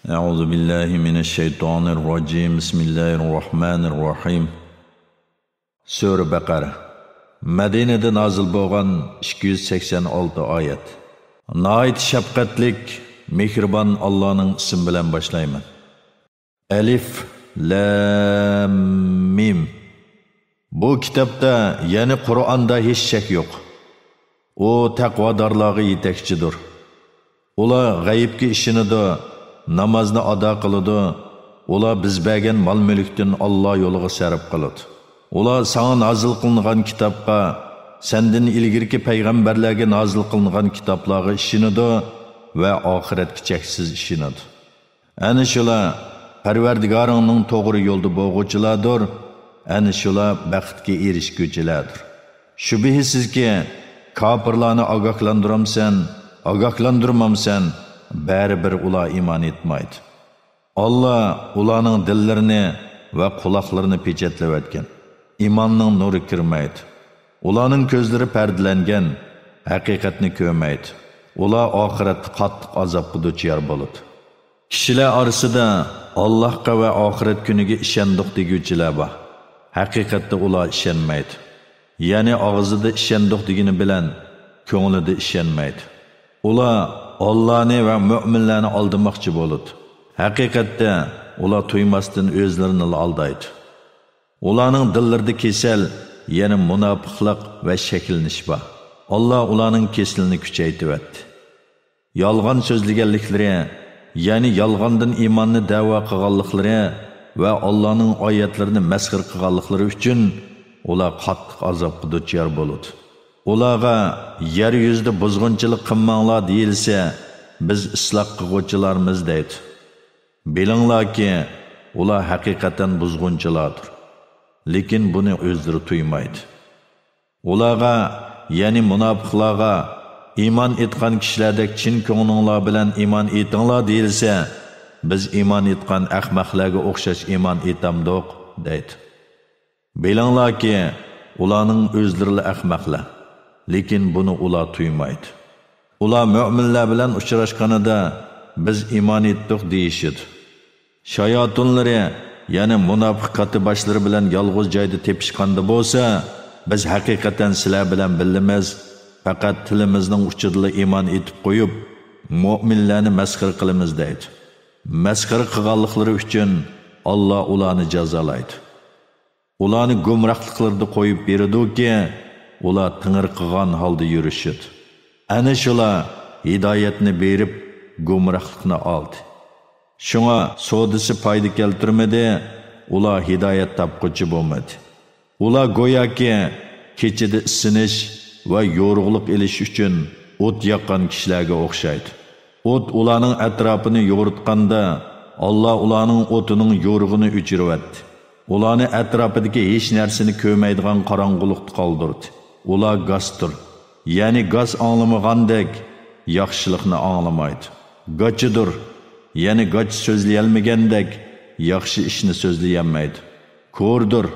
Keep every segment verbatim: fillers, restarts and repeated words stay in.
أعوذ بالله من الشيطان الرجيم. بسم الله الرحمن الرحيم. سۈرە بەقەرە. مەدىنىدە نازىل بولغان، ئىككى يۈز سەكسەن ئالتە ئايەت. ناھايىتى شەپقەتلىك، مېھرىبان ئاللانىڭ ئىسمى بىلەن باشلايمەن. ئەلىف، لام، مىم. بۇ كىتابتا، يەنى قۇرئاندا ھېچ شەك يوق. ئۇ تەقۋادارلارغا يېتەكچىدۇر. ئۇلار غەيىبكە ئىشىنىدۇ، نامازنى ئادا قىلىدۇ. ئۇلار بىز بەرگەن مال-مۈلۈكتىن ئاللا يولىغا سەرپ قىلىدۇ. ئۇلار ساڭا نازىل قىلىنغان كىتابقا، سەندىن ئىلگىرىكى پەيغەمبەرلەرگە نازىل قىلىنغان كىتابلارغا ئىشىنىدۇ ۋە ئاخىرەتكە چەكسىز ئىشىنىدۇ. ئەنە شۇلار پەرۋەردىگارىڭنىڭ توغرا يولدا بولغۇچىلاردۇر، ئەنە شۇلار بەختكە ئېرىشكۈچىلەردۇر. شۈبھىسىزكى، كاپىرلارنى ئاگاھلاندۇرامسەن، ئاگاھلاندۇرمامسەن، بەرىبىر ئۇلار ئىمان ئېيتمايدۇ. ئاللا ئۇلارنىڭ دىللىرىنى ۋە قۇلاقلىرىنى پېچەتلەۋەتكەن. ئىماننىڭ نۇرى كىرمەيدۇ. ئۇلارنىڭ كۆزلىرى پەردىلەنگەن، ھەقىقەتنى كۆرمەيدۇ. ئۇلار ئاخىرەتتە قاتتىق ئازابقا دۇچار بولىدۇ. كىشىلەر ئارىسىدا ئاللاھقا ۋە ئاخىرەت كۈنىگە ئىشەندۇق دېگۈچىلەر بار. ھەقىقەتتە ئۇلار ئىشەنمەيدۇ. يەنى ئاغزىدا ئىشەندۇق دېگىنى بىلەن كۆڭلىدە ئىشەنمەيدۇ. ئۇلار ئاللانى ۋە مۆمىنلەرنى ئالدىماقچى بولىدۇ. ھەقىقەتتە ئۇلار تۇيماستىن ئۆزلىرىنىلا ئالدايدۇ. ئۇلارنىڭ دىللىرىدا كېسەل، يەنى مۇناپىقلىق ۋە شەكلىنىش بار. ئاللا ئۇلارنىڭ كېسىلىنى كۈچەيتىۋەتتى. يالغان سۆزلىگەنلىكلىرى، يەنى يالغاندىن ئىماننى دەۋا قىلغانلىقلىرى ۋە ئاللانىڭ ئايەتلىرىنى مەسخىرە قىلغانلىقلىرى ئۈچۈن ئۇلار قاتتىق ئازابقا دۇچار بولىدۇ. ئۇلارغا يەر يۈزىدە بۇزغۇنچىلىق قىلماڭلار دېيىلسە، بىز ئىسلاھ قىلغۇچىلارمىز دەيدۇ. بىلىڭلاركى، ئۇلار ھەقىقەتەن بۇزغۇنچىلاردۇر. لېكىن بۇنى ئۆزلىرى تۇيمايدۇ. ئۇلارغا، يەنى مۇناپىقلارغا، ئىمان ئېيتقان كىشىلەردەك چىن كۆڭلۈڭلار بىلەن ئىمان ئېيتىڭلار دېيىلسە، بىز ئىمان ئېيتقان ئەخمەقلەرگە ئوخشاش ئىمان ئېيتامدۇق؟ دەيدۇ. بىلىڭلاركى، ئۇلارنىڭ ئۆزلىرىلا ئەخمەقلەر، لېكىن بۇنى ئۇلار تۇيمايدۇ. ئۇلار مۆمىنلەر بىلەن ئۇچراشقىنىدا، بىز ئىمان ئېيتتۇق دېيىشىدۇ. شاياتۇنلىرى، يەنى مۇناپىق كاتتىباشلىرى بىلەن يالغۇز جايدا تېپىشقاندا بولسا، بىز ھەقىقەتەن سىلەر بىلەن بىللىمىز، پەقەت تىلىمىزنىڭ ئۇچىدىلا ئىمان ئېيتىپ قويۇپ، مۆمىنلەرنى مەسخىرە قىلىمىز دەيدۇ. مەسخىرە قىلغانلىقلىرى ئۈچۈن ئاللا ئۇلارنى جازالايدۇ. ئۇلارنى گۇمراھلىقلىرىدا قويۇپ بېرىدۇكى، ئۇلار تىڭىرقىغان ھالدا يۈرۈشىدۇ. ئەنە شۇلار ھىدايەتنى بېرىپ، گۇمراھلىقنى ئالدى. شۇڭا سودىسى پايدا كەلتۈرمىدى، ئۇلار ھىدايەت تاپقۇچى بولمىدى. ئۇلار گوياكى كېچىدە ئىسسىنىش ۋە يورۇقلۇق ئېلىش ئۈچۈن ئوت ياققان كىشىلەرگە ئوخشايدۇ. ئوت ئۇلارنىڭ ئەتراپىنى يورۇتقاندا، ئاللا ئۇلارنىڭ ئوتىنىڭ يورۇقىنى ئۆچۈرۈۋەتتى. ئۇلارنى ئەتراپىدىكى ھېچ نەرسىنى كۆرمەيدىغان قاراڭغۇلۇقتا قالدۇردى. ئۇلار گاستۇر، يەنى گاس ئاڭلىمىغاندەك، ياخشىلىقنى ئاڭلىمايدۇ. گاچىدۇر، يەنى گاچا سۆزلىيەلمىگەندەك، ياخشى ئىشنى سۆزلىيەلمەيدۇ. كوردۇر،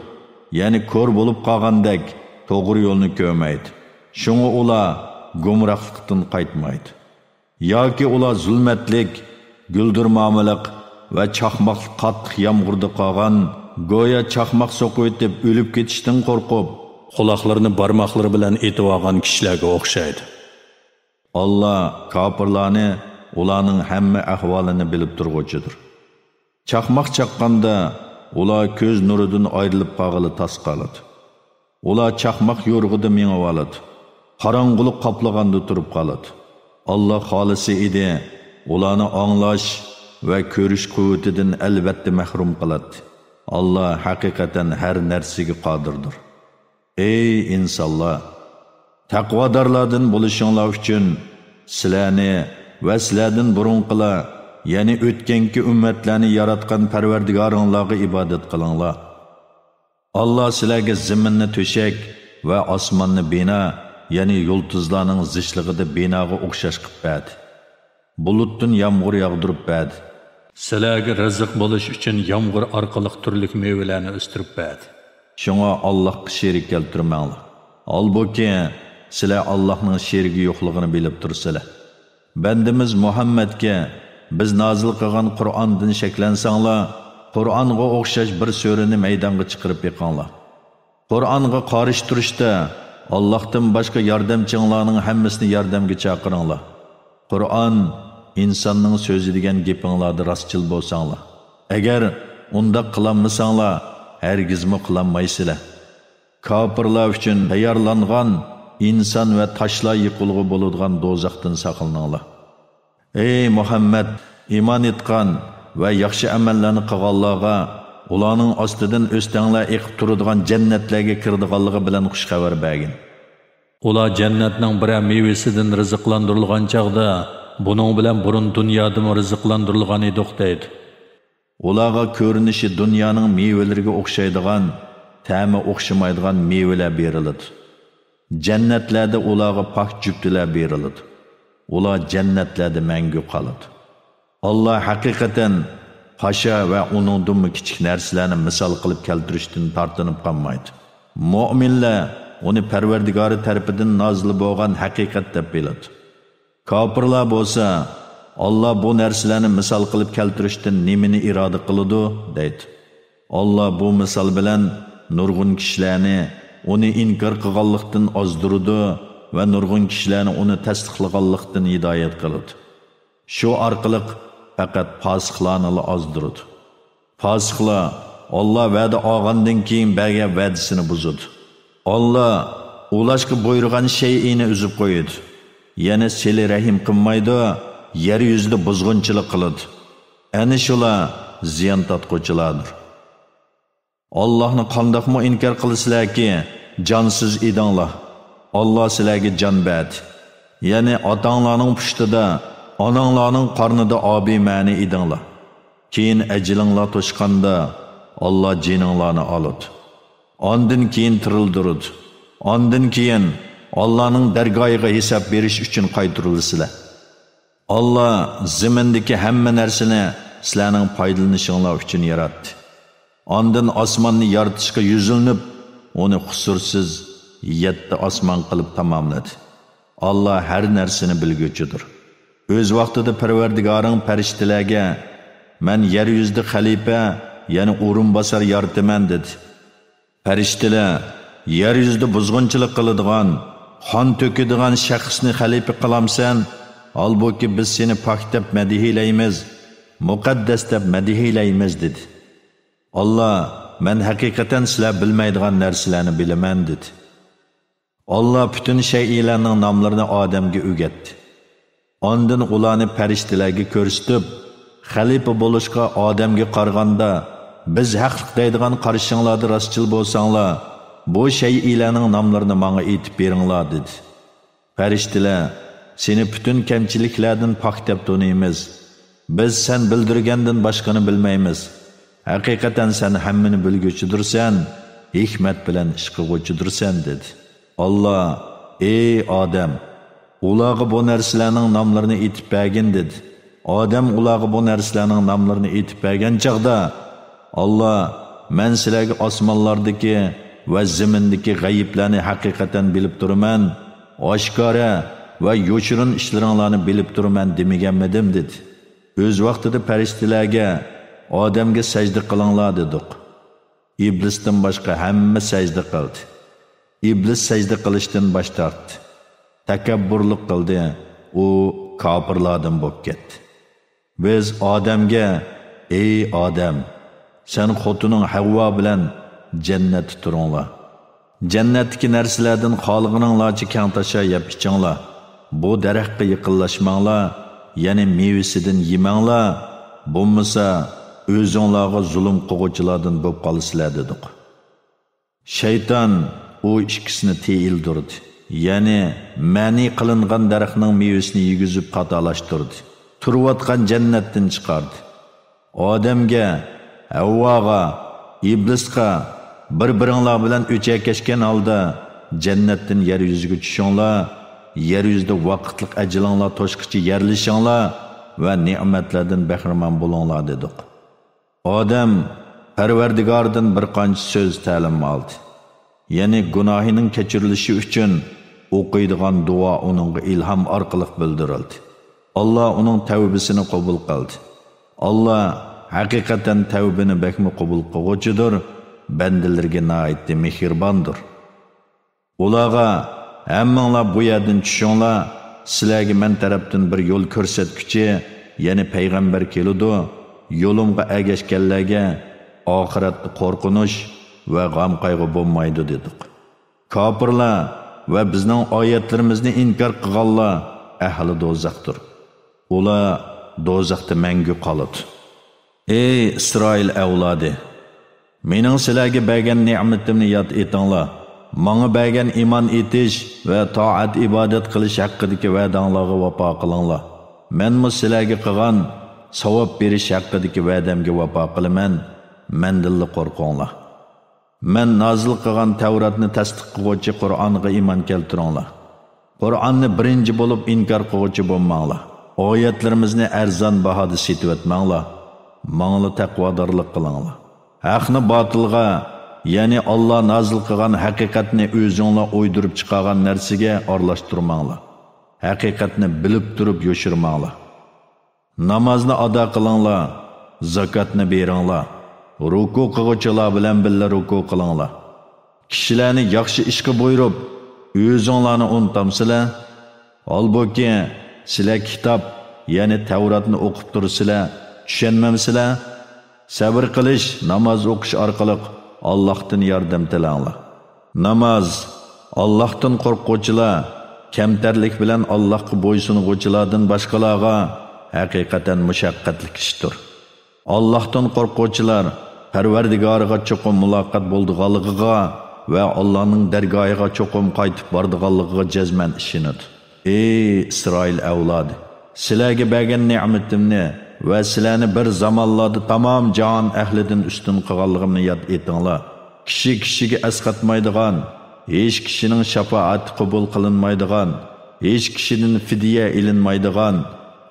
يەنى كور بولۇپ قالغاندەك، توغرا يولنى كۆرمەيدۇ. شۇڭا ئۇلار گۇمراھلىقتىن قايتمايدۇ. ياكى ئۇلار زۇلمەتلىك، گۈلدۈرمامىلىق ۋە چاقماقلىق قاتتىق يامغۇردا قالغان، گويا چاقماق سوقۇۋېتىپ ئۆلۈپ كېتىشتىن قورقۇپ، قۇلاقلىرىنى بارماقلىرى بىلەن ئېتىۋالغان كىشىلەرگە ئوخشايدۇ. ئاللا كاپىرلارنى ئۇلارنىڭ ھەممە ئەھۋالىنى بىلىپ تۇرغۇچىدۇر. چاقماق چاققاندا، ئۇلار كۆز نۇرىدىن ئايرىلىپ قالغىلى تاس قالىدۇ. ئۇلار چاقماق يورۇقىدا مېڭىۋالىدۇ. قاراڭغۇلۇق قاپلىغاندا تۇرۇپ قالىدۇ. ئاللا خالىسا ئىدى، ئۇلارنى ئاڭلاش ۋە كۆرۈش قۇۋۋىتىدىن ئەلۋەتتە مەھرۇم قىلاتتى. ئاللا ھەقىقەتەن ھەر نەرسىگە قادىردۇر. ئەي ئىنسانلار! تەقۋادارلاردىن بولۇشۇڭلار ئۈچۈن سىلەرنى ۋە سىلەردىن بۇرۇنقىلار، يەنى ئۆتكەنكى ئۈممەتلەرنى ياراتقان پەرۋەردىگارىڭلارغا ئىبادەت قىلىڭلار. ئاللا سىلەرگە زېمىننى تۆشەك ۋە ئاسماننى بىنا، يەنى يۇلتۇزلارنىڭ زىچلىقىدا بىناغا ئوخشاش قىلىپ بەردى. بۇلۇتتىن يامغۇر ياغدۇرۇپ بەردى. سىلەرگە رىزىق بولۇش ئۈچۈن يامغۇر ئارقىلىق تۈرلۈك مېۋىلەرنى ئۆستۈرۈپ بەردى. شۇڭا ئاللاھقا شېرىك كەلتۈرمەڭلار. ھالبۇكى، سىلەر ئاللاھنىڭ شېرىكى يوقلۇقىنى بىلىپ تۇرسىلەر. بەندىمىز مۇھەممەدكە بىز نازىل قىلغان قۇرئاندىن شەكلەنسەڭلار، قۇرئانغا ئوخشاش بىر سۈرىنى مەيدانغا چىقىرىپ بېقىڭلار. قۇرئانغا قارشى تۇرۇشتا ئاللاھتىن باشقا ياردەمچىڭلارنىڭ ھەممىسىنى ياردەمگە چاقىرىڭلار. قۇرئان ئىنساننىڭ سۆزى دېگەن گېپىڭلاردا راستچىل بولساڭلار. ئەگەر ئۇنداق قىلالمىساڭلار، ھەرگىزمۇ قىلالمايسىلەر. كاپىرلار ئۈچۈن تەييارلانغان ئىنسان ۋە تاشلار يېقىلغۇ بولىدىغان دوزاختىن ساقلىنىڭلار. ئەي مۇھەممەد، ئىمان ئېيتقان ۋە ياخشى ئەمەللەرنى قىلغانلارغا ئۇلارنىڭ ئاستىدىن ئۆستەڭلەر ئېقىپ تۇرىدىغان جەننەتلەرگە كىرىدىغانلىقى بىلەن خۇش خەۋەر بەرگىن. ئۇلار جەننەتنىڭ بىرەر مېۋىسىدىن رىزىقلاندۇرۇلغان چاغدا، بۇنىڭ بىلەن بۇرۇن دۇنيادىمۇ رىزىقلاندۇرۇلغان ئىدۇق دەيدۇ. ئۇلارغا كۆرۈنۈشى دۇنيانىڭ مېۋىلىرىگە ئوخشايدىغان، تەمى ئوخشىمايدىغان مېۋىلەر بېرىلىدۇ. جەننەتلەردە ئۇلارغا پاك جۈپتىلەر بېرىلىدۇ. ئۇلار جەننەتلەردە مەڭگۈ قالىدۇ. ئاللا ھەقىقەتەن پاشا ۋە ئۇنىڭدىنمۇ كىچىك نەرسىلەرنى مىسال قىلىپ كەلتۈرۈشتىن تارتىنىپ قالمايدۇ. مۆمىنلەر ئۇنى پەرۋەردىگارى تەرىپىدىن نازىل بولغان ھەقىقەت دەپ بىلىدۇ. كاپىرلار بولسا، ئاللا بۇ نەرسىلەرنى مىسال قىلىپ كەلتۈرۈشتىن نېمىنى ئىرادە قىلىدۇ؟ دەيدۇ. ئاللا بۇ مىسال بىلەن نۇرغۇن كىشىلەرنى ئۇنى ئىنكار قىلغانلىقتىن ئازدۇرىدۇ ۋە نۇرغۇن كىشىلەرنى ئۇنى تەستىقلىغانلىقتىن ھىدايەت قىلىدۇ. شۇ ئارقىلىق پەقەت پاسىقلارنىلا ئازدۇرىدۇ. پاسىقلار ئاللا ۋەدە ئالغاندىن كېيىن بەرگەن ۋەدىسىنى بۇزىدۇ. ئاللا ئۇلاشقا بۇيرۇغان شەيئىنى ئۈزۈپ قويىدۇ. يەنى سىلە رەھىم قىلمايدۇ، يەر يۈزىدە بۇزغۇنچىلىق قىلىدۇ. ئەنە شۇلار زىيان تارتقۇچىلاردۇر. ئاللاھنى قانداقمۇ ئىنكار قىلىسىلەركى، جانسىز ئىدىڭلار. ئاللا سىلەرگە جان بەردى. يەنى ئاتاڭلارنىڭ پۇشتىدا، ئاناڭلارنىڭ قارنىدا ئابىمەنى ئىدىڭلار. كېيىن ئەجىلىڭلار توشقاندا، ئاللا جېنىڭلارنى ئالىدۇ. ئاندىن كېيىن تىرىلدۈرىدۇ. ئاندىن كېيىن ئاللانىڭ دەرگاھىغا ھېساب بېرىش ئۈچۈن قايتۇرۇلىسىلەر. ئاللا زېمىندىكى ھەممە نەرسىنى سىلەرنىڭ پايدىلىنىشىڭلار ئۈچۈن ياراتتى. ئاندىن ئاسماننى يارىتىشقا يۈزلىنىپ، ئۇنى قۇسۇرسىز يەتتە ئاسمان قىلىپ تاماملىدى. ئاللا ھەر نەرسىنى بىلگۈچىدۇر. ئۆز ۋاقتىدا پەرۋەردىگارىڭ پەرىشتىلەرگە، «مەن يەر يۈزىدە خەلىپە، يەنى ئورۇنباسار يارىتىمەن» دېدى. پەرىشتىلەر، «يەر يۈزىدە بۇزغۇنچىلىق قىلىدىغان، قان تۆكىدىغان شەخسنى خەلىپە قىلامسەن؟ ھالبۇكى، بىز سېنى پاك دەپ مەدھىيلەيمىز، مۇقەددەس دەپ مەدھىيلەيمىز» دېدى. ئاللا، «مەن ھەقىقەتەن سىلەر بىلمەيدىغان نەرسىلەرنى بىلىمەن» دېدى. ئاللا پۈتۈن شەيئىلەرنىڭ ناملىرىنى ئادەمگە ئۆگەتتى. ئاندىن ئۇلارنى پەرىشتىلەرگە كۆرسىتىپ، «خەلىپە بولۇشقا ئادەمگە قارىغاندا، بىز ھەقلىق دەيدىغان قارىشىڭلاردا راستچىل بولساڭلار، بۇ شەيئىلەرنىڭ ناملىرىنى ماڭا ئېيتىپ بېرىڭلار» دېدى. پەرىشتىلەر، «سېنى پۈتۈن كەمچىلىكلەردىن پاك دەپ تونۇيمىز. بىز سەن بىلدۈرگەندىن باشقىنى بىلمەيمىز. ھەقىقەتەن سەن ھەممىنى بىلگۈچىدۇرسەن، ھېكمەت بىلەن ئىش قىلغۇچىدۇرسەن» دېدى. ئاللا، «ئەي ئادەم، ئۇلارغا بۇ نەرسىلەرنىڭ ناملىرىنى ئېيتىپ بەرگىن» دېدى. ئادەم ئۇلارغا بۇ نەرسىلەرنىڭ ناملىرىنى ئېيتىپ بەرگەن چاغدا، ئاللا، «مەن سىلەرگە ئاسمانلاردىكى ۋە زېمىندىكى غەيىبلەرنى ھەقىقەتەن بىلىپ تۇرىمەن، ئاشكارا ۋە يوشۇرۇن ئىشلىرىڭلارنى بىلىپ تۇرىمەن دېمىگەنمىدىم؟» دېدى. ئۆز ۋاقتىدا پەرىشتىلەرگە، «ئادەمگە سەجدە قىلىڭلار» دېدۇق. ئىبلىستىن باشقا ھەممە سەجدە قىلدى. ئىبلىس سەجدە قىلىشتىن باش تارتتى. تەكەببۇرلۇق قىلدى، ئۇ كاپىرلاردىن بولۇپ كەتتى. بىز ئادەمگە، «ئەي ئادەم، سەن خوتۇنۇڭ ھەۋۋا بىلەن جەننەتتە تۇرۇڭلار. جەننەتتىكى نەرسىلەردىن خالىغىنىڭلارچە كەڭ-تاشا يەپ ئىچىڭلار. بۇ دەرەخكە يېقىنلاشماڭلار، يەنى مېۋىسىدىن يېمەڭلار، بولمىسا ئۆزۈڭلارغا زۇلۇم قىلغۇچىلاردىن بولۇپ قالىسىلەر» دېدۇق. شەيتان ئۇ ئىككىسىنى تىيىلدۈردى، يەنى مەنئى قىلىنغان دەرەخنىڭ مېۋىسىنى يېگۈزۈپ خاتالاشتۇردى، تۇرۇۋاتقان جەننەتتىن چىقاردى. ئادەمگە، ھەۋۋاغا، ئىبلىسقا، «بىر-بىرىڭلار بىلەن ئۆچەكەشكەن ھالدا جەننەتتىن يەر يۈزىگە چۈشۈڭلار، يەر يۈزىدە ۋاقىتلىق ئەجىلىڭلار توشقىچە يەرلىشىڭلار ۋە نېمەتلەردىن بەھرىمەن بولۇڭلار» دېدۇق. ئادەم پەرۋەردىگارىدىن بىر قانچە سۆز تەلىم ئالدى. يەنى گۇناھىنىڭ كەچۈرۈلۈشى ئۈچۈن ئوقۇيدىغان دۇئا ئۇنىڭغا ئىلھام ئارقىلىق بىلدۈرۈلدى. ئاللا ئۇنىڭ تەۋبىسىنى قوبۇل قىلدى. ئاللا ھەقىقەتەن تەۋبىنى بەكمۇ قوبۇل قىلغۇچىدۇر، بەندىلىرىگە ناھايىتى مېھرىباندۇر. ئۇلارغا، ھەممىڭلار بۇ يەردىن چۈشۈڭلار، سىلەرگە مەن تەرەپتىن بىر يول كۆرسەتكۈچى، يەنى پەيغەمبەر كېلىدۇ، يولۇمغا ئەگەشكەنلەرگە ئاخىرەتتە قورقۇنچ ۋە غەم-قايغۇ بولمايدۇ، دېدۇق. كاپىرلار ۋە بىزنىڭ ئايەتلىرىمىزنى ئىنكار قىلغانلار ئەھلى دوزاختۇر. ئۇلار دوزاختا مەڭگۈ قالىدۇ. ئەي ئىسرائىل ئەۋلادى! مېنىڭ سىلەرگە بەرگەن نېمىتىمنى ياد ئېتىڭلار. ماڭا بەرگەن ئىمان ئېيتىش ۋە تائەت-ئىبادەت قىلىش ھەققىدىكى ۋەدەڭلارغا ۋاپا قىلىڭلار. مەنمۇ سىلەرگە قىلغان ساۋاب بېرىش ھەققىدىكى ۋەدەمگە ۋاپا قىلىمەن، مەندىنلا قورقۇڭلار. مەن نازىل قىلغان تەۋراتنى تەستىق قىلغۇچى قۇرئانغا ئىمان كەلتۈرۈڭلار. قۇرئاننى بىرىنچى بولۇپ ئىنكار قىلغۇچى بولماڭلار. ئايەتلىرىمىزنى ئەرزان باھادا سېتىۋەتمەڭلار. ماڭىلا تەقۋادارلىق قىلىڭلار. ھەقنى باتىلغا، يەنى ئاللا نازىل قىلغان ھەقىقەتنى ئۆزۈڭلار ئويدۇرۇپ چىقارغان نەرسىگە ئارىلاشتۇرماڭلار. ھەقىقەتنى بىلىپ تۇرۇپ يوشۇرماڭلار. نامازنى ئادا قىلىڭلار، زاكاتنى بېرىڭلار، رۇكۇ قىلغۇچىلار بىلەن بىللە رۇكۇ قىلىڭلار. كىشىلەرنى ياخشى ئىشقا بۇيرۇپ، ئۆزۈڭلارنى ئۇنتامسىلەر؟ ھالبۇكى، سىلەر كىتاب، يەنى تەۋراتنى ئوقۇپ تۇرىسىلەر، چۈشەنمەمسىلەر؟ سەۋر قىلىش، ناماز ئوقۇش ئارقىلىق ئاللاھتىن ياردەم تىلەڭلار. ناماز، ئاللاھتىن قورققۇچىلار، كەمتەرلىك بىلەن ئاللاھقا بويسۇنغۇچىلاردىن باشقىلارغا ھەقىقەتەن مۇشەققەتلىك ئىشتۇر. ئاللاھتىن قورققۇچىلار پەرۋەردىگارىغا چوقۇم مۇلاقات بولىدىغانلىقىغا ۋە ئاللانىڭ دەرگاھىغا چوقۇم قايتىپ بارىدىغانلىقىغا جەزمەن ئىشىنىدۇ. ئەي ئىسرائىل ئەۋلادى! سىلەرگە بەرگەن نېمىتىمنى ۋە سىلەرنى بىر زامانلاردا تامام جاھان ئەھلىدىن ئۈستۈن قىلغانلىقىمنى ياد ئېتىڭلار. كىشى كىشىگە ئەسقاتمايدىغان، ھېچ كىشىنىڭ شاپائىتى قوبۇل قىلىنمايدىغان، ھېچ كىشىدىن فىدىيە ئېلىنمايدىغان،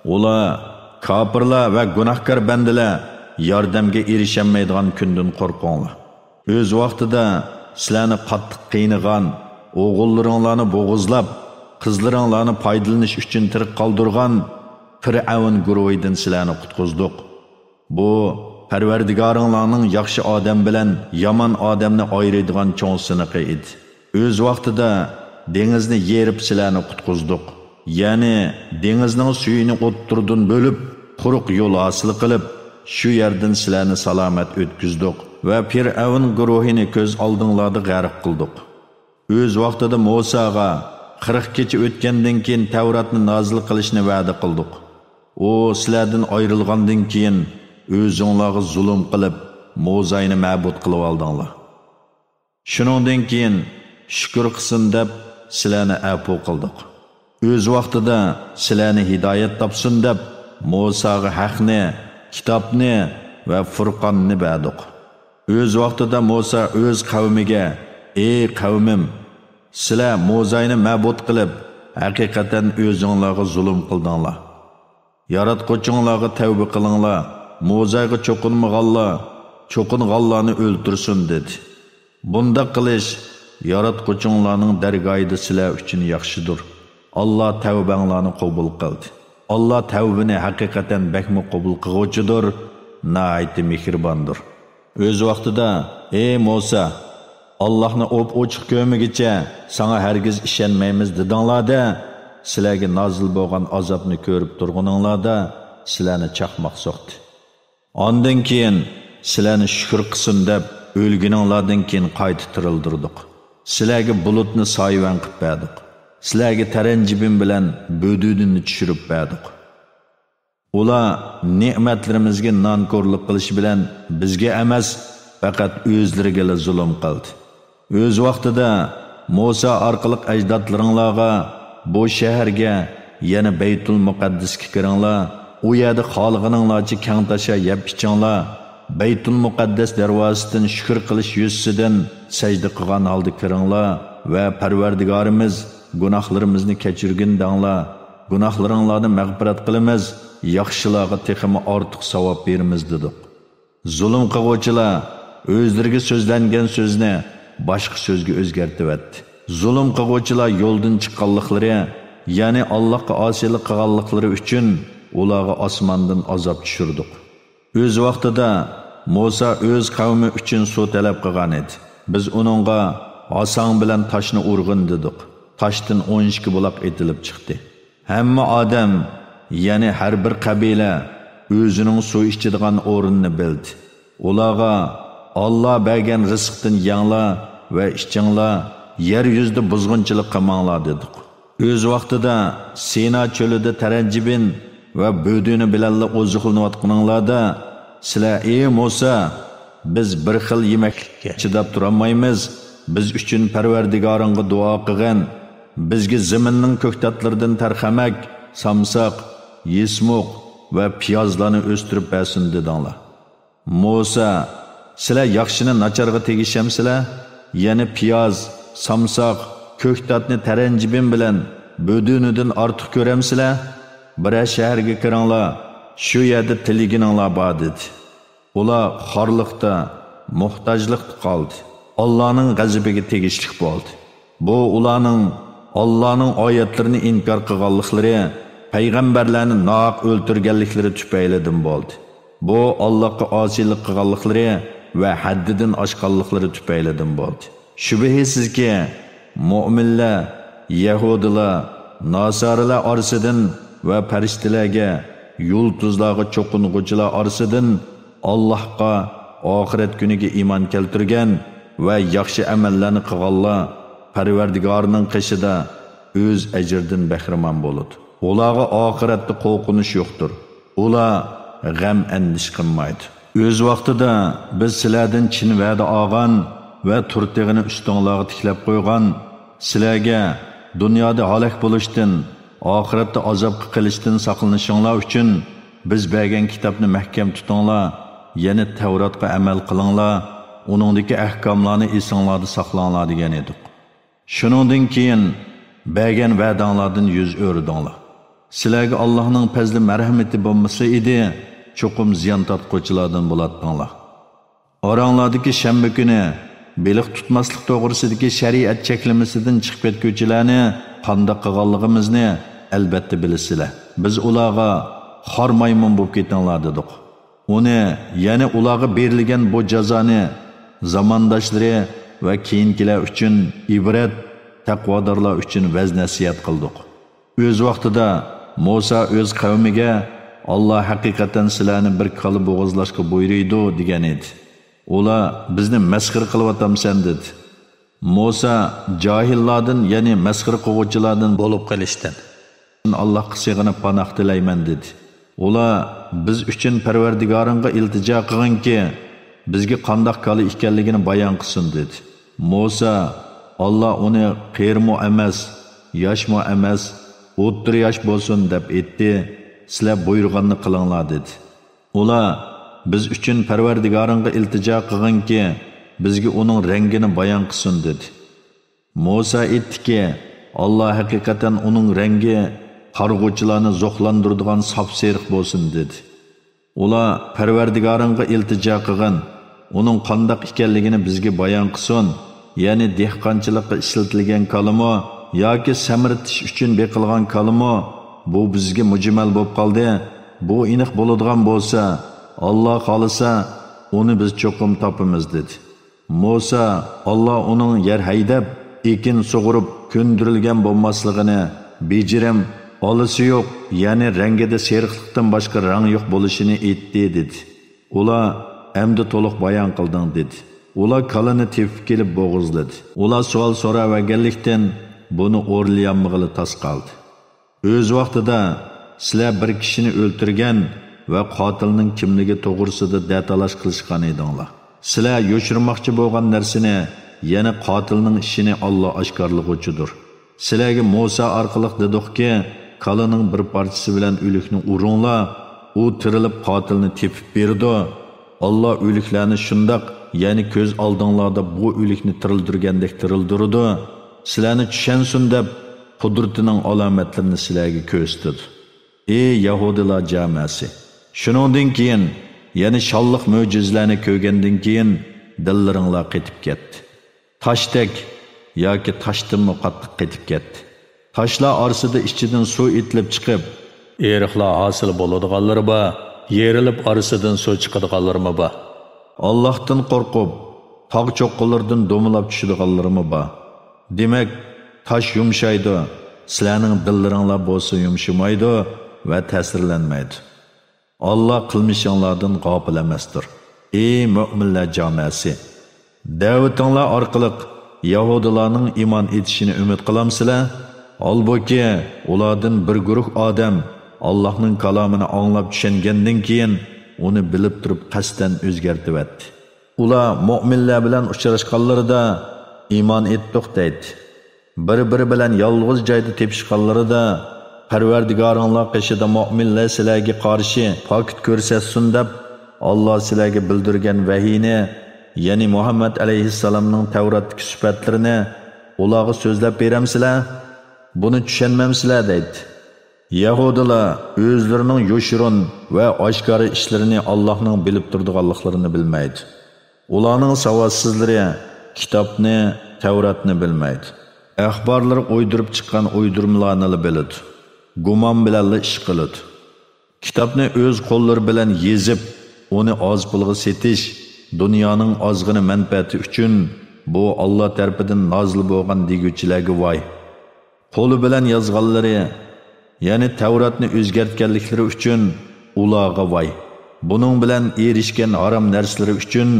ئۇلار، كاپىرلار ۋە گۇناھكار بەندىلەر ياردەمگە ئېرىشەلمەيدىغان كۈندىن قورقۇڭلار. ئۆز ۋاقتىدا سىلەرنى قاتتىق قىينىغان، ئوغۇللىرىڭلارنى بوغۇزلاپ، قىزلىرىڭلارنى پايدىلىنىش ئۈچۈن تىرىك قالدۇرغان پىرئەۋن گۇرۇھىدىن سىلەرنى قۇتقۇزدۇق. بۇ پەرۋەردىگارىڭلارنىڭ ياخشى ئادەم بىلەن يامان ئادەمنى ئايرىيدىغان چوڭ سىنىقى ئىدى. ئۆز ۋاقتىدا دېڭىزنى يېرىپ سىلەرنى قۇتقۇزدۇق. يەنى دېڭىزنىڭ سۈيىنى ئوتتۇرىدىن بۆلۈپ، قۇرۇق يول ھاسىل قىلىپ، شۇ يەردىن سىلەرنى سالامەت ئۆتكۈزدۇق ۋە پىرئەۋن گۇرۇھىنى كۆز ئالدىڭلاردا غەرق قىلدۇق. ئۆز ۋاقتىدا مۇساغا قىرىق كېچە ئۆتكەندىن كېيىن تەۋراتنى نازىل قىلىشنى ۋەدە قىلدۇق. ئۇ سىلەردىن ئايرىلغاندىن كېيىن ئۆزۈڭلارغا زۇلۇم قىلىپ، موزاينى مەبۇد قىلىۋالدىڭلار. شۇنىڭدىن كېيىن شۈكۈر قىلسۇن دەپ سىلەرنى ئەپۇ قىلدۇق. ئۆز ۋاقتىدا سىلەرنى ھىدايەت تاپسۇن دەپ مۇساغا ھەقنى، كىتابنى ۋە فۇرقاننى بەردۇق. ئۆز ۋاقتىدا مۇسا ئۆز قەۋمىگە، ئەي قەۋمىم! سىلەر موزاينى مەبۇد قىلىپ، ھەقىقەتەن ئۆزۈڭلارغا زۇلۇم قىلدىڭلار. ياراتقۇچۇڭلارغا تەۋبە قىلىڭلار، موزايغا چوقۇنمىغانلار، چوقۇنغانلارنى ئۆلتۈرسۇن، دېدى. بۇنداق قىلىش ياراتقۇچۇڭلارنىڭ دەرگاھىدا سىلەر ئۈچۈن ياخشىدۇر. ئاللا تەۋبەڭلارنى قوبۇل قىلدى. ئاللا تەۋبىنى ھەقىقەتەن بەكمۇ قوبۇل قىلغۇچىدۇر، ناھايىتى مېھرىباندۇر. ئۆز ۋاقتىدا، ئەي مۇسا! ئاللاھنى ئوپئوچۇق كۆرمىگۈچە ساڭا ھەرگىز ئىشەنمەيمىز دېدىڭلار-دە، سىلەرگە نازىل بولغان ئازابنى كۆرۈپ تۇرغىنىڭلاردا سىلەرنى چاقماق سوقتى. ئاندىن كېيىن سىلەرنى شۈكۈر قىلسۇن دەپ ئۆلگىنىڭلاردىن كېيىن قايتا تىرىلدۈردۇق. سىلەرگە بۇلۇتنى سايىۋەن قىلىپ بەردۇق. سىلەرگە تەرەنجىبىن بىلەن بۆدۈنىنى چۈشۈرۈپ بەردۇق. ئۇلار نېمەتلىرىمىزگە نانكورلۇق قىلىشى بىلەن بىزگە ئەمەس، پەقەت ئۆزلىرىگىلا زۇلۇم قىلدى. ئۆز ۋاقتىدا مۇسا ئارقىلىق ئەجدادلىرىڭلارغا، بۇ شەھەرگە، يەنى بەيتۇل مۇقەددەسكە كىرىڭلار، ئۇ يەردە خالىغىنىڭلارچە كەڭتاشا يەپ ئىچىڭلار، بەيتۇل مۇقەددەس دەرۋازىسىدىن شۈكۈر قىلىش يۈزىسىدىن سەجدە قىلغان ھالدا كىرىڭلار ۋە پەرۋەردىگارىمىز، گۇناھلىرىمىزنى كەچۈرگىن دەڭلار، گۇناھلىرىڭلارنى مەغپىرەت قىلىمىز، ياخشىلارغا تېخىمۇ ئارتۇق ساۋاب بېرىمىز، دېدۇق. زۇلۇم قىلغۇچىلار ئۆزلىرىگە سۆزلەنگەن سۆزنى باشقا سۆزگە ئۆزگەرتىۋەتتى. زۇلۇم قىلغۇچىلار يولدىن چىققانلىقلىرى يەنى ئاللاھقا ئاسىيلىق قىلغانلىقلىرى ئۈچۈن ئۇلارغا ئاسماندىن ئازاب چۈشۈردۇق. ئۆز ۋاقتىدا مۇسا ئۆز قەۋمى ئۈچۈن سۇ تەلەپ قىلغان ئىدى. بىز ئۇنىڭغا، «ھاساڭ بىلەن تاشنى ئۇرغىن» دېدۇق. تاشتىن ئون ئىككى بۇلاق ئېتىلىپ چىقتى. ھەممە ئادەم، يەنى ھەر بىر قەبىلە ئۆزىنىڭ سۇ ئىچىدىغان ئورنىنى بىلدى. ئۇلارغا، «ئاللا بەرگەن رىزىقتىن يەڭلار ۋە ئىچىڭلار، يەر يۈزىدە بۇزغۇنچىلىق قىلماڭلار» دېدۇق. ئۆز ۋاقتىدا سىنا چۆلىدە تەرەنجىبىن ۋە بۆدۈنە بىلەنلا ئوزۇقلىنىۋاتقىنىڭلاردا، سىلەر، «ئى مۇسا، بىز بىر خىل يېمەكلىككە چىداپ تۇرالمايمىز، بىز ئۈچۈن پەرۋەردىگارىڭغا دۇئا قىلغىن، بىزگە زېمىننىڭ كۆكتاتلىرىدىن تەرخەمەك، سامساق، يېسمۇق ۋە پىيازلارنى ئۆستۈرۈپ بەرسۇن» دېدىڭلار. مۇسا، سىلەر ياخشىنى ناچارغا تېگىشەمسىلەر؟ يەنى پىياز، سامساق، كۆكتاتنى تەرەنجىبىن بىلەن بۆدۈنىدىن ئارتۇق كۆرەمسىلەر؟ بىرەر شەھەرگە كىرىڭلار، شۇ يەردە تىلىگىنىڭلار بار، دېدى. ئۇلار خارلىقتا، موھتاجلىقتا قالدى. ئاللانىڭ غەزىپىگە تېگىشلىك بولدى. بۇ ئۇلارنىڭ ئاللانىڭ ئايەتلىرىنى ئىنكار قىلغانلىقلىرى، پەيغەمبەرلەرنى ناھەق ئۆلتۈرگەنلىكلىرى تۈپەيلىدىن بولدى. بۇ ئاللاھقا ئاسىيلىق قىلغانلىقلىرى ۋە ھەددىدىن ئاشقانلىقلىرى تۈپەيلىدىن بولدى. شۈبھىسىزكى، مۆمىنلەر، يەھۇدىيلار، ناسارىلار ئارىسىدىن ۋە پەرىشتىلەرگە، يۇلتۇزلارغا چوقۇنغۇچىلار ئارىسىدىن ئاللاھقا، ئاخىرەت كۈنىگە ئىمان كەلتۈرگەن ۋە ياخشى ئەمەللەرنى قىلغانلار پەرۋەردىگارىنىڭ قېشىدا ئۆز ئەجرىدىن بەھرىمەن بولىدۇ. ئۇلارغا ئاخىرەتتە قورقۇنچ يوقتۇر. ئۇلار غەم-ئەندىشە قىلمايدۇ. ئۆز ۋاقتىدا بىز سىلەردىن چىن ۋەدە ئالغان ۋە تۇرتېغىنى ئۈستۈڭلارغا تىكلەپ قويغان، سىلەرگە دۇنيادا ھالاك بولۇشتىن، ئاخىرەتتە ئازابقا قېلىشتىن ساقلىنىشىڭلار ئۈچۈن بىز بەرگەن كىتابنى مەھكەم تۇتۇڭلار، يەنى تەۋراتقا ئەمەل قىلىڭلار، ئۇنىڭدىكى ئەھكاملارنى ئېسىڭلاردا ساقلاڭلار دېگەن ئىدۇق. شۇنىڭدىن كېيىن بەرگەن ۋەدەڭلاردىن يۈز ئۆرۈدۈڭلار. سىلەرگە ئاللاھنىڭ پەزلى مەرھىمىتى بولمىسا ئىدى، چوقۇم زىيان تارتقۇچىلاردىن بولاتتىڭلار. ئاراڭلاردىكى شەنبە كۈنى بېلىق تۇتماسلىق توغرىسىدىكى شەرىئەت چەكلىمىسىدىن چىقىپ كەتكۈچىلەرنى قانداق قىلغانلىقىمىزنى ئەلبەتتە بىلىسىلەر. بىز ئۇلارغا، «خار مايمۇن بولۇپ كېتىڭلار» دېدۇق. ئۇنى، يەنى ئۇلارغا بېرىلگەن بۇ جازانى زامانداشلىرى ۋە كېيىنكىلەر ئۈچۈن ئىبرەت، تەقۋادارلار ئۈچۈن ۋەز-نەسىھەت قىلدۇق. ئۆز ۋاقتىدا مۇسا ئۆز قەۋمىگە، «ئاللا ھەقىقەتەن سىلەرنى بىر كالا بوغۇزلاشقا بۇيرۇيدۇ» دېگەن ئىدى. ئۇلار، «بىزنى مەسخىرە قىلىۋاتامسەن؟» دېدى. مۇسا، «جاھىللاردىن، يەنى مەسخىرە قىلغۇچىلاردىن بولۇپ قېلىشتىن ئاللاھقا سېغىنىپ پاناھ تىلەيمەن» دېدى. ئۇلار، «بىز ئۈچۈن پەرۋەردىگارىڭغا ئىلتىجا قىلغىنكى، بىزگە قانداق كالا ئىكەنلىكىنى بايان قىلسۇن» دېدى. مۇسا، «ئاللا ئۇنى قېرىمۇ ئەمەس، ياشمۇ ئەمەس، ئوتتۇرا ياش بولسۇن دەپ ئېيتتى، سىلەر بۇيرۇغاننى قىلىڭلار» دېدى. ئۇلار، «بىز ئۈچۈن پەرۋەردىگارىڭغا ئىلتىجا قىلغىنكى، بىزگە ئۇنىڭ رەڭگىنى بايان قىلسۇن» دېدى. مۇسا ئېيتتىكى، «ئاللا ھەقىقەتەن ئۇنىڭ رەڭگى قارىغۇچىلارنى زوقلاندۇرىدىغان ساپسېرىق بولسۇن» دېدى. ئۇلار، «پەرۋەردىگارىڭغا ئىلتىجا قىلغىن، ئۇنىڭ قانداق ئىكەنلىكىنى بىزگە بايان قىلسۇن، يەنى دېھقانچىلىققا ئىشلىتىلگەن كالىمۇ ياكى سەمرىتىش ئۈچۈن بېقىلغان كالىمۇ، بۇ بىزگە مۇجمەل بولۇپ قالدى، بۇ ئېنىق بولىدىغان بولسا، ئاللا خالىسا، ئۇنى بىز چوقۇم تاپىمىز» دېدى. مۇسا، «ئاللا ئۇنىڭ يەر ھەيدەپ، ئېكىن سۇغۇرۇپ كۆندۈرۈلگەن بولماسلىقىنى، بېجىرىم، ئالىسى يوق، يەنى رەڭگىدە سېرىقلىقتىن باشقا رەڭ يوق بولۇشىنى ئېيتتى» دېدى. ئۇلار، «ئەمدى تولۇق بايان قىلدىڭ» دېدى. ئۇلار كالىنى تېپىپ كېلىپ بوغۇزلىدى. ئۇلار سوئال سوراۋەرگەنلىكتىن، بۇنى ئورلىيالمىغىلى تاس قالدى. ئۆز ۋاقتىدا سىلەر بىر كىشىنى ئۆلتۈرگەن ۋە قاتىلنىڭ كىملىكى توغرىسىدا دەتالاش قىلىشقان ئىدىڭلار. سىلەر يوشۇرماقچى بولغان نەرسىنى، يەنى قاتىلنىڭ ئىشىنى ئاللا ئاشكارىلىغۇچىدۇر. سىلەرگە مۇسا ئارقىلىق دېدۇقكى، كالىنىڭ بىر پارچىسى بىلەن ئۆلۈكنى ئۇرۇڭلار، ئۇ تىرىلىپ قاتىلنى تېپىپ بېرىدۇ. ئاللا ئۆلۈكلەرنى شۇنداق، يەنى كۆز ئالدىڭلاردا بۇ ئۆلۈكنى تىرىلدۈرگەندەك تىرىلدۈرىدۇ. سىلەرنى چۈشەنسۇن دەپ، قۇدرىتىنىڭ ئالامەتلىرىنى سىلەرگە كۆرسىتىدۇ. ئى يەھۇدىيلار جامەسى! شۇنىڭدىن كېيىن، يەنى شانلىق مۆجىزىلەرنى كۆرگەندىن كېيىن، دىللىرىڭلار قېتىپ كەتتى. تاشتەك ياكى تاشتىنمۇ قاتتىق قېتىپ كەتتى. تاشلار ئارىسىدا ئىچىدىن سۇ ئېتىلىپ چىقىپ، ئېرىقلار ھاسىل بولىدىغانلىرى بار، يېرىلىپ ئارىسىدىن سۇ چىقىدىغانلىرىمۇ بار. ئاللاھتىن قورقۇپ، تاغ چوققىلىرىدىن دومىلاپ چۈشىدىغانلىرىمۇ بار. دېمەك، تاش يۇمشايدۇ، سىلەرنىڭ دىللىرىڭلار بولسا يۇمشىمايدۇ ۋە تەسىرلەنمەيدۇ. ئاللا قىلمىشىڭلاردىن غاپىل ئەمەستۇر. ئى مۆمىنلەر جامەسى! دەۋىتىڭلار ئارقىلىق يەھۇدىيلارنىڭ ئىمان ئېتىشىنى ئۈمىد قىلامسىلەر؟ ھالبۇكى، ئۇلاردىن بىر گۇرۇھ ئادەم ئاللاھنىڭ كالامىنى ئاڭلاپ چۈشەنگەندىن كېيىن، ئۇنى بىلىپ تۇرۇپ قەستەن ئۆزگەرتىۋەتتى. ئۇلار مۆمىنلەر بىلەن ئۇچراشقانلىرىدا، ئىمان ئېتتۇق دەيدۇ. بىر-بىرى بىلەن يالغۇز جايدا تېپىشقانلىرىدا، پەرۋەردىگارىڭلار قېشىدا مۆمىنلەر سىلەرگە قارشى پاكىت كۆرسەتسۇن دەپ، ئاللا سىلەرگە بىلدۈرگەن ۋەھىينى، يەنى مۇھەممەد ئەلەيھىسسالامنىڭ تەۋراتتىكى سۈپەتلىرىنى ئۇلارغا سۆزلەپ بېرەمسىلەر؟ بۇنى چۈشەنمەمسىلەر؟ دەيدۇ. يەھۇدىيلار ئۆزلىرىنىڭ يوشۇرۇن ۋە ئاشكارا ئىشلىرىنى ئاللاھنىڭ بىلىپ تۇرىدىغانلىقلىرىنى بىلمەيدۇ. ئۇلارنىڭ ساۋاتسىزلىرى كىتابنى، تەۋراتنى بىلمەيدۇ. ئەخبارلىرى ئويدۇرۇپ چىققان ئويدۇرمىلارنىلا بىلىدۇ. گۇمان بىلەنلا ئىش قىلىدۇ. كىتابنى ئۆز قوللىرى بىلەن يېزىپ، ئۇنى ئاز پۇلغا سېتىش، دۇنيانىڭ ئازغىنە مەنپەئەتى ئۈچۈن، بۇ ئاللا تەرىپىدىن نازىل بولغان دېگۈچىلەرگە ۋاي! قولى بىلەن يازغانلىرى، يەنى تەۋراتنى ئۆزگەرتكەنلىكلىرى ئۈچۈن ئۇلارغا ۋاي! بۇنىڭ بىلەن ئېرىشكەن ھارام نەرسىلىرى ئۈچۈن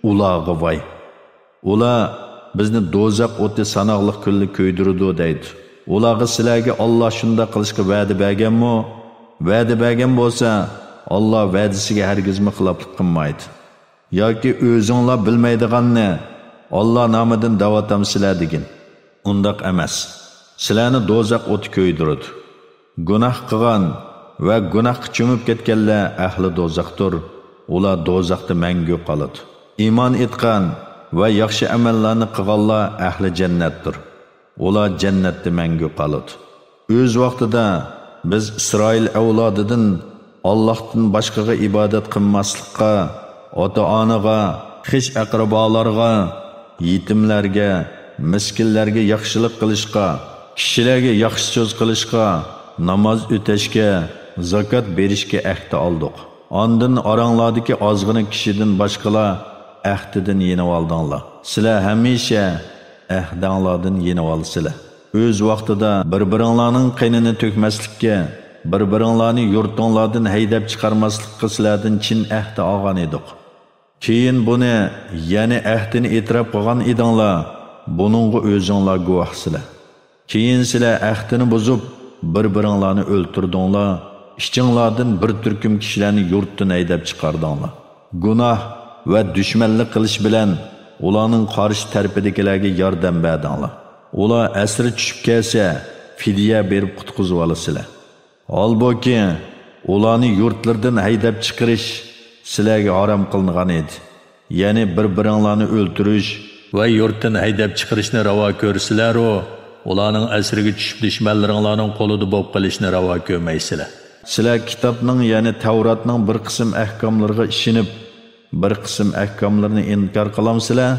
ئۇلارغا ۋاي! ئۇلار، «بىزنى دوزاخ ئوتى ساناقلىق كۈنلا كۆيدۈرىدۇ» دەيدۇ. ئۇلارغا، «سىلەرگە ئاللا شۇنداق قىلىشقا ۋەدە بەرگەنمۇ؟ ۋەدە بەرگەن بولسا، ئاللا ۋەدىسىگە ھەرگىزمۇ خىلاپلىق قىلمايدۇ. ياكى ئۆزۈڭلار بىلمەيدىغاننى ئاللا نامىدىن دەۋاتامسىلەر؟» دېگىن. ئۇنداق ئەمەس. سىلەرنى دوزاخ ئوتى كۆيدۈرىدۇ. گۇناھ قىلغان ۋە گۇناھقا چۆمۈپ كەتكەنلەر ئەھلى دوزاختۇر. ئۇلار دوزاختا مەڭگۈ قالىدۇ. ئىمان ئېيتقان ۋە ياخشى ئەمەللەرنى قىلغانلار ئەھلى جەننەتتۇر. ئۇلار جەننەتتە مەڭگۈ قالىدۇ. ئۆز ۋاقتىدا بىز ئىسرائىل ئەۋلادىدىن ئاللاھتىن باشقىغا ئىبادەت قىلماسلىققا، ئاتا-ئانىغا، خىش-ئەقرىبالارغا، يېتىملەرگە، مىسكىنلەرگە ياخشىلىق قىلىشقا، كىشىلەرگە ياخشى سۆز قىلىشقا، ناماز ئۆتەشكە، زاكات بېرىشكە ئەھدى ئالدۇق. ئاندىن ئاراڭلاردىكى ئازغىنە كىشىدىن باشقىلار ئەھدىدىن يېنىۋالدىڭلار. سىلەر ھەمىشە ئەھدىڭلاردىن يېنىۋالىسىلەر. ئۆز ۋاقتىدا بىر-بىرىڭلارنىڭ قېنىنى تۆكمەسلىككە، بىر-بىرىڭلارنى يۇرتۇڭلاردىن ھەيدەپ چىقارماسلىققا سىلەردىن چىن ئەھدى ئالغان ئىدۇق. كېيىن بۇنى، يەنى ئەھدىنى ئېتىراپ قىلغان ئىدىڭلار، بۇنىڭغا ئۆزۈڭلار گۇۋاھسىلەر. كېيىن سىلەر ئەھدىنى بۇزۇپ، بىر-بىرىڭلارنى ئۆلتۈردۈڭلار، ئىچىڭلاردىن بىر تۈركۈم كىشىلەرنى يۇرتتىن ھەيدەپ چىقاردىڭلار. گۇناھ ۋە دۈشمەنلىك قىلىش بىلەن ئۇلارنىڭ قارشى تەرىپىدىكىلەرگە ياردەم بەردىڭلار. ئۇلار ئەسىر چۈشۈپ كەلسە، فىدىيە بېرىپ قۇتقۇزۇۋالىسىلەر. ھالبۇكى، ئۇلارنى يۇرتلىرىدىن ھەيدەپ چىقىرىش سىلەرگە ھارام قىلىنغان ئىدى. يەنى بىر-بىرىڭلارنى ئۆلتۈرۈش ۋە يۇرتتىن ھەيدەپ چىقىرىشنى راۋا كۆرسىلەرۇ، ئۇلارنىڭ ئەسىرىگە چۈشۈپ، دۈشمەنلىرىڭلارنىڭ قولىدا بولۇپ قېلىشنى راۋا كۆرمەيسىلەر. سىلەر كىتابنىڭ، يەنى تەۋراتنىڭ بىر قىسىم ئەھكاملىرىغا ئىشىنىپ، بىر قىسىم ئەھكاملىرىنى ئىنكار قىلامسىلەر؟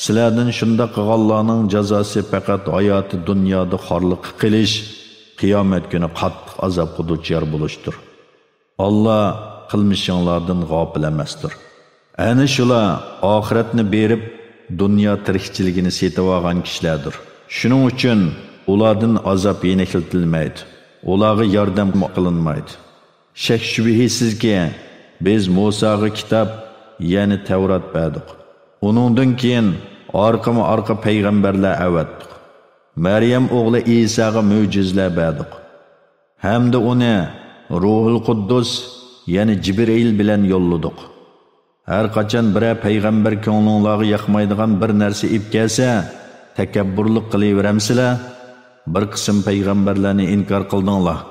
سىلەردىن شۇنداق قىلغانلارنىڭ جازاسى پەقەت ھاياتى دۇنيادا خارلىققا قېلىش، قىيامەت كۈنى قاتتىق ئازابقا دۇچار بولۇشتۇر. ئاللا قىلمىشىڭلاردىن غاپىل ئەمەستۇر. ئەنە شۇلار ئاخىرەتنى بېرىپ، دۇنيا تىرىكچىلىكىنى سېتىۋالغان كىشىلەردۇر. شۇنىڭ ئۈچۈن ئۇلاردىن ئازاب يېنىكلىتىلمەيدۇ، ئۇلارغا ياردەم قىلىنمايدۇ. شەك-شۈبھىسىزكى، بىز مۇساغا كىتاب، يەنى تەۋرات بەردۇق. ئۇنىڭدىن كېيىن ئارقىمۇ-ئارقا پەيغەمبەرلەر ئەۋەتتۇق. مەريەم ئوغلى ئىساغا مۆجىزىلەر بەردۇق. ھەمدە ئۇنى روھۇل قۇددۇس، يەنى جىبرىئىل بىلەن يوللىدۇق. ھەر قاچان بىرەر پەيغەمبەر كۆڭلۈڭلارغا ياقمايدىغان بىر نەرسە ئېلىپ كەلسە، تەكەببۇرلۇق قىلىۋېرەمسىلەر؟ بىر قىسىم پەيغەمبەرلەرنى ئىنكار قىلدىڭلار،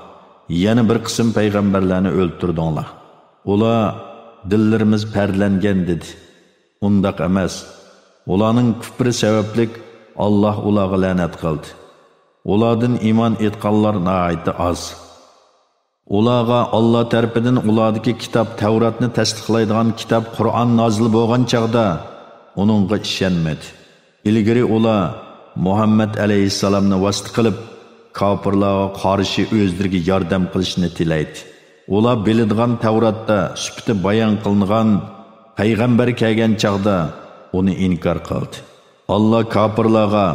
يەنە بىر قىسىم پەيغەمبەرلەرنى ئۆلتۈردۈڭلار. ئۇلار، «دىللىرىمىز پەردىلەنگەن» دېدى. ئۇنداق ئەمەس. ئۇلارنىڭ كۇپرى سەۋەبلىك ئاللا ئۇلارغا لەنەت قىلدى. ئۇلاردىن ئىمان ئېيتقانلار ناھايىتى ئاز. ئۇلارغا ئاللا تەرىپىدىن ئۇلاردىكى كىتاب تەۋراتنى تەستىقلايدىغان كىتاب قۇرئان نازىل بولغان چاغدا ئۇنىڭغا ئىشەنمىدى. ئىلگىرى ئۇلار مۇھەممەد ئەلەيھىسسالامنى ۋاسىتە قىلىپ، كاپىرلارغا قارشى ئۆزلىرىگە ياردەم قىلىشنى تىلەيدۇ. ئۇلار بىلىدىغان تەۋراتتا سۈپىتى بايان قىلىنغان پەيغەمبەر كەلگەن چاغدا ئۇنى ئىنكار قىلدى. ئاللا كاپىرلارغا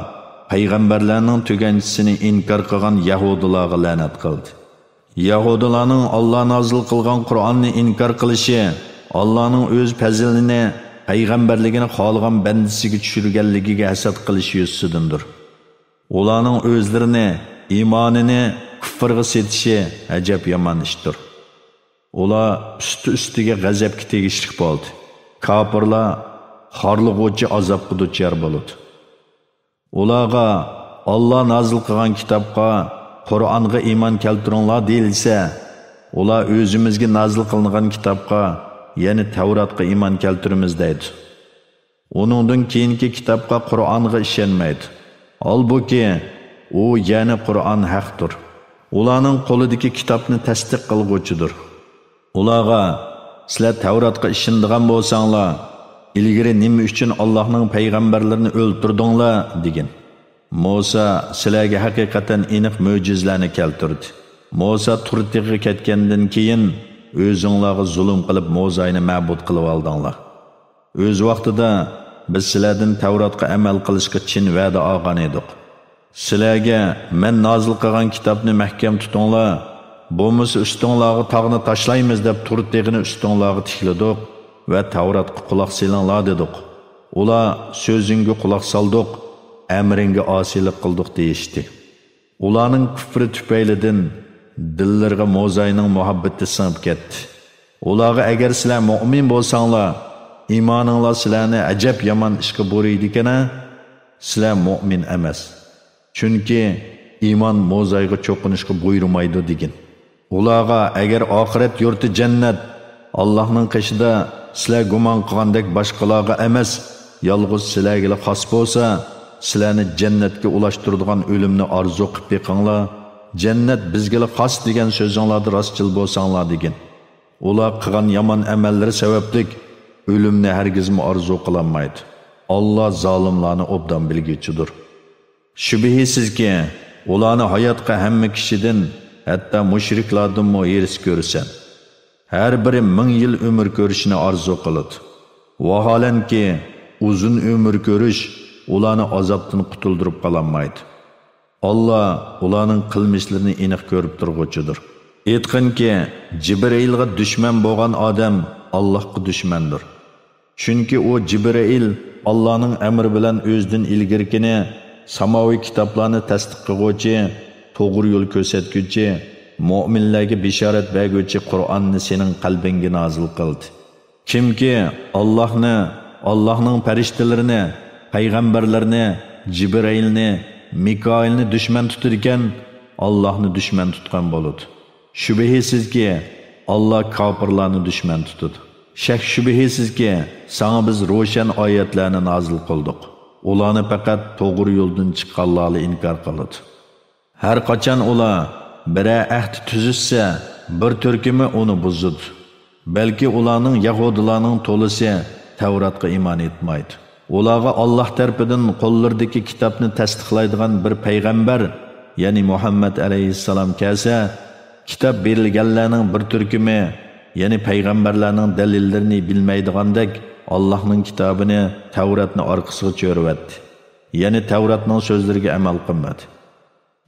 پەيغەمبەرلەرنىڭ تۈگەنچىسىنى ئىنكار قىلغان يەھۇدىيلارغا لەنەت قىلدى. يەھۇدىيلارنىڭ ئاللا نازىل قىلغان قۇرئاننى ئىنكار قىلىشى، ئاللانىڭ ئۆز پەزلىنى، پەيغەمبەرلىكىنى خالىغان بەندىسىگە چۈشۈرگەنلىكىگە ھەسەت قىلىشى يۈزىسىدىندۇر. ئۇلارنىڭ ئۆزلىرىنى ئىمانىنى كۇفرغا سېتىشى ئەجەب يامان ئىشتۇر. ئۇلار ئۈستى-ئۈستىگە غەزەپكە تېگىشلىك بولدى. كاپىرلار خارلىغۇچى ئازابقا دۇچار بولىدۇ. ئۇلارغا ئاللا نازىل قىلغان كىتابقا، قۇرئانغا ئىمان كەلتۈرۈڭلار دېيىلسە، ئۇلار ئۆزىمىزگە نازىل قىلىنغان كىتابقا، يەنى تەۋراتقا ئىمان كەلتۈرىمىز دەيدۇ. ئۇنىڭدىن كېيىنكى كىتابقا، قۇرئانغا ئىشەنمەيدۇ. ھالبۇكى، ئۇ، يەنى قۇرئان ھەقتۇر. ئۇلارنىڭ قولىدىكى كىتابنى تەستىق قىلغۇچىدۇر. ئۇلارغا، سىلەر تەۋراتقا ئىشىنىدىغان بولساڭلار، ئىلگىرى نېمە ئۈچۈن ئاللاھنىڭ پەيغەمبەرلىرىنى ئۆلتۈردۈڭلار؟ دېگىن. موسا سىلەرگە ھەقىقەتەن ئېنىق مۆجىزىلەرنى كەلتۈردى. موسا تۇر تېغىغا كەتكەندىن كېيىن، ئۆزۈڭلارغا زۇلۇم قىلىپ موزاينى مەبۇد قىلىۋالدىڭلار. ئۆز ۋاقتىدا بىز سىلەردىن تەۋراتقا ئەمەل قىلىشقا چىن ۋەدە ئالغان ئىدۇق. سىلەرگە مەن نازىل قىلغان كىتابنى مەھكەم تۇتۇڭلار، بولمىسا ئۈستۈڭلارغا تاغنى تاشلايمىز دەپ تۇر تېغىنى ئۈستۈڭلارغا تىكلىدۇق ۋە تەۋراتقا قۇلاق سېلىڭلار دېدۇق. ئۇلار سۆزۈڭگە قۇلاق سالدۇق، ئەمرىڭگە ئاسىيلىق قىلدۇق دېيىشتى. ئۇلارنىڭ كۇفرى تۈپەيلىدىن دىللىرىغا موزاينىڭ مۇھەببىتى سىڭىپ كەتتى. ئۇلارغا، ئەگەر سىلەر مۆمىن بولساڭلار، ئىمانىڭلار سىلەرنى ئەجەب يامان ئىشقا بۇيرۇيدىكەن-ە، سىلەر مۆمىن ئەمەس. چۈنكى ئىمان موزايغا چوقۇنۇشقا بۇيرۇمايدۇ، دېگىن. ئۇلارغا، ئەگەر ئاخىرەت يۇرتى جەننەت، ئاللاھنىڭ قېشىدا سىلەر گۇمان قىلغاندەك باشقىلارغا ئەمەس، يالغۇز سىلەرگىلا خاس بولسا، سىلەرنى جەننەتكە ئۇلاشتۇرىدىغان ئۆلۈمنى ئارزۇ قىلىپ بېقىڭلار، جەننەت بىزگىلا خاس دېگەن سۆزۈڭلاردا راستچىل بولساڭلار، دېگىن. ئۇلار قىلغان يامان ئەمەللىرى سەۋەبلىك ئۆلۈمنى ھەرگىزمۇ ئارزۇ قىلالمايدۇ. ئاللا زالىملارنى ئوبدان بىلگۈچىدۇر. شۈبھىسىزكى، ئۇلارنى ھاياتقا ھەممە كىشىدىن، ھەتتا مۇشرىكلاردىنمۇ ھېرىس كۆرىسەن. ھەر بىرى مىڭ يىل ئۆمۈر كۆرۈشنى ئارزۇ قىلىدۇ. ۋاھالەنكى، ئۇزۇن ئۆمۈر كۆرۈش ئۇلارنى ئازابتىن قۇتۇلدۇرۇپ قالالمايدۇ. ئاللا ئۇلارنىڭ قىلمىشلىرىنى ئېنىق كۆرۈپ تۇرغۇچىدۇر. ئېيتقىنكى، جىبرىئىلغا دۈشمەن بولغان ئادەم ئاللاھقا دۈشمەندۇر. چۈنكى ئۇ، جىبرىئىل، ئاللانىڭ ئەمرى بىلەن ئۆزىدىن ئىلگىرىكىنى، ساماۋىي كىتابلارنى تەستىق قىلغۇچى، توغرا يول كۆرسەتكۈچى، مۆمىنلەرگە بېشارەت بەرگۈچى قۇرئاننى سېنىڭ قەلبىڭگە نازىل قىلدى. كىمكى ئاللاھنى، ئاللاھنىڭ پەرىشتىلىرىنى، پەيغەمبەرلىرىنى، جىبرىئىلنى، مىكائىلنى دۈشمەن تۇتىدىكەن، ئاللاھنى دۈشمەن تۇتقان بولىدۇ. شۈبھىسىزكى، ئاللا كاپىرلارنى دۈشمەن تۇتىدۇ. شەك-شۈبھىسىزكى، ساڭا بىز روشەن ئايەتلەرنى نازىل قىلدۇق. ئۇلارنى پەقەت توغرا يولدىن چىققانلارلا ئىنكار قىلىدۇ. ھەر قاچان ئۇلار بىرەر ئەھدى تۈزۈشسە، بىر تۈركۈمى ئۇنى بۇزىدۇ. بەلكى ئۇلارنىڭ، يەھۇدىيلارنىڭ تولىسى تەۋراتقا ئىمان ئېيتمايدۇ. ئۇلارغا ئاللاھ تەرىپىدىن قوللىرىدىكى كىتابنى تەستىقلايدىغان بىر پەيغەمبەر، يەنى مۇھەممەد ئەلەيھىسسالام كەلسە، كىتاب بېرىلگەنلەرنىڭ بىر تۈركۈمى، يەنى پەيغەمبەرلەرنىڭ دەلىللىرىنى بىلمەيدىغاندەك، ئاللاھنىڭ كىتابىنى، تەۋراتنى ئارقىسىغا چۆرۈۋەتتى. يەنى تەۋراتنىڭ سۆزلىرىگە ئەمەل قىلمىدى.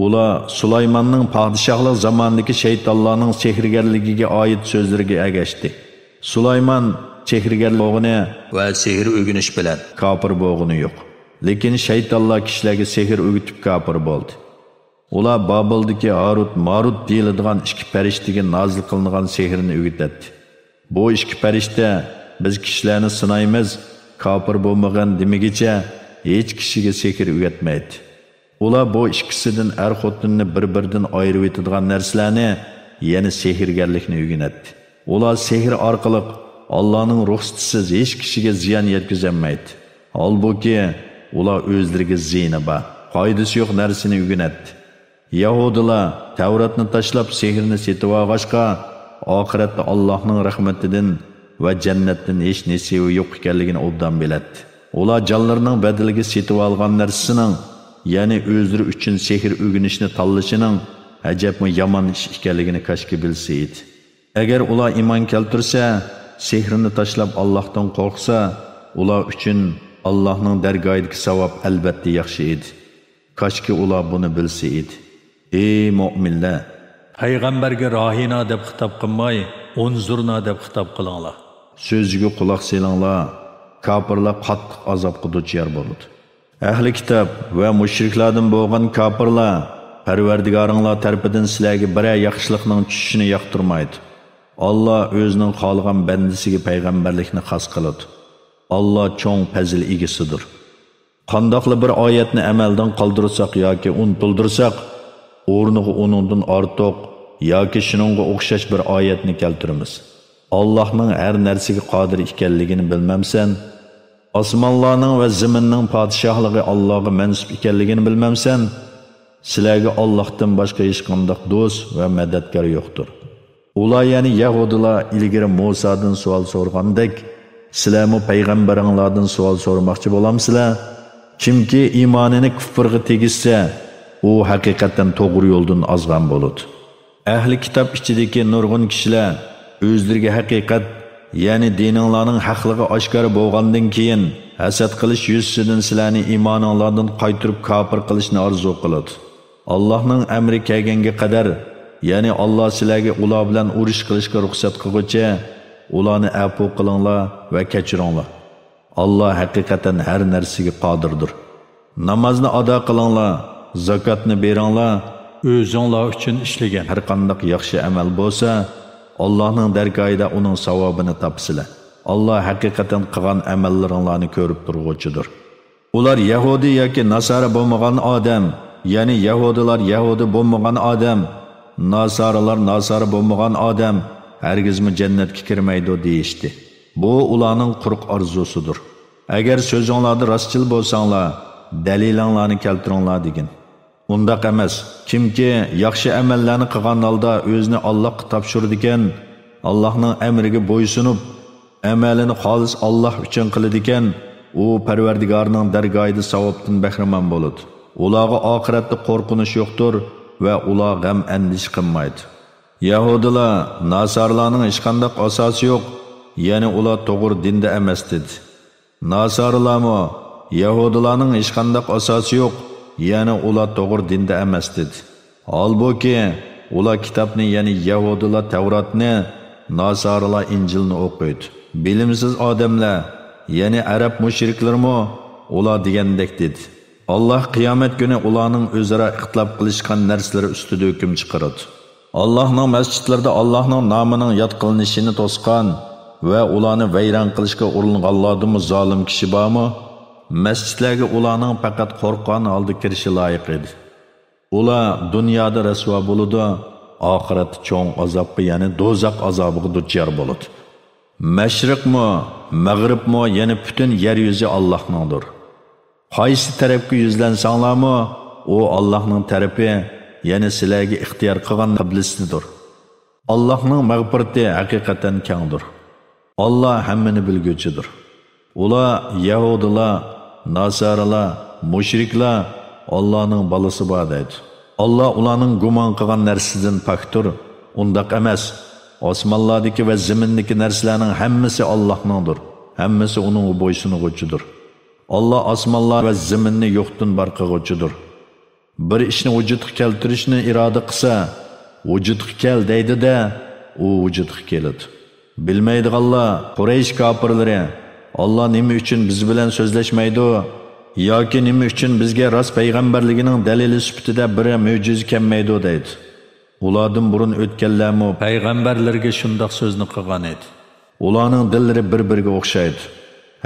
ئۇلار سۇلايماننىڭ پادىشاھلىق زامانىدىكى شەيتانلارنىڭ سېھىرگەرلىكىگە ئائىت سۆزلىرىگە ئەگەشتى. سۇلايمان سېھىرگەر بولغىنى ۋە سېھىر ئۆگىنىش بىلەن كاپىر بولغىنى يوق. لېكىن شەيتانلار كىشىلەرگە سېھىر ئۆگىتىپ كاپىر بولدى. ئۇلار بابىلدىكى ھاروت، ماروت دېيىلىدىغان ئىككى پەرىشتىگە نازىل قىلىنغان سېھىرنى ئۆگىتەتتى. بۇ ئىككى پەرىشتە، بىز كىشىلەرنى سىنايمىز، كاپىر بولمىغىن دېمىگىچە، ھېچ كىشىگە سېھىر ئۆگەتمەيتتى. ئۇلار بۇ ئىككىسىدىن ئەر-خوتۇننى بىر-بىرىدىن ئايرىۋېتىدىغان نەرسىلەرنى، يەنى سېھىرگەرلىكنى ئۆگىنەتتى. ئۇلار سېھىر ئارقىلىق ئاللانىڭ رۇخسىتىسىز ھېچ كىشىگە زىيان يەتكۈزەلمەيتتى. ھالبۇكى، ئۇلار ئۆزلىرىگە زىيىنى بار، پايدىسى يوق نەرسىنى ئۆگىنەتتى. يەھۇدىيلار تەۋراتنى تاشلاپ سېھىرنى سېتىۋالغاچقا، ئاخىرەتتە ئاللاھنىڭ رەھمىتىدىن ۋە جەننەتتىن ھېچ نېسىۋى يوق ئىكەنلىكىنى ئوبدان بىلەتتى. ئۇلار جانلىرىنىڭ بەدىلىگە سېتىۋالغان نەرسىسىنىڭ يەنى ئۆزلىرى ئۈچۈن سېھىر ئۆگىنىشنى تاللىشىنىڭ ئەجەبمۇ يامان ئىش ئىكەنلىكىنى كاشكى بىلسە ئىدى. ئەگەر ئۇلار ئىمان كەلتۈرسە، سېھرىنى تاشلاپ ئاللاھتىن قورقسا، ئۇلار ئۈچۈن ئاللاھنىڭ دەرگاھىدىكى ساۋاب ئەلۋەتتە ياخشى ئىدى. كاشكى ئۇلار بۇنى بىلسە ئىدى. ئەي مۆمىنلەر! پەيغەمبەرگە راھىنا دەپ خىتاب قىلماي، ئۇنزۇرنا دەپ خىتاب قىلىڭلار. سۆزىگە قۇلاق سېلىڭلار، كاپىرلار قاتتىق ئازابقا دۇچار بولىدۇ. ئەھلى كىتاب ۋە مۇشرىكلاردىن بولغان كاپىرلار پەرۋەردىگارىڭلار تەرىپىدىن سىلەرگە بىرەر ياخشىلىقنىڭ چۈشۈشىنى ياقتۇرمايدۇ. ئاللا ئۆزىنىڭ خالىغان بەندىسىگە پەيغەمبەرلىكنى خاس قىلىدۇ. ئاللا چوڭ پەزىل ئىگىسىدۇر. قانداقلا بىر ئايەتنى ئەمەلدىن قالدۇرساق ياكى ئۇنتۇلدۇرساق، ئورنىغا ئۇنىڭدىن ئارتۇق ياكى شۇنىڭغا ئوخشاش بىر ئايەتنى كەلتۈرىمىز. ئاللاھنىڭ ھەر نەرسىگە قادىر ئىكەنلىكىنى بىلمەمسەن؟ ئاسمانلارنىڭ ۋە زېمىننىڭ پادىشاھلىقى ئاللاغا مەنسۇپ ئىكەنلىكىنى بىلمەمسەن؟ سىلەرگە ئاللاھتىن باشقا ھېچقانداق دوست ۋە مەدەتكار يوقتۇر. ئۇلار، يەنى يەھۇدىيلار ئىلگىرى مۇسادىن سوئال سورىغاندەك، سىلەرمۇ پەيغەمبىرىڭلاردىن سوئال سورىماقچى بولامسىلەر؟ كىمكى ئىمانىنى كۇفرغا تېگىشسە، ئۇ ھەقىقەتەن توغرا يولدىن ئازغان بولىدۇ. ئەھلى كىتاب ئىچىدىكى نۇرغۇن كىشىلەر ئۆزلىرىگە ھەقىقەت، يەنى دىنىڭلارنىڭ ھەقلىقى ئاشكارا بولغاندىن كېيىن، ھەسەت قىلىش يۈزىسىدىن سىلەرنى ئىمانىڭلاردىن قايتۇرۇپ كاپىر قىلىشنى ئارزۇ قىلىدۇ. ئاللاھنىڭ ئەمرى كەلگەنگە قەدەر، يەنى ئاللا سىلەرگە ئۇلار بىلەن ئۇرۇش قىلىشقا رۇخسەت قىلغۇچە، ئۇلارنى ئەپۇ قىلىڭلار ۋە كەچۈرۈڭلار. ئاللا ھەقىقەتەن ھەر نەرسىگە قادىردۇر. نامازنى ئادا قىلىڭلار، زاكاتنى بېرىڭلار. ئۆزۈڭلار ئۈچۈن ئىشلىگەن ھەرقانداق ياخشى ئەمەل بولسا، ئاللاھنىڭ دەرگاھىدا ئۇنىڭ ساۋابىنى تاپىسىلەر. ئاللا ھەقىقەتەن قىلغان ئەمەللىرىڭلارنى كۆرۈپ تۇرغۇچىدۇر. ئۇلار يەھۇدىي ياكى ناسارا بولمىغان ئادەم، يەنى يەھۇدىيلار يەھۇدىي بولمىغان ئادەم، ناسارىلار ناسارا بولمىغان ئادەم ھەرگىزمۇ جەننەتكە كىرمەيدۇ دېيىشتى. بۇ ئۇلارنىڭ قۇرۇق ئارزۇسىدۇر. ئەگەر سۆزۈڭلاردا راستچىل بولساڭلار، دەلىلىڭلارنى كەلتۈرۈڭلار دېگىن. ئۇنداق ئەمەس. كىمكى ياخشى ئەمەللەرنى قىلغان ھالدا ئۆزىنى ئاللاھقا تاپشۇرىدىكەن، ئاللاھنىڭ ئەمرىگە بويسۇنۇپ، ئەمەلىنى خالىس ئاللاھ ئۈچۈن قىلىدىكەن، ئۇ پەرۋەردىگارىنىڭ دەرگاھىدا ساۋابتىن بەھرىمەن بولىدۇ. ئۇلارغا ئاخىرەتتە قورقۇنچ يوقتۇر ۋە ئۇلار غەم-ئەندىشە قىلمايدۇ. يەھۇدىيلار، ناسارىلارنىڭ ھېچقانداق ئاساسى يوق، يەنى ئۇلار توغرا دىندا ئەمەس، دېدى. ناسارىلارمۇ، يەھۇدىيلارنىڭ ھېچقانداق ئاساسى يوق، يەنى ئۇلار توغرا دىندا ئەمەس، دېدى. ھالبۇكى، ئۇلار كىتابنى، يەنى يەھۇدىيلار تەۋراتنى، ناسارىلار ئىنجىلنى ئوقۇيدۇ. بىلىمسىز ئادەملەر، يەنى ئەرەب مۇشرىكلىرىمۇ ئۇلار دېگەندەك دېدى. ئاللاھ قىيامەت كۈنى ئۇلارنىڭ ئۆزئارا ئىختىلاپ قىلىشقان نەرسىلىرى ئۈستىدە ھۆكۈم چىقىرىدۇ. ئاللاھنىڭ مەسچىتلىرىدە ئاللاھنىڭ نامىنىڭ ياد قىلىنىشىنى توسقان ۋە ئۇلارنى ۋەيران قىلىشقا ئۇرۇنغانلاردىنمۇ زالىم كىشى بارمۇ؟ مەسچىتلەرگە ئۇلارنىڭ پەقەت قورققان ھالدا كىرىشى لايىق ئىدى. ئۇلار دۇنيادا رەسۋا بولىدۇ، ئاخىرەتتە چوڭ ئازابقا، يەنى دوزاخ ئازابىغا دۇچار بولىدۇ. مەشرىقمۇ، مەغرىبمۇ، يەنى پۈتۈن يەر يۈزى ئاللاھنىڭدۇر. قايسى تەرەپكە يۈزلەنسەڭلارمۇ، ئۇ ئاللاھنىڭ تەرىپى، يەنى سىلەرگە ئىختىيار قىلغان قىبلىسىدۇر. ئاللاھنىڭ مەغپىرىتى ھەقىقەتەن كەڭدۇر. ئاللا ھەممىنى بىلگۈچىدۇر. ئۇلار، يەھۇدىيلار، ناسارىلار، مۇشرىكلار ئاللانىڭ بالىسى بار دەيدۇ. ئاللا ئۇلارنىڭ گۇمان قىلغان نەرسىدىن پاكتۇر. ئۇنداق ئەمەس. ئاسمانلاردىكى ۋە زېمىندىكى نەرسىلەرنىڭ ھەممىسى ئاللاھنىڭدۇر. ھەممىسى ئۇنىڭغا بويسۇنغۇچىدۇر. ئاللا ئاسمانلار ۋە زېمىننى يوقتىن بار قىلغۇچىدۇر. بىر ئىشنى ۋۇجۇدقا كەلتۈرۈشنى ئىرادە قىلسا، ۋۇجۇدقا كەل دەيدۇ-دە، ئۇ ۋۇجۇدقا كېلىدۇ. بىلمەيدىغانلار، قۇرەيش كاپىرلىرى، ئاللا نېمە ئۈچۈن بىز بىلەن سۆزلەشمەيدۇ ياكى نېمە ئۈچۈن بىزگە راست پەيغەمبەرلىكىنىڭ دەلىلى سۈپىتىدە بىر مۆجىزە كەلمەيدۇ دەيدۇ. ئۇلاردىن بۇرۇن ئۆتكەنلەرمۇ پەيغەمبەرلىرىگە شۇنداق سۆزنى قىلغان ئىدى. ئۇلارنىڭ دىللىرى بىر-بىرىگە ئوخشايدۇ.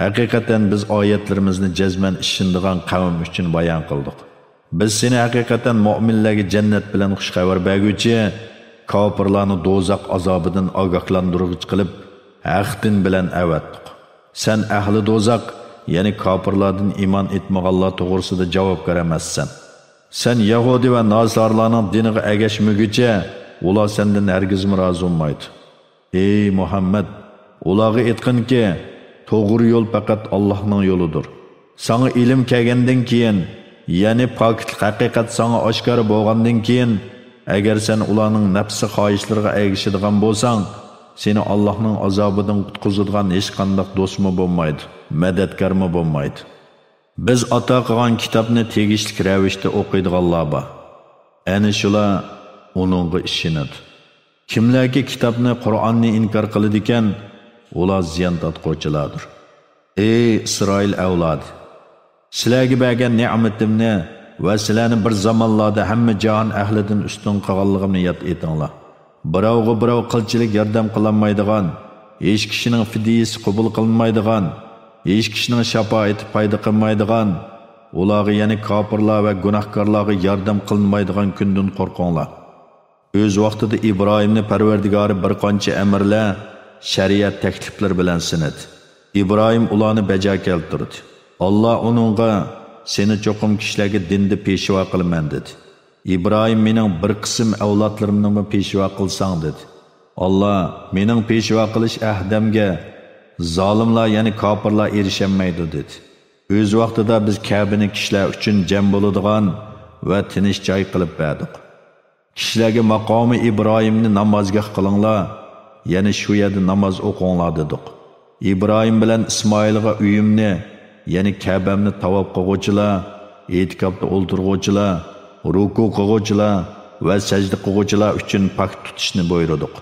ھەقىقەتەن بىز ئايەتلىرىمىزنى جەزمەن ئىشىنىدىغان قەۋم ئۈچۈن بايان قىلدۇق. بىز سېنى ھەقىقەتەن مۆمىنلەرگە جەننەت بىلەن خۇش خەۋەر بەرگۈچى، كاپىرلارنى دوزاخ ئازابىدىن ئاگاھلاندۇرغۇچى قىلىپ، ھەق دىن بىلەن ئەۋەتتۇق. سەن ئەھلى دوزاخ، يەنى كاپىرلاردىن ئىمان ئېيتمىغانلار توغرىسىدا جاۋابكار ئەمەسسەن. سەن يەھۇدىي ۋە ناسارىلارنىڭ دىنىغا ئەگەشمىگۈچە، ئۇلار سەندىن ھەرگىزمۇ رازى بولمايدۇ. ئەي مۇھەممەد، ئۇلارغا ئېيتقىنكى، توغرا يول پەقەت ئاللاھنىڭ يولىدۇر. ساڭا ئىلىم كەلگەندىن كېيىن، يەنى پاكىتلىق ھەقىقەت ساڭا ئاشكارا بولغاندىن كېيىن، ئەگەر سەن ئۇلارنىڭ نەپسى خاھىشلىرىغا ئەگىشىدىغان بولساڭ، سېنى ئاللاھنىڭ ئازابىدىن قۇتقۇزىدىغان ھېچقانداق دوستمۇ بولمايدۇ، مەدەتكارمۇ بولمايدۇ. بىز ئاتا قىلغان كىتابنى تېگىشلىك رەۋىشتە ئوقۇيدىغانلار بار. ئەنە شۇلار ئۇنىڭغا ئىشىنىدۇ. كىملەركى كىتابنى، قۇرئاننى ئىنكار قىلىدىكەن، ئۇلار زىيان تارتقۇچىلاردۇر. ئەي ئىسرائىل ئەۋلادى! سىلەرگە بەرگەن نېمىتىمنى ۋە سىلەرنى بىر زامانلاردا ھەممە جاھان ئەھلىدىن ئۈستۈن قىلغانلىقىمنى ياد ئېتىڭلار. بىراۋغا بىراۋ قىلچىلىك ياردەم قىلالمايدىغان، ھېچ كىشىنىڭ فىدىيىسى قوبۇل قىلىنمايدىغان، ھېچ كىشىنىڭ شاپائىتى پايدا قىلمايدىغان، ئۇلارغا، يەنى كاپىرلار ۋە گۇناھكارلارغا ياردەم قىلىنمايدىغان كۈندىن قورقۇڭلار. ئۆز ۋاقتىدا ئىبراھىمنى پەرۋەردىگارى بىر قانچە ئەمىرلەر، شەرىئەت تەكلىپلىرى بىلەن سىنىدى. ئىبراھىم ئۇلارنى بەجا كەلتۈردى. ئاللا ئۇنىڭغا، سېنى چوقۇم كىشىلەرگە دىندا پېشۋا قىلىمەن، دېدى. ئىبراھىم، مېنىڭ بىر قىسىم ئەۋلادلىرىمنىمۇ پېشۋا قىلساڭ، دېدى. ئاللا، مېنىڭ پېشۋا قىلىش ئەھدەمگە، زالىملار، يەنى كاپىرلار ئېرىشەلمەيدۇ، دېدى. ئۆز ۋاقتىدا بىز كەبىنى كىشىلەر ئۈچۈن جەم بولىدىغان ۋە تىنچ جاي قىلىپ بەردۇق. كىشىلەرگە ماقامى ئىبراھىمنى نامازگاھ قىلىڭلار، يەنى شۇ يەردە ناماز ئوقۇڭلار، دېدۇق. ئىبراھىم بىلەن ئىسمائىلغا ئۆيۈمنى، يەنى كەبەمنى تاۋاپ قىلغۇچىلار، ئېتىكاپتا ئولتۇرغۇچىلار، رۇكۇ قىلغۇچىلار ۋە سەجدە قىلغۇچىلار ئۈچۈن پاك تۇتۇشنى بۇيرۇدۇق.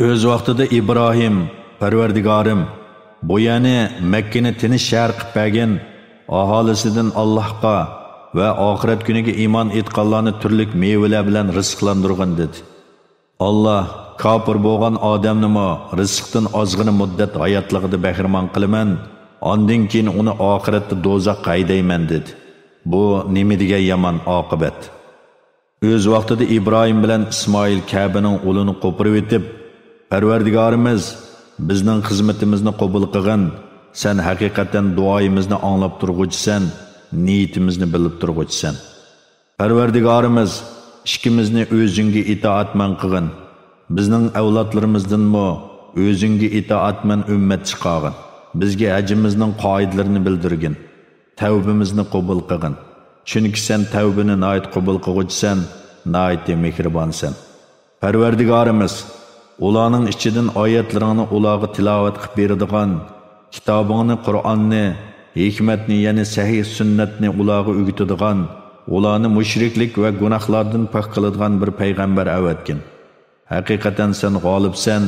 ئۆز ۋاقتىدا ئىبراھىم، پەرۋەردىگارىم، بۇ يەرنى، مەككىنى تىنچ شەھەر قىلىپ بەرگىن، ئاھالىسىدىن ئاللاھقا ۋە ئاخىرەت كۈنىگە ئىمان ئېيتقانلارنى تۈرلۈك مېۋىلەر بىلەن رىزىقلاندۇرغىن، دېدى. ئاللاھ، كاپىر بولغان ئادەمنىمۇ رىزىقتىن ئازغىنە مۇددەت ھاياتلىقىدا بەھرىمەن قىلىمەن، ئاندىن كېيىن ئۇنى ئاخىرەتتە دوزاخقا ھەيدەيمەن، دېدى. بۇ نېمە دېگەن يامان ئاقىۋەت! ئۆز ۋاقتىدا ئىبراھىم بىلەن ئىسمائىل كەبىنىڭ ئۇلىنى قوپۇرۇۋېتىپ، پەرۋەردىگارىمىز، بىزنىڭ خىزمىتىمىزنى قوبۇل قىلغىن، سەن ھەقىقەتەن دۇئايىمىزنى ئاڭلاپ تۇرغۇچىسەن، نىيىتىمىزنى بىلىپ تۇرغۇچىسەن. پەرۋەردىگارىمىز، ئىككىمىزنى ئۆزۈڭگە ئىتائەتمەن قىلغىن، بىزنىڭ ئەۋلادلىرىمىزدىنمۇ ئۆزۈڭگە ئىتائەتمەن ئۈممەت چىقارغىن، بىزگە ھەجىمىزنىڭ قائىدىلىرىنى بىلدۈرگىن. تەۋبىمىزنى قوبۇل قىلغىن، چۈنكى سەن تەۋبىنى ناھايىتى قوبۇل قىلغۇچىسەن، ناھايىتى مېھرىبانسەن. پەرۋەردىگارىمىز، ئۇلارنىڭ ئىچىدىن ئايەتلىرىڭنى ئۇلارغا تىلاۋەت قىلىپ بېرىدىغان، كىتابىڭنى، قۇرئاننى، ھېكمەتنى، يەنى سەھىھ سۈننەتنى ئۇلارغا ئۆگىتىدىغان، ئۇلارنى مۇشرىكلىك ۋە گۇناھلاردىن پاك قىلىدىغان بىر پەيغەمبەر ئەۋەتكىن. ھەقىقەتەن سەن غالىبسەن،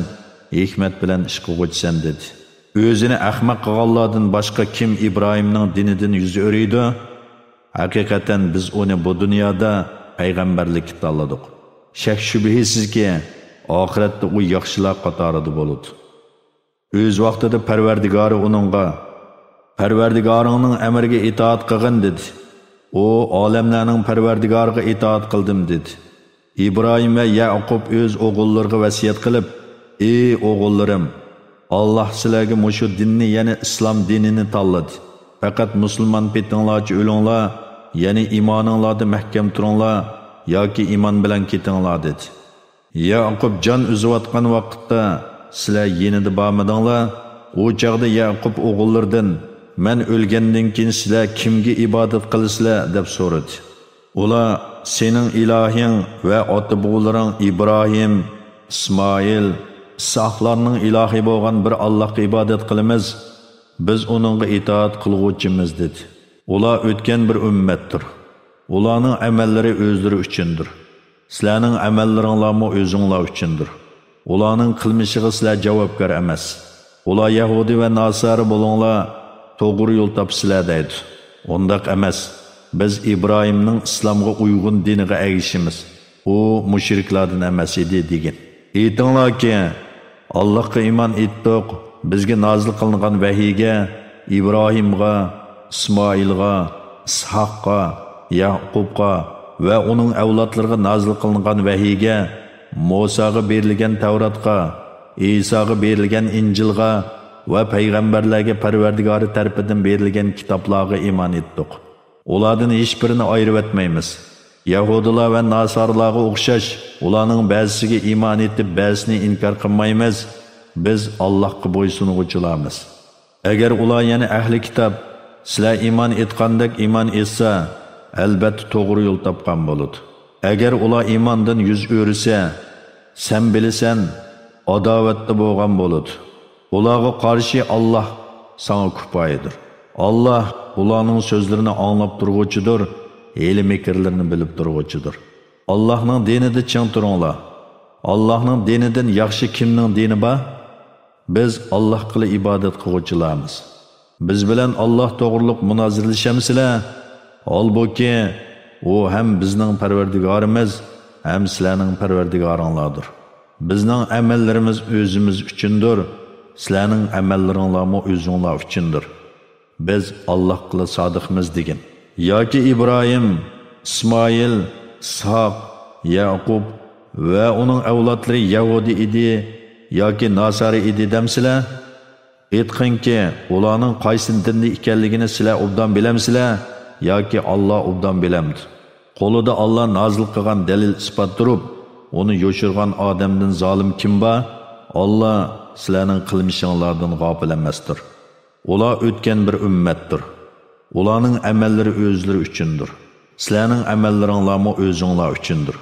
ھېكمەت بىلەن ئىش قىلغۇچىسەن، دېدى. ئۆزىنى ئەخمەق قىلغانلاردىن باشقا كىم ئىبراھىمنىڭ دىنىدىن يۈز ئۆرۈيدۇ؟ ھەقىقەتەن بىز ئۇنى بۇ دۇنيادا پەيغەمبەرلىككە تاللىدۇق. شەك-شۈبھىسىزكى، ئاخىرەتتە ئۇ ياخشىلار قاتارىدا بولىدۇ. ئۆز ۋاقتىدا پەرۋەردىگارى ئۇنىڭغا، پەرۋەردىگارىڭنىڭ ئەمرىگە ئىتائەت قىلغىن، دېدى. ئۇ، ئالەملەرنىڭ پەرۋەردىگارىغا ئىتائەت قىلدىم، دېدى. ئىبراھىم ۋە يەقۇب ئۆز ئوغۇللىرىغا ۋەسىيەت قىلىپ، ئى ئوغۇللىرىم، ئاللاھ سىلەرگە مۇشۇ دىننى، يەنى ئىسلام دىنىنى تاللىدى. پەقەت مۇسۇلمان پېتىڭلارچە ئۆلۈڭلار، يەنى ئىمانىڭلاردا مەھكەم تۇرۇڭلار ياكى ئىمان بىلەن كېتىڭلار، دېدى. يەقۇب جان ئۈزۈۋاتقان ۋاقىتتا سىلەر يېنىدا بارمىدىڭلار؟ ئۇ چاغدا يەقۇب ئوغۇللىرىدىن، مەن ئۆلگەندىن كېيىن سىلەر كىمگە ئىبادەت قىلىسىلەر؟ دەپ سورىدى. ئۇلار، سېنىڭ ئىلاھىڭ ۋە ئاتا-بوۋىلىرىڭ ئىبراھىم، ئىسمائىل، ئىسھاقلارنىڭ ئىلاھى بولغان بىر ئاللاھقا ئىبادەت قىلىمىز، بىز ئۇنىڭغا ئىتائەت قىلغۇچىمىز، دېدى. ئۇلار ئۆتكەن بىر ئۈممەتتۇر. ئۇلارنىڭ ئەمەللىرى ئۆزلىرى ئۈچۈندۇر. سىلەرنىڭ ئەمەللىرىڭلارمۇ ئۆزۈڭلار ئۈچۈندۇر. ئۇلارنىڭ قىلمىشىغا سىلەر جاۋابكار ئەمەس. ئۇلار يەھۇدىي ۋە ناسارا بولۇڭلار، توغرا يول تاپىسىلەر دەيدۇ. ئۇنداق ئەمەس. بىز ئىبراھىمنىڭ ئىسلامغا ئۇيغۇن دىنىغا ئەگىشىمىز. ئۇ مۇشرىكلاردىن ئەمەس ئىدى، دېگىن. ئېيتىڭلاركى، ئاللاھقا ئىمان ئېيتتۇق، بىزگە نازىل قىلىنغان ۋەھىيگە، ئىبراھىمغا، ئىسمائىلغا، ئىسھاققا، يەقۇبقا ۋە ئۇنىڭ ئەۋلادلىرىغا نازىل قىلىنغان ۋەھىيگە، مۇساغا بېرىلگەن تەۋراتقا، ئىساغا بېرىلگەن ئىنجىلغا ۋە پەيغەمبەرلەرگە پەرۋەردىگارى تەرىپىدىن بېرىلگەن كىتابلارغا ئىمان ئېيتتۇق. ئۇلاردىن ھېچبىرىنى ئايرىۋەتمەيمىز. يەھۇدىيلار ۋە ناسارىلارغا ئوخشاش، ئۇلارنىڭ بەزىسىگە ئىمان ئېيتىپ، بەزىسىنى ئىنكار قىلمايمىز. بىز ئاللاھقا بويسۇنغۇچىلارمىز. ئەگەر ئۇلار، يەنى ئەھلى كىتاب، سىلەر ئىمان ئېيتقاندەك ئىمان ئېيتسا، ئەلبەتتە توغرا يول تاپقان بولىدۇ. ئەگەر ئۇلار ئىماندىن يۈز ئۆرۈسە، سەن بىلىسەن، ئاداۋەتتە بولغان بولىدۇ. ئۇلارغا قارشى ئاللاھ ساڭا كۇپايىدۇر. ئاللاھ ئۇلارنىڭ سۆزلىرىنى ئاڭلاپ تۇرغۇچىدۇر، ھىيلە-مىكىرلىرىنى بىلىپ تۇرغۇچىدۇر. ئاللاھنىڭ دىنىدا چىڭ تۇرۇڭلار. ئاللاھنىڭ دىنىدىن ياخشى كىمنىڭ دىنى بار؟ بىز ئاللاھقىلا ئىبادەت قىلغۇچىلارمىز. بىز بىلەن ئاللاھ توغرۇلۇق مۇنازىرىلىشەمسىلەر؟ ھالبۇكى، ئۇ ھەم بىزنىڭ پەرۋەردىگارىمىز، ھەم سىلەرنىڭ پەرۋەردىگارىڭلاردۇر. بىزنىڭ ئەمەللىرىمىز ئۆزىمىز ئۈچۈندۇر، سىلەرنىڭ ئەمەللىرىڭلارمۇ ئۆزۈڭلار ئۈچۈندۇر. بىز ئاللاھقىلا سادىقمىز دېگىن. ياكى ئىبراھىم، ئىسمائىل، ئىسھاق، يەقۇب ۋە ئۇنىڭ ئەۋلادلىرى يەھۇدىي ئىدى ياكى ناسارا ئىدى دەمسىلەر؟ ئېيتقىنكى، ئۇلارنىڭ قايسى دىندا ئىكەنلىكىنى سىلەر ئوبدان بىلەمسىلەر ياكى ئاللا ئوبدان بىلەمدۇ؟ قولىدا ئاللا نازىل قىلغان دەلىل-ئىسپات تۇرۇپ، ئۇنى يوشۇرغان ئادەمدىن زالىم كىم بار؟ ئاللا سىلەرنىڭ قىلمىشىڭلاردىن غاپىل ئەمەستۇر. ئۇلار ئۆتكەن بىر ئۈممەتتۇر. ئۇلارنىڭ ئەمەللىرى ئۆزلىرى ئۈچۈندۇر. سىلەرنىڭ ئەمەللىرىڭلارمۇ ئۆزۈڭلار ئۈچۈندۇر.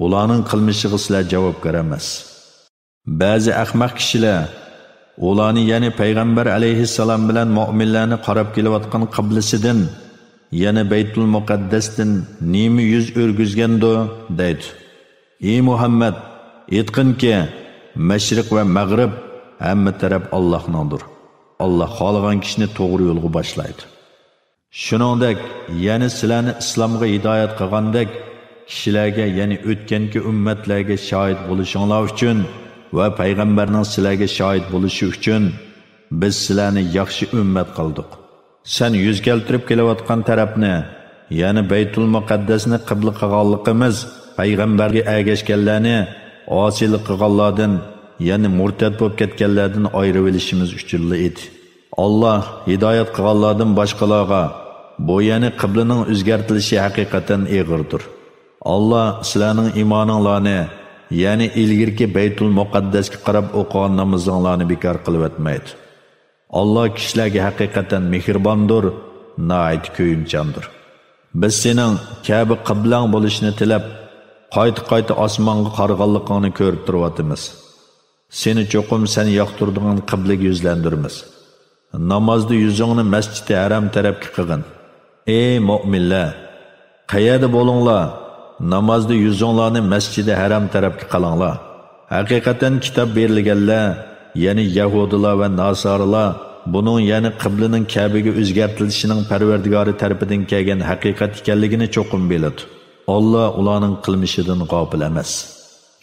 ئۇلارنىڭ قىلمىشىغا سىلەر جاۋابكار ئەمەس. بەزى ئەخمەق كىشىلەر ئۇلارنى، يەنى پەيغەمبەر ئەلەيھىسسالام بىلەن مۆمىنلەرنى قاراپ كېلىۋاتقان قىبلىسىدىن، يەنى بەيتۇل مۇقەددەستىن نېمە يۈز ئۆرگۈزگەندۇ؟ دەيدۇ. ئى مۇھەممەد، ئېيتقىنكى، مەشرىق ۋە مەغرىب ھەممە تەرەپ ئاللاھنىڭدۇر. ئاللاھ خالىغان كىشىنى توغرا يولغا باشلايدۇ. شۇنىڭدەك، يەنى سىلەرنى ئىسلامغا ھىدايەت قىلغاندەك، كىشىلەرگە، يەنى ئۆتكەنكى ئۈممەتلەرگە شاھىت بولۇشۇڭلار ئۈچۈن ۋە پەيغەمبەرنىڭ سىلەرگە شاھىت بولۇشى ئۈچۈن بىز سىلەرنى ياخشى ئۈممەت قىلدۇق. سەن يۈز كەلتۈرۈپ كېلىۋاتقان تەرەپنى، يەنى بەيتۇل مۇقەددەسنى قىبلە قىلغانلىقىمىز پەيغەمبەرگە ئەگەشكەنلەرنى ئاسىيلىق قىلغانلاردىن، يەنى مۇرتەت بولۇپ كەتكەنلەردىن ئايرىۋېلىشىمىز ئۈچۈنلا ئىدى. ئاللا ھىدايەت قىلغانلاردىن باشقىلارغا بۇ، يەنى قىبلىنىڭ ئۆزگەرتىلىشى ھەقىقەتەن ئېغىردۇر. ئاللا سىلەرنىڭ ئىمانىڭلارنى، يەنى ئىلگىرىكى بەيتۇل مۇقەددەسكە قاراپ ئوقۇغان نامىزىڭلارنى بىكار قىلىۋەتمەيدۇ. ئاللا كىشىلەرگە ھەقىقەتەن مېھرىباندۇر، ناھايىتى كۆيۈمچاندۇر. بىز سېنىڭ كەبە قىبلەڭ بولۇشىنى تىلەپ، قايتا-قايتا ئاسمانغا قارىغانلىقىڭنى كۆرۈپ تۇرۇۋاتىمىز. سېنى چوقۇم سەن ياقتۇرىدىغان قىبلىگە يۈزلەندۈرىمىز. نامازدا يۈزۈڭنى مەسجىدى ھەرام تەرەپكە قىلغىن. ئەي مۆمىنلەر! قەيەردە بولۇڭلار، نامازدا يۈزۈڭلارنى مەسجىدى ھەرام تەرەپكە قىلىڭلار. ھەقىقەتەن كىتاب بېرىلگەنلەر، يەنى يەھۇدىيلار ۋە ناسارىلار بۇنىڭ، يەنى قىبلىنىڭ كەبىگە ئۆزگەرتىلىشىنىڭ پەرۋەردىگارى تەرىپىدىن كەلگەن ھەقىقەت ئىكەنلىكىنى چوقۇم بىلىدۇ. ئاللا ئۇلارنىڭ قىلمىشىدىن غاپىل ئەمەس.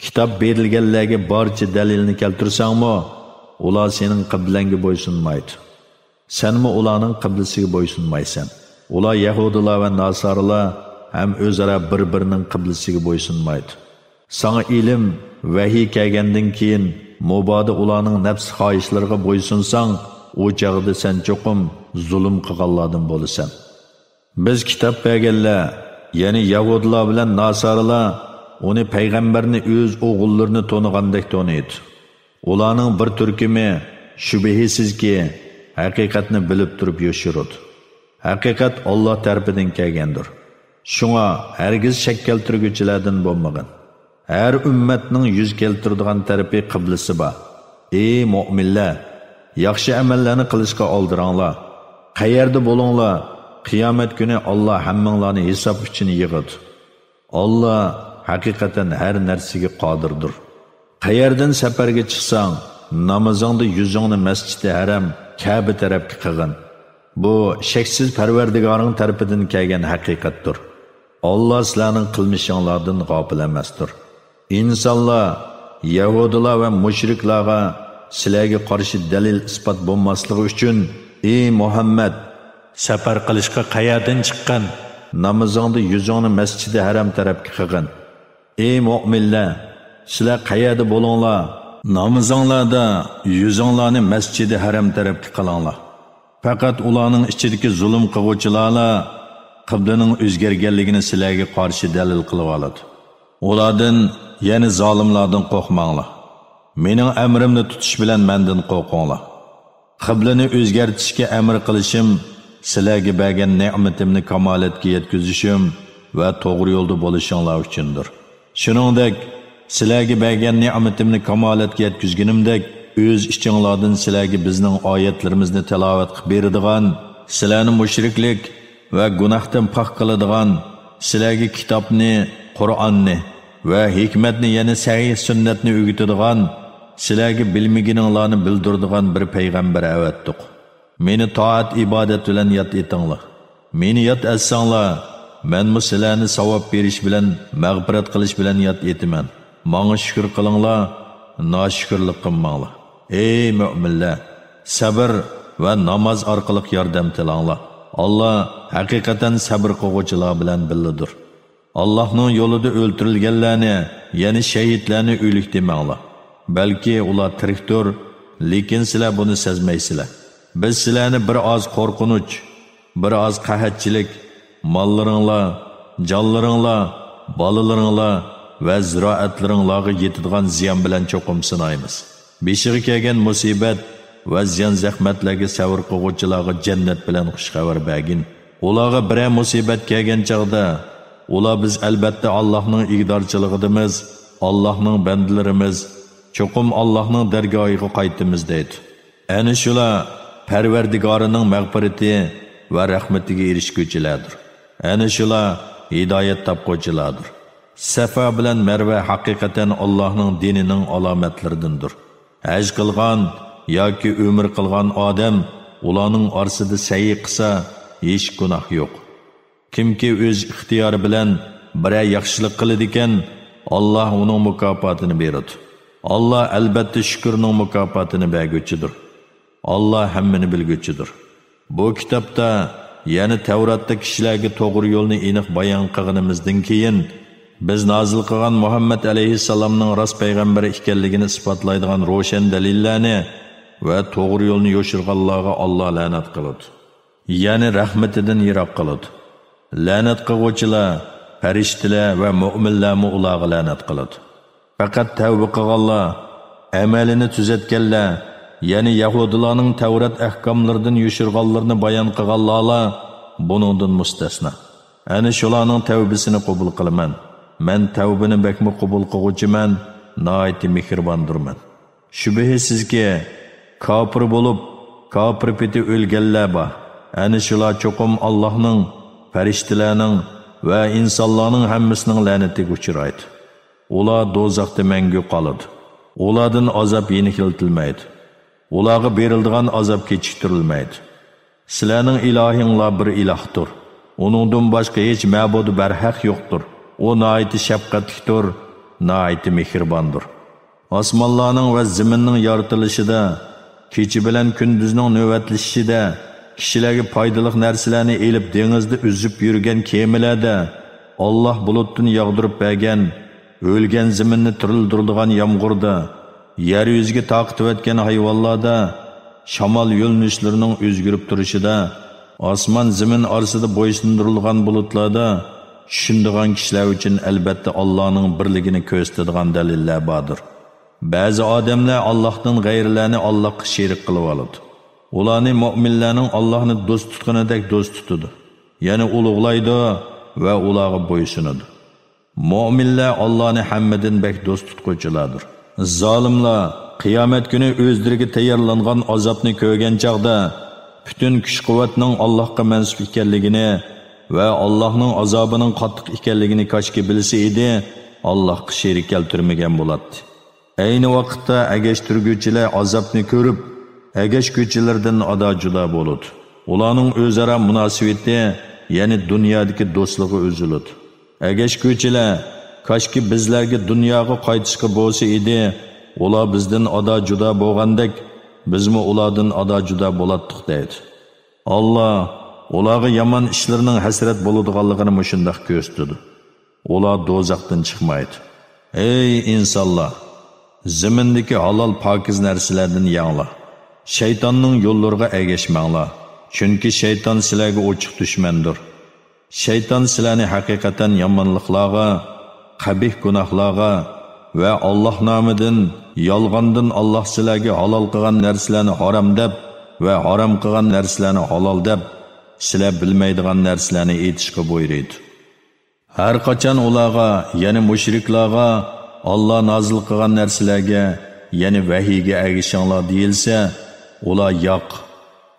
كىتاب بېرىلگەنلەرگە بارچە دەلىلنى كەلتۈرسەڭمۇ، ئۇلار سېنىڭ قىبلەڭگە بويسۇنمايدۇ. سەنمۇ ئۇلارنىڭ قىبلىسىگە بويسۇنمايسەن. ئۇلار يەھۇدىيلار ۋە ناسارىلار ھەم ئۆزئارا بىر-بىرىنىڭ قىبلىسىگە بويسۇنمايدۇ. ساڭا ئىلىم، ۋەھىي كەلگەندىن كېيىن، مۇبادا ئۇلارنىڭ نەپس خاھىشلىرىغا بويسۇنساڭ، ئۇ چاغدا سەن چوقۇم زۇلۇم قىلغانلاردىن بولىسەن. بىز كىتاب بەرگەنلەر، يەنى يەھۇدىيلار بىلەن ناسارىلار ئۇنى، پەيغەمبەرنى، ئۆز ئوغۇللىرىنى تونۇغاندەك تونۇيدۇ. ئۇلارنىڭ بىر تۈركۈمى، شۈبھىسىزكى، ھەقىقەتنى بىلىپ تۇرۇپ يوشۇرىدۇ. ھەقىقەت ئاللا تەرىپىدىن كەلگەندۇر. شۇڭا ھەرگىز شەك كەلتۈرگۈچىلەردىن بولمىغىن. ھەر ئۈممەتنىڭ يۈز كەلتۈرىدىغان تەرىپى، قىبلىسى بار. ئەي مۆمىنلەر! ياخشى ئەمەللەرنى قىلىشقا ئالدىراڭلار. قەيەردە بولۇڭلار، قىيامەت كۈنى ئاللا ھەممىڭلارنى ھېساب ئۈچۈن يىغىدۇ. ئاللا ھەقىقەتەن ھەر نەرسىگە قادىردۇر. قەيەردىن سەپەرگە چىقساڭ، نامىزىڭدا يۈزۈڭنى مەسجىدى ھەرەم، كەبە تەرەپكە قىلغىن. بۇ شەكسىز پەرۋەردىگارىڭ تەرىپىدىن كەلگەن ھەقىقەتتۇر. ئاللا سىلەرنىڭ قىلمىشىڭلاردىن غاپىل ئەمەستۇر. ئىنسانلار، يەھۇدىيلار ۋە مۇشرىكلارغا سىلەرگە قارشى دەلىل-ئىسپات بولماسلىقى ئۈچۈن، ئى مۇھەممەد، سەپەر قىلىشقا قەيەردىن چىققىن؟ نامىزىڭدا يۈزۈڭنى مەسجىدى ھەرەم تەرەپكە قىلغىن. ئى مۆمىنلەر، سىلەر قەيەردە بولۇڭلار، نامىزىڭلاردا يۈزۈڭلارنى مەسجىدى ھەرەم تەرەپكە قىلىڭلار. پەقەت ئۇلارنىڭ ئىچىدىكى زۇلۇم قىلغۇچىلارلا قىبلىنىڭ ئۆزگەرگەنلىكىنى سىلەرگە قارشى دەلىل قىلىۋالىدۇ. ئۇلاردىن، يەنى زالىملاردىن قورقماڭلار. مېنىڭ ئەمرىمنى تۇتۇش بىلەن مەندىن قورقۇڭلار. قىبلىنى ئۆزگەرتىشكە ئەمر قىلىشىم سىلەرگە بەرگەن نېمىتىمنى كامالەتكە يەتكۈزۈشۈم ۋە توغرا يولدا بولۇشۇڭلار ئۈچۈندۇر. شۇنىڭدەك، سىلەرگە بەرگەن نېمىتىمنى كامالەتكە يەتكۈزگىنىمدەك، ئۆز ئىچىڭلاردىن سىلەرگە بىزنىڭ ئايەتلىرىمىزنى تىلاۋەت قىلىپ بېرىدىغان، سىلەرنى مۇشرىكلىك ۋە گۇناھتىن پاك قىلىدىغان، سىلەرگە كىتابنى، قۇرئاننى ۋە ھېكمەتنى، يەنى سەھىھ سۈننەتنى ئۆگىتىدىغان، سىلەرگە بىلمىگىنىڭلارنى بىلدۈرىدىغان بىر پەيغەمبەر ئەۋەتتۇق. مېنى تائەت-ئىبادەت بىلەن ياد ئېتىڭلار. مېنى ياد ئەتسەڭلار، مەنمۇ سىلەرنى ساۋاب بېرىش بىلەن، مەغپىرەت قىلىش بىلەن ياد ئېتىمەن. ماڭا شۈكۈر قىلىڭلار، ناشۈكۈرلۈك قىلماڭلار. ئەي مۆمىنلەر، سەبر ۋە ناماز ئارقىلىق ياردەم تىلەڭلار. ئاللا ھەقىقەتەن سەبر قىلغۇچىلار بىلەن بىللىدۇر. ئاللاھنىڭ يولىدا ئۆلتۈرۈلگەنلەرنى، يەنى شەھىدلەرنى ئۆلۈك دېمەڭلار. بەلكى ئۇلار تىرىكتۇر، لېكىن سىلەر بۇنى سەزمەيسىلەر. بىز سىلەرنى بىر ئاز قورقۇنچ، بىر ئاز قەھەتچىلىك، ماللىرىڭلار، جانلىرىڭلار، بالىلىرىڭلار ۋە زىرائەتلىرىڭلارغا يېتىدىغان زىيان بىلەن چوقۇم سىنايمىز. بېشىغا كەلگەن مۇسىبەت ۋە زىيان-زەخمەتلەرگە سەۋر قىلغۇچىلارغا جەننەت بىلەن خۇش خەۋەر بەرگىن. ئۇلارغا بىرەر مۇسىبەت كەلگەن چاغدا، ئۇلار، بىز ئەلبەتتە ئاللاھنىڭ ئىگىدارچىلىقىدىمىز، ئاللاھنىڭ بەندىلىرىمىز، چوقۇم ئاللاھنىڭ دەرگاھىغا قايتىمىز دەيدۇ. ئەنە شۇلار پەرۋەردىگارىنىڭ مەغپىرىتى ۋە رەھمىتىگە ئېرىشكۈچىلەردۇر. ئەنە شۇلار ھىدايەت تاپقۇچىلاردۇر. سەفا بىلەن مەرۋە ھەقىقەتەن ئاللاھنىڭ دىنىنىڭ ئالامەتلىرىدىندۇر. ھەج قىلغان ياكى ئۆمرە قىلغان ئادەم ئۇلارنىڭ ئارىسىدا سەئي قىلسا، ھېچ گۇناھ يوق. كىمكى ئۆز ئىختىيارى بىلەن بىرەر ياخشىلىق قىلىدىكەن، ئاللا ئۇنىڭ مۇكاپاتىنى بېرىدۇ. ئاللا ئەلبەتتە شۈكۈرنىڭ مۇكاپاتىنى بەرگۈچىدۇر. ئاللا ھەممىنى بىلگۈچىدۇر. بۇ كىتابتا، يەنى تەۋراتتا كىشىلەرگە توغرا يولنى ئېنىق بايان قىلغىنىمىزدىن كېيىن، بىز نازىل قىلغان مۇھەممەد ئەلەيھىسسالامنىڭ راست پەيغەمبەر ئىكەنلىكىنى ئىسپاتلايدىغان روشەن دەلىللەرنى ۋە توغرا يولنى يوشۇرغانلارغا ئاللا لەنەت قىلىدۇ. يەنى رەھمىتىدىن يىراق قىلىدۇ. لەنەت قىلغۇچىلار پەرىشتىلەر ۋە مۆمىنلەرمۇ ئۇلارغا لەنەت قىلىدۇ. پەقەت تەۋبە قىلغانلار، ئەمەلىنى تۈزەتكەنلەر، يەنى يەھۇدىيلارنىڭ تەۋرات ئەھكاملىرىدىن يوشۇرغانلىرىنى بايان قىلغانلارلا بۇنىڭدىن مۇستەسنا. ئەنە شۇلارنىڭ تەۋبىسىنى قوبۇل قىلىمەن. مەن تەۋبىنى بەكمۇ قوبۇل قىلغۇچىمەن، ناھايىتى مېھرىباندۇرمەن. شۈبھىسىزكى، كاپىر بولۇپ، كاپىر پېتى ئۆلگەنلەر بار. ئەنە شۇلار چوقۇم ئاللاھنىڭ، پەرىشتىلەرنىڭ ۋە ئىنسانلارنىڭ ھەممىسىنىڭ لەنىتىگە ئۇچرايدۇ. ئۇلار دوزاختا مەڭگۈ قالىدۇ. ئۇلاردىن ئازاب يېنىكلىتىلمەيدۇ. ئۇلارغا بېرىلىدىغان ئازاب كېچىكتۈرۈلمەيدۇ. سىلەرنىڭ ئىلاھىڭلار بىر ئىلاھتۇر. ئۇنىڭدىن باشقا ھېچ مەبۇد بەرھەق يوقتۇر. ئۇ ناھايىتى شەپقەتلىكتۇر، ناھايىتى مېھرىباندۇر. ئاسمانلارنىڭ ۋە زېمىننىڭ يارىتىلىشىدا، كېچە بىلەن كۈندۈزنىڭ نۆۋەتلىشىشىدە، كىشىلەرگە پايدىلىق نەرسىلەرنى ئېلىپ دېڭىزدا ئۈزۈپ يۈرگەن كېمىلەردە، ئاللاھ بۇلۇتتىن ياغدۇرۇپ بەرگەن، ئۆلگەن زېمىننى تىرىلدۈرىدىغان يامغۇردا، يەر يۈزىگە تارقىتىۋەتكەن ھايۋانلاردا، شامال يۆنىلىشلىرىنىڭ ئۆزگىرىپ تۇرۇشىدا، ئاسمان زېمىن ئارىسىدا بويسۇندۇرۇلغان بۇلۇتلاردا، چۈشىنىدىغان كىشىلەر ئۈچۈن ئەلبەتتە ئاللانىڭ بىرلىكىنى كۆرسىتىدىغان دەلىللەر باردۇر. بەزى ئادەملەر ئاللاھتىن غەيرىلەرنى ئاللاغا شېرىك قىلىۋالىدۇ. ئۇلارنى مۆمىنلەرنىڭ ئاللاھنى دوست تۇتقىنىدەك دوست تۇتىدۇ، يەنى ئۇلۇغلايدۇ ۋە ئۇلارغا بويسۇنىدۇ. مۆمىنلەر ئاللانى ھەممىدىن بەك دوست تۇتقۇچىلاردۇر. زالىملار قىيامەت كۈنى ئۆزلىرىگە تەييارلانغان ئازابنى كۆرگەن چاغدا، پۈتۈن كۈچ-قۇۋۋەتنىڭ ئاللاھقا مەنسۇپ ئىكەنلىكىنى ۋە ئاللاھنىڭ ئازابىنىڭ قاتتىق ئىكەنلىكىنى كاشكى بىلسە ئىدى، ئاللاھقا شېرىك كەلتۈرمىگەن بولاتتى. ئەينى ۋاقىتتا ئەگەشتۈرگۈچىلەر ئازابنى كۆرۈپ، ئەگەشكۈچىلىرىدىن ئادا-جۇدا بولىدۇ. ئۇلارنىڭ ئۆزئارا مۇناسىۋىتى، يەنى دۇنيادىكى دوستلۇقى ئۈزۈلىدۇ. ئەگەشكۈچىلەر، كاشكى بىزلەرگە دۇنياغا قايتىشقا بولسا ئىدى، ئۇلار بىزدىن ئادا-جۇدا بولغاندەك، بىزمۇ ئۇلاردىن ئادا-جۇدا بولاتتۇق، دەيدۇ. ئاللا ئۇلارغا يامان ئىشلىرىنىڭ ھەسرەت بولىدىغانلىقىنى مۇشۇنداق كۆرسىتىدۇ. ئۇلار دوزاختىن چىقمايدۇ. ئەي ئىنسانلار! زېمىندىكى ھالال پاكىز نەرسىلەردىن يەڭلار. شەيتاننىڭ يوللىرىغا ئەگەشمەڭلار. چۈنكى شەيتان سىلەرگە ئوچۇق دۈشمەندۇر. شەيتان سىلەرنى ھەقىقەتەن يامانلىقلارغا، قەبىھ گۇناھلارغا ۋە ئاللاھ نامىدىن يالغاندىن ئاللاھ سىلەرگە ھالال قىلغان نەرسىلەرنى ھارام دەپ ۋە ھارام قىلغان نەرسىلەرنى ھالال دەپ، سىلەر بىلمەيدىغان نەرسىلەرنى ئېيتىشقا بۇيرۇيدۇ. ھەر قاچان ئۇلارغا، يەنى مۇشرىكلارغا، ئاللا نازىل قىلغان نەرسىلەرگە، يەنى ۋەھىيگە ئەگىشىڭلار دېيىلسە، ئۇلار ياق،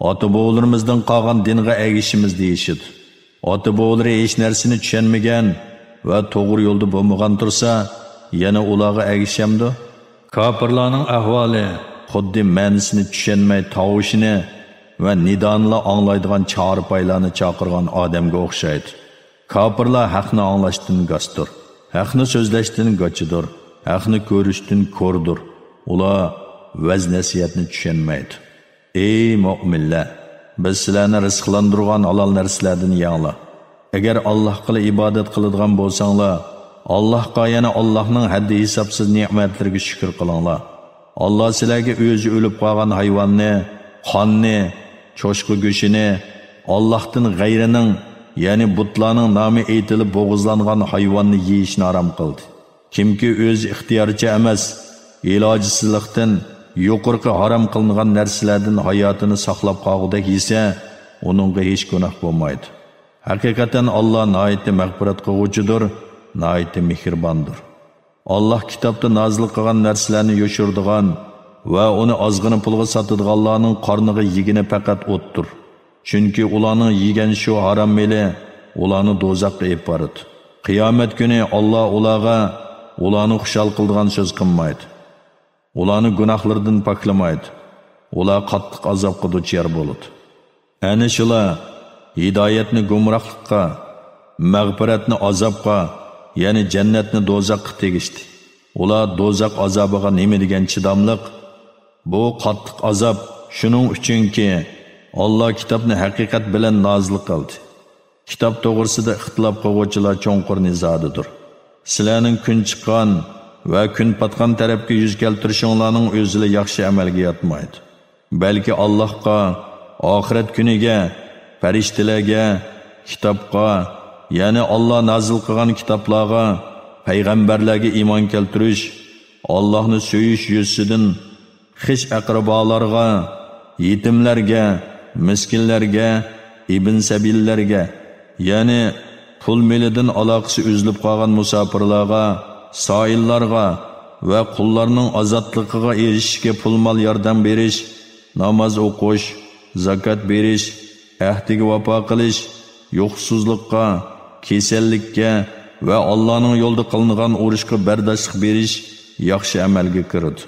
ئاتا-بوۋىلىرىمىزدىن قالغان دىنغا ئەگىشىمىز دېيىشىدۇ. ئاتا-بوۋىلىرى ھېچ نەرسىنى چۈشەنمىگەن ۋە توغرا يولدا بولمىغان تۇرسا، يەنە ئۇلارغا ئەگىشەمدۇ؟ كاپىرلارنىڭ ئەھۋالى خۇددى مەنىسىنى چۈشەنمەي تاۋۇشىنى ۋە نىدانىلا ئاڭلايدىغان چارپايلارنى چاقىرغان ئادەمگە ئوخشايدۇ. كاپىرلار ھەقنى ئاڭلاشتىن گاستۇر، ھەقنى سۆزلەشتىن گاچىدۇر، ھەقنى كۆرۈشتىن كوردۇر. ئۇلار ۋەز-نەسىھەتنى چۈشەنمەيدۇ. ئەي مۆمىنلەر! بىز سىلەرنى رىزىقلاندۇرغان ھالال نەرسىلەردىن يەڭلار. ئەگەر ئاللاھقىلا ئىبادەت قىلىدىغان بولساڭلار، ئاللاھقا، يەنى ئاللاھنىڭ ھەددى-ھېسابسىز نېمەتلىرىگە شۈكۈر قىلىڭلار. ئاللا سىلەرگە ئۆزى ئۆلۈپ قالغان ھايۋاننى، قاننى، چوشقا گۆشىنى، ئاللاھتىن غەيرىنىڭ، يەنى بۇتلارنىڭ نامى ئېيتىلىپ بوغۇزلانغان ھايۋاننى يېيىشنى ھارام قىلدى. كىمكى ئۆزى ئىختىيارىچە ئەمەس، ئىلاجسىزلىقتىن، يۇقىرىقى ھارام قىلىنغان نەرسىلەردىن ھاياتىنى ساقلاپ قالغۇدەك يېسە، ئۇنىڭغا ھېچ گۇناھ بولمايدۇ. ھەقىقەتەن ئاللا ناھايىتى مەغپىرەت قىلغۇچىدۇر، ناھايىتى مېھرىباندۇر. ئاللا كىتابتا نازىل قىلغان نەرسىلەرنى يوشۇرىدىغان ۋە ئۇنى ئازغىنە پۇلغا ساتىدىغانلارنىڭ قارنىغا يېگىنى پەقەت ئوتتۇر. چۈنكى ئۇلارنىڭ يېگەن شۇ ھارام مېلى ئۇلارنى دوزاخقا ئېلىپ بارىدۇ. قىيامەت كۈنى ئاللا ئۇلارغا ئۇلارنى خۇشال قىلىدىغان سۆز قىلمايدۇ. ئۇلارنى گۇناھلىرىدىن پاكلىمايدۇ. ئۇلار قاتتىق ئازابقا دۇچار بولىدۇ. ئەنە شۇلار ھىدايەتنى گۇمراھلىققا، مەغپىرەتنى ئازابقا، يەنى جەننەتنى دوزاخقا تېگىشتى. ئۇلار دوزاخ ئازابىغا نېمە دېگەن چىداملىق؟ بۇ قاتتىق ئازاب شۇنىڭ ئۈچۈنكى، ئاللا كىتابنى ھەقىقەت بىلەن نازىل قىلدى. كىتاب توغرىسىدا ئىختىلاپ قىلغۇچىلار چوڭقۇر نىزادىدۇر. سىلەرنىڭ كۈن چىققان ۋە كۈن پاتقان تەرەپكە يۈز كەلتۈرۈشۈڭلارنىڭ ئۆزىلا ياخشى ئەمەلگە ياتمايدۇ. بەلكى ئاللاھقا، ئاخىرەت كۈنىگە، پەرىشتىلەرگە، كىتابقا، يەنى ئاللا نازىل قىلغان كىتابلارغا، پەيغەمبەرلەرگە ئىمان كەلتۈرۈش، ئاللاھنى سۆيۈش يۈزىسىدىن خىش-ئەقرىبالارغا، يېتىملەرگە، مىسكىنلەرگە، ئىبن سەبىللەرگە، يەنى پۇل مېلىدىن ئالاقىسى ئۈزۈلۈپ قالغان مۇساپىرلارغا، سائىللارغا ۋە قۇللارنىڭ ئازادلىقىغا ئېرىشىشكە پۇل-مال ياردەم بېرىش، ناماز ئوقۇش، زاكات بېرىش، ئەھدىگە ۋاپا قىلىش، يۇقۇسىزلىققا، كېسەللىككە ۋە ئاللانىڭ يولىدا قىلىنغان ئۇرۇشقا بەرداشلىق بېرىش ياخشى ئەمەلگە كىرىدۇ.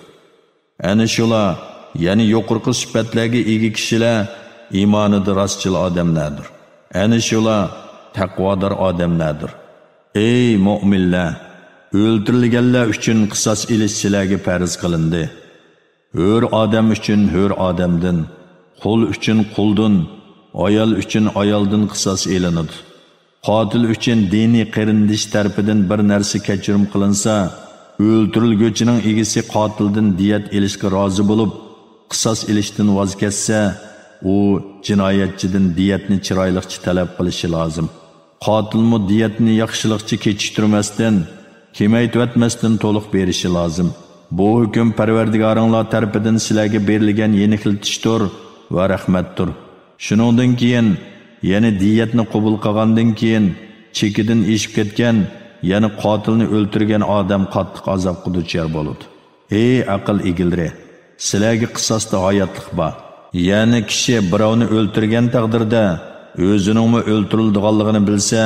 ئەنە شۇلار، يەنى يۇقىرىقى سۈپەتلەرگە ئىگە كىشىلەر ئىمانىدا راستچىل ئادەملەردۇر. ئەنە شۇلار تەقۋادار ئادەملەردۇر. ئەي مۆمىنلەر! ئۆلتۈرۈلگەنلەر ئۈچۈن قىساس ئېلىش سىلەرگە پەرز قىلىندى. ھۆر ئادەم ئۈچۈن ھۆر ئادەمدىن، قۇل ئۈچۈن قۇلدىن، ئايال ئۈچۈن ئايالدىن قىساس ئېلىنىدۇ. قاتىل ئۈچۈن دىنىي قېرىندىشى تەرىپىدىن بىر نەرسە كەچۈرۈم قىلىنسا، ئۆلتۈرۈلگۈچىنىڭ ئىگىسى قاتىلدىن دىيەت ئېلىشقا رازى بولۇپ، قىساس ئېلىشتىن ۋاز كەچسە، ئۇ جىنايەتچىدىن دىيەتنى چىرايلىقچە تەلەپ قىلىشى لازىم. قاتىلمۇ دىيەتنى ياخشىلىقچە كېچىكتۈرمەستىن، كېمەيتىۋەتمەستىن تولۇق بېرىشى لازىم. بۇ ھۆكۈم پەرۋەردىگارىڭلار تەرىپىدىن سىلەرگە بېرىلگەن يېنىكلىتىشتۇر ۋە رەھمەتتۇر. شۇنىڭدىن كېيىن، يەنى دىيەتنى قوبۇل قىلغاندىن كېيىن، چېكىدىن ئېشىپ كەتكەن، يەنى قاتىلنى ئۆلتۈرگەن ئادەم قاتتىق ئازابقا دۇچار بولىدۇ. ئەي ئەقىل ئىگىلىرى! سىلەرگە قىساستا ھاياتلىق بار. يەنى كىشى بىراۋنى ئۆلتۈرگەن تەقدىردە، ئۆزىنىڭمۇ ئۆلتۈرۈلىدىغانلىقىنى بىلسە،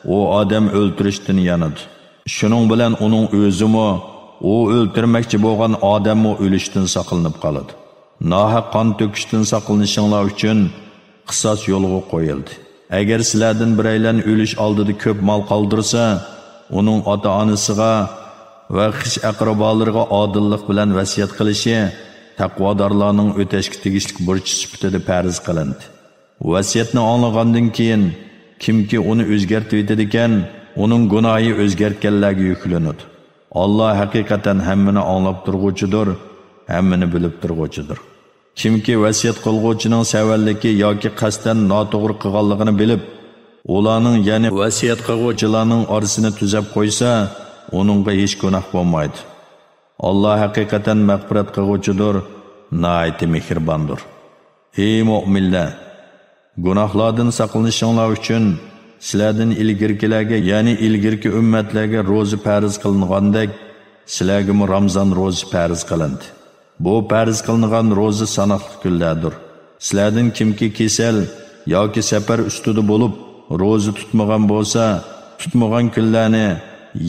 ئۇ ئادەم ئۆلتۈرۈشتىن يانىدۇ. شۇنىڭ بىلەن ئۇنىڭ ئۆزىمۇ، ئۇ ئۆلتۈرمەكچى بولغان ئادەممۇ ئۆلۈشتىن ساقلىنىپ قالىدۇ. ناھەق قان تۆكۈشتىن ساقلىنىشىڭلار ئۈچۈن قىساس يولغا قويۇلدى. ئەگەر سىلەردىن بىرەيلەن ئۆلۈش ئالدىدا كۆپ مال قالدۇرسا، ئۇنىڭ ئاتا-ئانىسىغا ۋە خىش-ئەقرىبالىرىغا ئادىللىق بىلەن ۋەسىيەت قىلىشى تەقۋادارلارنىڭ ئۆتەشكە تېگىشلىك بۇرچى سۈپىتىدە پەرز قىلىندى. ۋەسىيەتنى ئاڭلىغاندىن كېيىن، كىمكى ئۇنى ئۆزگەرتىۋېتىدىكەن، ئۇنىڭ گۇناھى ئۆزگەرتكەنلەرگە يۈكلىنىدۇ. ئاللا ھەقىقەتەن ھەممىنى ئاڭلاپ تۇرغۇچىدۇر، ھەممىنى بىلىپ تۇرغۇچىدۇر. كىمكى ۋەسىيەت قىلغۇچىنىڭ سەۋەنلىكى ياكى قەستەن ناتوغرا قىلغانلىقىنى بىلىپ، ئۇلارنىڭ، يەنى ۋەسىيەت قىلغۇچىلارنىڭ ئارىسىنى تۈزەپ قويسا، ئۇنىڭغا ھېچ گۇناھ بولمايدۇ. ئاللا ھەقىقەتەن مەغپىرەت قىلغۇچىدۇر، ناھايىتى مېھرىباندۇر. ئەي مۆمىنلەر! گۇناھلاردىن ساقلىنىشىڭلار ئۈچۈن سىلەردىن ئىلگىرىكىلەرگە، يەنى ئىلگىرىكى ئۈممەتلەرگە روزا پەرز قىلىنغاندەك، سىلەرگىمۇ رامزان روزىسى پەرز قىلىندى. بۇ پەرز قىلىنغان روزا ساناقلىق كۈنلەردۇر. سىلەردىن كىمكى كېسەل ياكى سەپەر ئۈستىدە بولۇپ، روزا تۇتمىغان بولسا، تۇتمىغان كۈنلەرنى،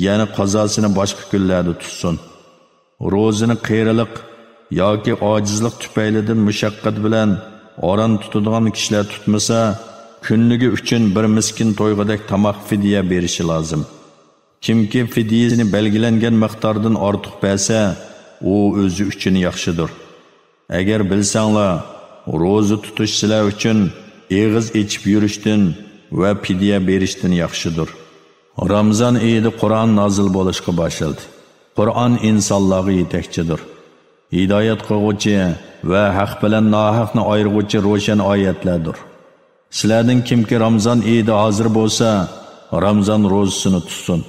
يەنى قازاسىنى باشقا كۈنلەردە تۇتسۇن. روزىنى قېرىلىق ياكى ئاجىزلىق تۈپەيلىدىن مۇشەققەت بىلەن ئاران تۇتىدىغان كىشىلەر تۇتمىسا، كۈنلۈكى ئۈچۈن بىر مىسكىن تويغۇدەك تاماق فىدىيە بېرىشى لازىم. كىمكى فىدىيىسىنى بەلگىلەنگەن مىقداردىن ئارتۇق بەرسە، ئۇ ئۆزى ئۈچۈن ياخشىدۇر. ئەگەر بىلسەڭلار، روزا تۇتۇش سىلەر ئۈچۈن ئېغىز ئېچىپ يۈرۈشتىن ۋە پىدىيە بېرىشتىن ياخشىدۇر. رامزان ئېيىدا قۇرئان نازىل بولۇشقا باشلىدى. قۇرئان ئىنسانلارغا يېتەكچىدۇر. ھىدايەت قىلغۇچى ۋە ھەق بىلەن ناھەقنى ئايرىغۇچى روشەن ئايەتلەردۇر. سىلەردىن كىمكى رامزان ئېيىدا ھازىر بولسا، رامزان روزىسىنى تۇتسۇن.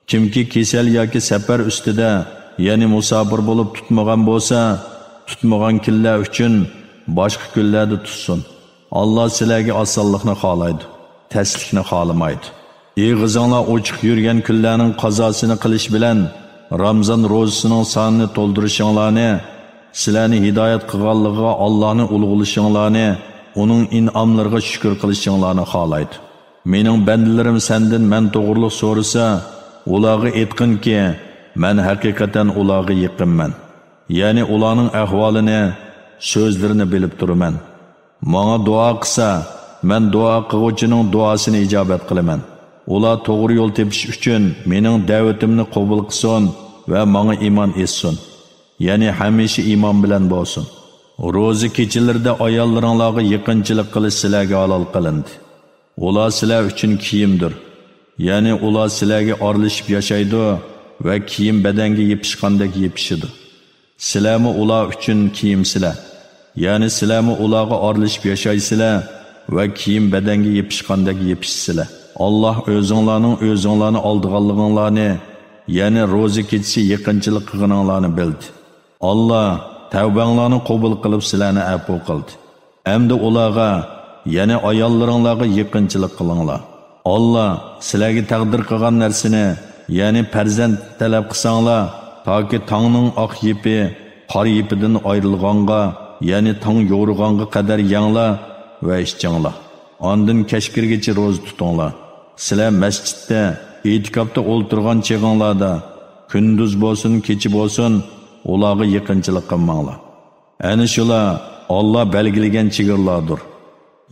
كىمكى كېسەل ياكى سەپەر ئۈستىدە، يەنى مۇساپىر بولۇپ تۇتمىغان بولسا، تۇتمىغان كۈنلەر ئۈچۈن باشقا كۈنلەردە تۇتسۇن. ئاللا سىلەرگە ئاسانلىقنى خالايدۇ، تەسلىكنى خالىمايدۇ. ئېغىزىڭلار ئوچۇق يۈرگەن كۈنلەرنىڭ قازاسىنى قىلىش بىلەن رامزان روزىسىنىڭ سانىنى تولدۇرۇشۇڭلارنى، سىلەرنى ھىدايەت قىلغانلىقىغا ئاللانى ئۇلۇغلىشىڭلارنى، ئۇنىڭ ئىنئاملىرىغا شۈكۈر قىلىشىڭلارنى خالايدۇ. مېنىڭ بەندىلىرىم سەندىن مەن توغرۇلۇق سورىسا، ئۇلارغا ئېيتقىنكى، مەن ھەقىقەتەن ئۇلارغا يېقىنمەن. يەنى ئۇلارنىڭ ئەھۋالىنى، سۆزلىرىنى بىلىپ تۇرىمەن. ماڭا دۇئا قىلسا، مەن دۇئا قىلغۇچىنىڭ دۇئاسىنى ئىجابەت قىلىمەن. ئۇلار توغرا يول تېپىش ئۈچۈن مېنىڭ دەۋىتىمنى قوبۇل قىلسۇن ۋە ماڭا ئىمان ئېيتسۇن. يەنى ھەمىشە ئىمان بىلەن بولسۇن. روزا كېچىلىرىدە ئاياللىرىڭلارغا يېقىنچىلىق قىلىش سىلەرگە ھالال قىلىندى. ئۇلار سىلەر ئۈچۈن كىيىمدۇر. يەنى ئۇلار سىلەرگە ئارىلىشىپ ياشايدۇ ۋە كىيىم بەدەنگە يېپىشقاندەك يېپىشىدۇ. سىلەرمۇ ئۇلار ئۈچۈن كىيىمسىلەر. يەنى سىلەرمۇ ئۇلارغا ئارىلىشىپ ياشايسىلەر ۋە كىيىم بەدەنگە يېپىشقاندەك يېپىشىسىلەر. ئاللا ئۆزۈڭلارنىڭ ئۆزۈڭلارنى ئالدىغانلىقىڭلارنى، يەنى روزا كېچىسى يېقىنچىلىق قىلغىنىڭلارنى بىلدى. ئاللا تەۋبەڭلارنى قوبۇل قىلىپ سىلەرنى ئەپۇ قىلدى. ئەمدى ئۇلارغا، يەنى ئاياللىرىڭلارغا يېقىنچىلىق قىلىڭلار. ئاللا سىلەرگە تەقدىر قىلغان نەرسىنى، يەنى پەرزەنت تەلەپ قىلساڭلار، تاكى تاڭنىڭ ئاق يىپى قارا يىپىدىن ئايرىلغانغا، يەنى تاڭ يورۇغانغا قەدەر يەڭلار ۋە ئىچىڭلار. ئاندىن كەچ كىرگىچە روزا تۇتۇڭلار. سىلەر مەسچىتتە، ئېتىكاپتا ئولتۇرغان چېغىڭلاردا، كۈندۈز بولسۇن، كېچە بولسۇن، ئۇلارغا يېقىنچىلىق قىلماڭلار. ئەنە شۇلار ئاللا بەلگىلىگەن چېگرىلاردۇر،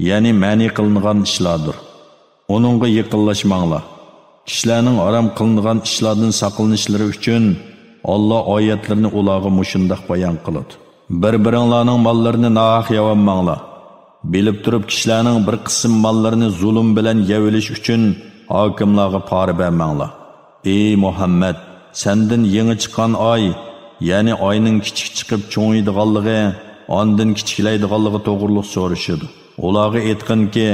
يەنى مەنئى قىلىنغان ئىشلاردۇر. ئۇنىڭغا يېقىنلاشماڭلار. كىشىلەرنىڭ ھارام قىلىنغان ئىشلاردىن ساقلىنىشلىرى ئۈچۈن ئاللا ئايەتلىرىنى ئۇلارغا مۇشۇنداق بايان قىلىدۇ: بىر-بىرىڭلارنىڭ ماللىرىنى ناھەق يەۋالماڭلار. بىلىپ تۇرۇپ كىشىلەرنىڭ بىر قىسىم ماللىرىنى زۇلۇم بىلەن يەۋېلىش ئۈچۈن ھاكىملارغا پارا بەرمەڭلار. ئى مۇھەممەد، سەندىن يېڭى چىققان ئاي، يەنى ئاينىڭ كىچىك چىقىپ چوڭىيىدىغانلىقى، ئاندىن كىچىكلەيدىغانلىقى توغرۇلۇق سورىشىدۇ. ئۇلارغا ئېيتقىنكى،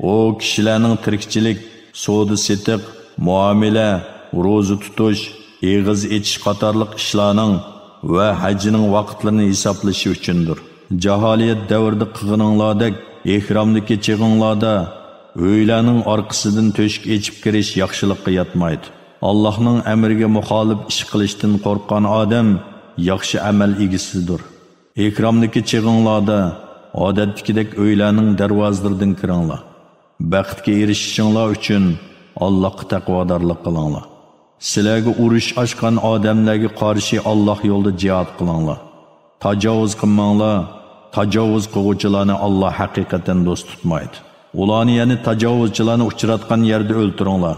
ئۇ كىشىلەرنىڭ تىرىكچىلىك، سودا-سېتىق، مۇئامىلە، روزا تۇتۇش، ئېغىز ئېچىش قاتارلىق ئىشلارنىڭ ۋە ھەجنىڭ ۋاقىتلىرىنى ھېسابلىشى ئۈچۈندۇر. جاھالىيەت دەۋرىدە قىلغىنىڭلاردەك ئېھرامدىكى چېغىڭلاردا ئۆيلەرنىڭ ئارقىسىدىن تۆشۈك ئېچىپ كىرىش ياخشىلىققا ياتمايدۇ. ئاللاھنىڭ ئەمرىگە مۇخالىپ ئىش قىلىشتىن قورققان ئادەم ياخشى ئەمەل ئىگىسىدۇر. ئېھرامدىكى چېغىڭلاردا ئادەتتىكىدەك ئۆيلەرنىڭ دەرۋازىلىرىدىن كىرىڭلار. بەختكە ئېرىشىشىڭلار ئۈچۈن ئاللاھقا تەقۋادارلىق قىلىڭلار. سىلەرگە ئۇرۇش ئاچقان ئادەملەرگە قارشى ئاللاھ يولىدا جىھاد قىلىڭلار. تاجاۋۇز قىلماڭلار، تاجاۋۇز قىلغۇچىلارنى ئاللاھ ھەقىقەتەن دوست تۇتمايدۇ. ئۇلارنى، يەنى تاجاۋۇزچىلارنى ئۇچراتقان يەردە ئۆلتۈرۈڭلار.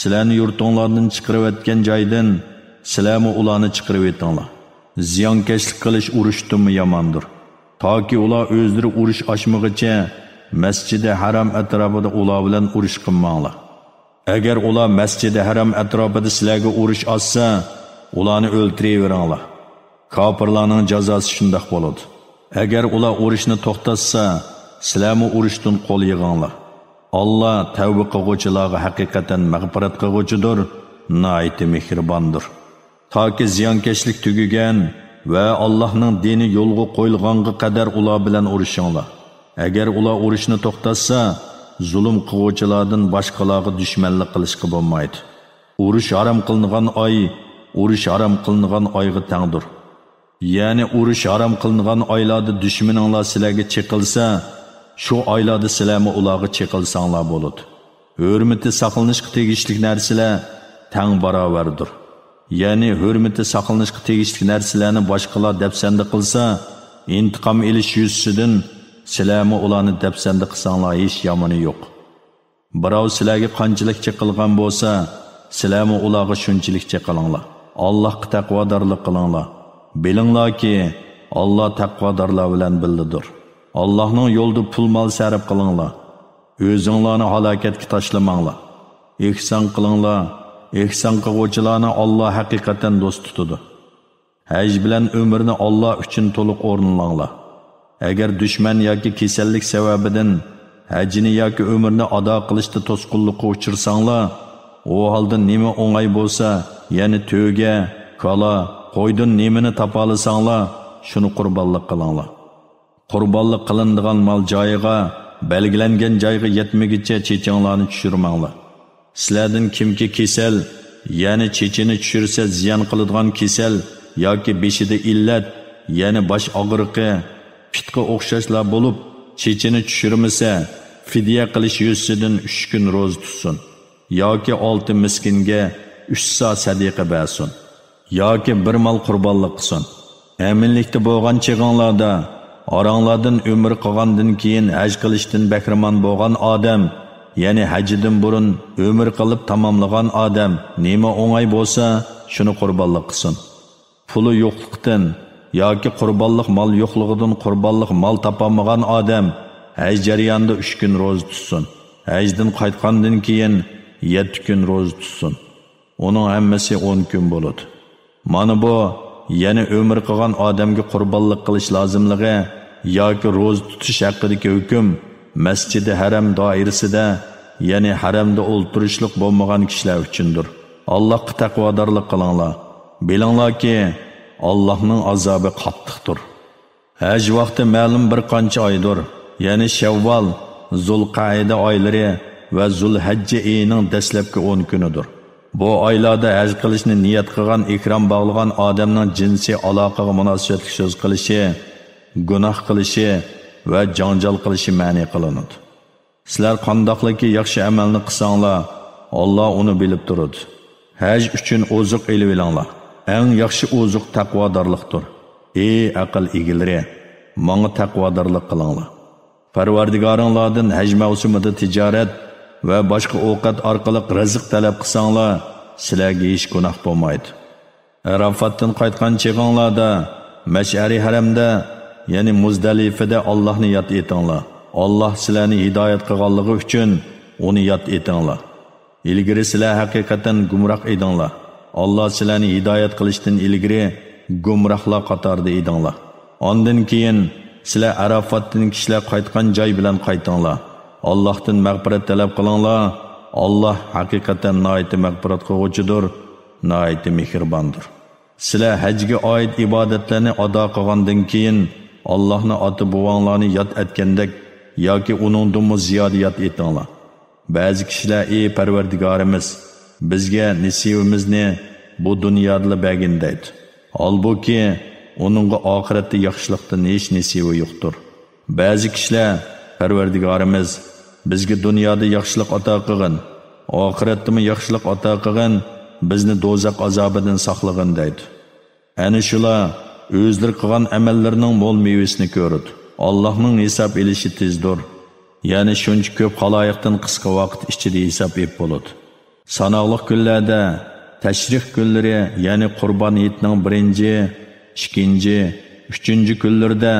سىلەرنى يۇرتۇڭلاردىن چىقىرىۋەتكەن جايدىن سىلەرمۇ ئۇلارنى چىقىرىۋېتىڭلار. زىيانكەشلىك قىلىش ئۇرۇشتىنمۇ ياماندۇر. تاكى ئۇلار ئۆزلىرى ئۇرۇش ئاچمىغىچە مەسجىدى ھەرام ئەتراپىدا ئۇلار بىلەن ئۇرۇش قىلماڭلار. ئەگەر ئۇلار مەسجىدى ھەرام ئەتراپىدا سىلەرگە ئۇرۇش ئاچسا، ئۇلارنى ئۆلتۈرۈۋېرىڭلار. كاپىرلارنىڭ جازاسى شۇنداق بولىدۇ. ئەگەر ئۇلار ئۇرۇشنى توختاتسا، سىلەرمۇ ئۇرۇشتىن قول يىغىڭلار. ئاللا تەۋبە قىلغۇچىلارغا ھەقىقەتەن مەغپىرەت قىلغۇچىدۇر، ناھايىتى مېھرىباندۇر. تاكى زىيانكەشلىك تۈگىگەن ۋە ئاللاھنىڭ دىنى يولغا قويۇلغانغا قەدەر ئۇلار بىلەن ئۇرۇشۇڭلار. ئەگەر ئۇلار ئۇرۇشنى توختاتسا، زۇلۇم قىلغۇچىلاردىن باشقىلارغا دۈشمەنلىك قىلىشقا بولمايدۇ. ئۇرۇش ھارام قىلىنغان ئاي ئۇرۇش ھارام قىلىنغان ئايغا تەڭدۇر. يەنى ئۇرۇش ھارام قىلىنغان ئايلاردا دۈشمىنىڭلار سىلەرگە چېقىلسا، شۇ ئايلاردا سىلەرمۇ ئۇلارغا چېقىلساڭلار بولىدۇ. ھۆرمىتى ساقلىنىشقا تېگىشلىك نەرسىلەر تەڭ باراۋەردۇر. يەنى ھۆرمىتى ساقلىنىشقا تېگىشلىك نەرسىلەرنى باشقىلار دەپسەندە قىلسا، ئىنتىقام ئېلىش يۈزىسىدىن سىلەرمۇ ئۇلارنى دەپسەندە قىلساڭلار ھېچ يامىنى يوق. بىراۋ سىلەرگە قانچىلىك چېقىلغان بولسا، سىلەرمۇ ئۇلارغا شۇنچىلىك چېقىلىڭلار. ئاللاھقا تەقۋادارلىق قىلىڭلار. بىلىڭلاركى، ئاللا تەقۋادارلار بىلەن بىللىدۇر. ئاللاھنىڭ يولىدا پۇل-مال سەرپ قىلىڭلار. ئۆزۈڭلارنى ھالاكەتكە تاشلىماڭلار. ئېھسان قىلىڭلار. ئېھسان قىلغۇچىلارنى ئاللا ھەقىقەتەن دوست تۇتىدۇ. ھەج بىلەن ئۆمرىنى ئاللا ئۈچۈن تولۇق ئورۇنلاڭلار. ئەگەر دۈشمەن ياكى كېسەللىك سەۋەبىدىن ھەجنى ياكى ئۆمرىنى ئادا قىلىشتا توسقۇنلۇققا ئۇچرىساڭلار، ئۇ ھالدا نېمە ئوڭاي بولسا، يەنى تۆگە، كالا، قويدىن نېمىنى تاپالىساڭلار، شۇنى قۇربانلىق قىلىڭلار. قۇربانلىق قىلىنىدىغان مال جايىغا، بەلگىلەنگەن جايغا يەتمىگىچە چېچىڭلارنى چۈشۈرمەڭلار. سىلەردىن كىمكى كېسەل، يەنى چېچىنى چۈشۈرسە زىيان قىلىدىغان كېسەل ياكى بېشىدا ئىللەت، يەنى باش ئاغرىقى، پىتقا ئوخشاشلار بولۇپ، چېچىنى چۈشۈرمىسە، فىدىيە قىلىش يۈزىسىدىن ئۈچ كۈن روزا تۇتسۇن ياكى ئالتە مىسكىنگە ئۈچ سا سەدىقە بەرسۇن. ياكى بىر مال قۇربانلىق قىلسۇن. ئەمىنلىكتە بولغان چېغىڭلاردا، ئاراڭلاردىن ئۆمۈر قىلغاندىن كېيىن ھەج قىلىشتىن بەھرىمەن بولغان ئادەم، يەنى ھەجدىن بۇرۇن ئۆمۈر قىلىپ تاماملىغان ئادەم نېمە ئوڭاي بولسا، شۇنى قۇربانلىق قىلسۇن. پۇلى يوقلۇقتىن ياكى قۇربانلىق مال يوقلۇقىدىن قۇربانلىق مال تاپالمىغان ئادەم ھەج جەريانىدا ئۈچ كۈن روزا تۇتسۇن. ھەجدىن قايتقاندىن كېيىن يەتتە كۈن روزا تۇتسۇن. ئۇنىڭ ھەممىسى ئون كۈن بولىدۇ. مانا بۇ، يەنى ئۆمرە قىلغان ئادەمگە قۇربانلىق قىلىش لازىملىقى ياكى روزا تۇتۇش ھەققىدىكى ھۆكۈم مەسچىدى ھەرەم دائىرىسىدە، يەنى ھەرەمدە ئولتۇرۇشلۇق بولمىغان كىشىلەر ئۈچۈندۇر. ئاللاھقا تەقۋادارلىق قىلىڭلار. بىلىڭلاركى، ئاللاھنىڭ ئازابى قاتتىقتۇر. ھەج ۋاقتى مەلۇم بىر قانچە ئايدۇر، يەنى شەۋۋال، زۇلقەئىدە ئايلىرى ۋە زۇلھەججە ئېيىنىڭ دەسلەپكى ئون كۈنىدۇر. بۇ ئايلاردا ھەج قىلىشنى نىيەت قىلغان، ئېھرام باغلىغان ئادەمنىڭ جىنسىي ئالاقىغا مۇناسىۋەتلىك سۆز قىلىشى، گۇناھ قىلىشى ۋە جاڭجال قىلىشى مەنئى قىلىنىدۇ. سىلەر قانداقلىكى ياخشى ئەمەلنى قىلساڭلار، ئاللا ئۇنى بىلىپ تۇرىدۇ. ھەج ئۈچۈن ئوزۇق ئېلىۋېلىڭلار. ئەڭ ياخشى ئوزۇق تەقۋادارلىقتۇر. ئى ئەقىل ئىگىلىرى، ماڭا تەقۋادارلىق قىلىڭلار. پەرۋەردىگارىڭلاردىن ھەج مەۋسۇمىدا تىجارەت ۋە باشقا ئوقەت ئارقىلىق رىزىق تەلەپ قىلساڭلار، سىلەرگە ھېچ گۇناھ بولمايدۇ. ئەرافاتتىن قايتقان چېغىڭلاردا مەشئەرى ھەرەمدە، يەنى مۇزدەلىفىدە ئاللاھنى ياد ئېتىڭلار. ئاللاھ سىلەرنى ھىدايەت قىلغانلىقى ئۈچۈن ئۇنى ياد ئېتىڭلار. ئىلگىرى سىلەر ھەقىقەتەن گۇمراھ ئىدىڭلار. ئاللاھ سىلەرنى ھىدايەت قىلىشتىن ئىلگىرى گۇمراھلار قاتارىدا ئىدىڭلار. ئاندىن كېيىن سىلەر ئەرافاتتىن كىشىلەر قايتقان جاي بىلەن قايتىڭلار. ئاللاھتىن مەغپىرەت تەلەپ قىلىڭلار. ئاللاھ ھەقىقەتەن ناھايىتى مەغپىرەت قىلغۇچىدۇر، ناھايىتى مېھرىباندۇر. سىلەر ھەجگە ئائىت ئىبادەتلەرنى ئادا قىلغاندىن كېيىن، ئاللاھنى ئاتا-بوۋاڭلارنى ياد ئەتكەندەك ياكى ئۇنىڭدىنمۇ زىيادە ياد ئېتىڭلار. بەزى كىشىلەر، ئى پەرۋەردىگارىمىز، بىزگە نېسىۋىمىزنى بۇ دۇنيادىلا بەرگىن دەيدۇ. ھالبۇكى، ئۇنىڭغا ئاخىرەتتە ياخشىلىقتىن ھېچ نېسىۋى يوقتۇر. بەزى كىشىلەر، پەرۋەردىگارىمىز، بىزگە دۇنيادا ياخشىلىق ئاتا قىلغىن، ئاخىرەتتىمۇ ياخشىلىق ئاتا قىلغىن، بىزنى دوزاخ ئازابىدىن ساقلىغىن دەيدۇ. ئەنە شۇلار ئۆزلىرى قىلغان ئەمەللىرىنىڭ مول مېۋىسىنى كۆرىدۇ. ئاللاھنىڭ ھېساب ئېلىشى تېزدۇر. يەنى شۇنچە كۆپ خالايىقتىن قىسقا ۋاقىت ئىچىدە ھېساب ئېلىپ بولىدۇ. ساناقلىق كۈنلەردە، تەشرىق كۈنلىرى، يەنى قۇربان ھېيتنىڭ بىرىنچى، ئىككىنچى، ئۈچىنچى كۈنلىرىدە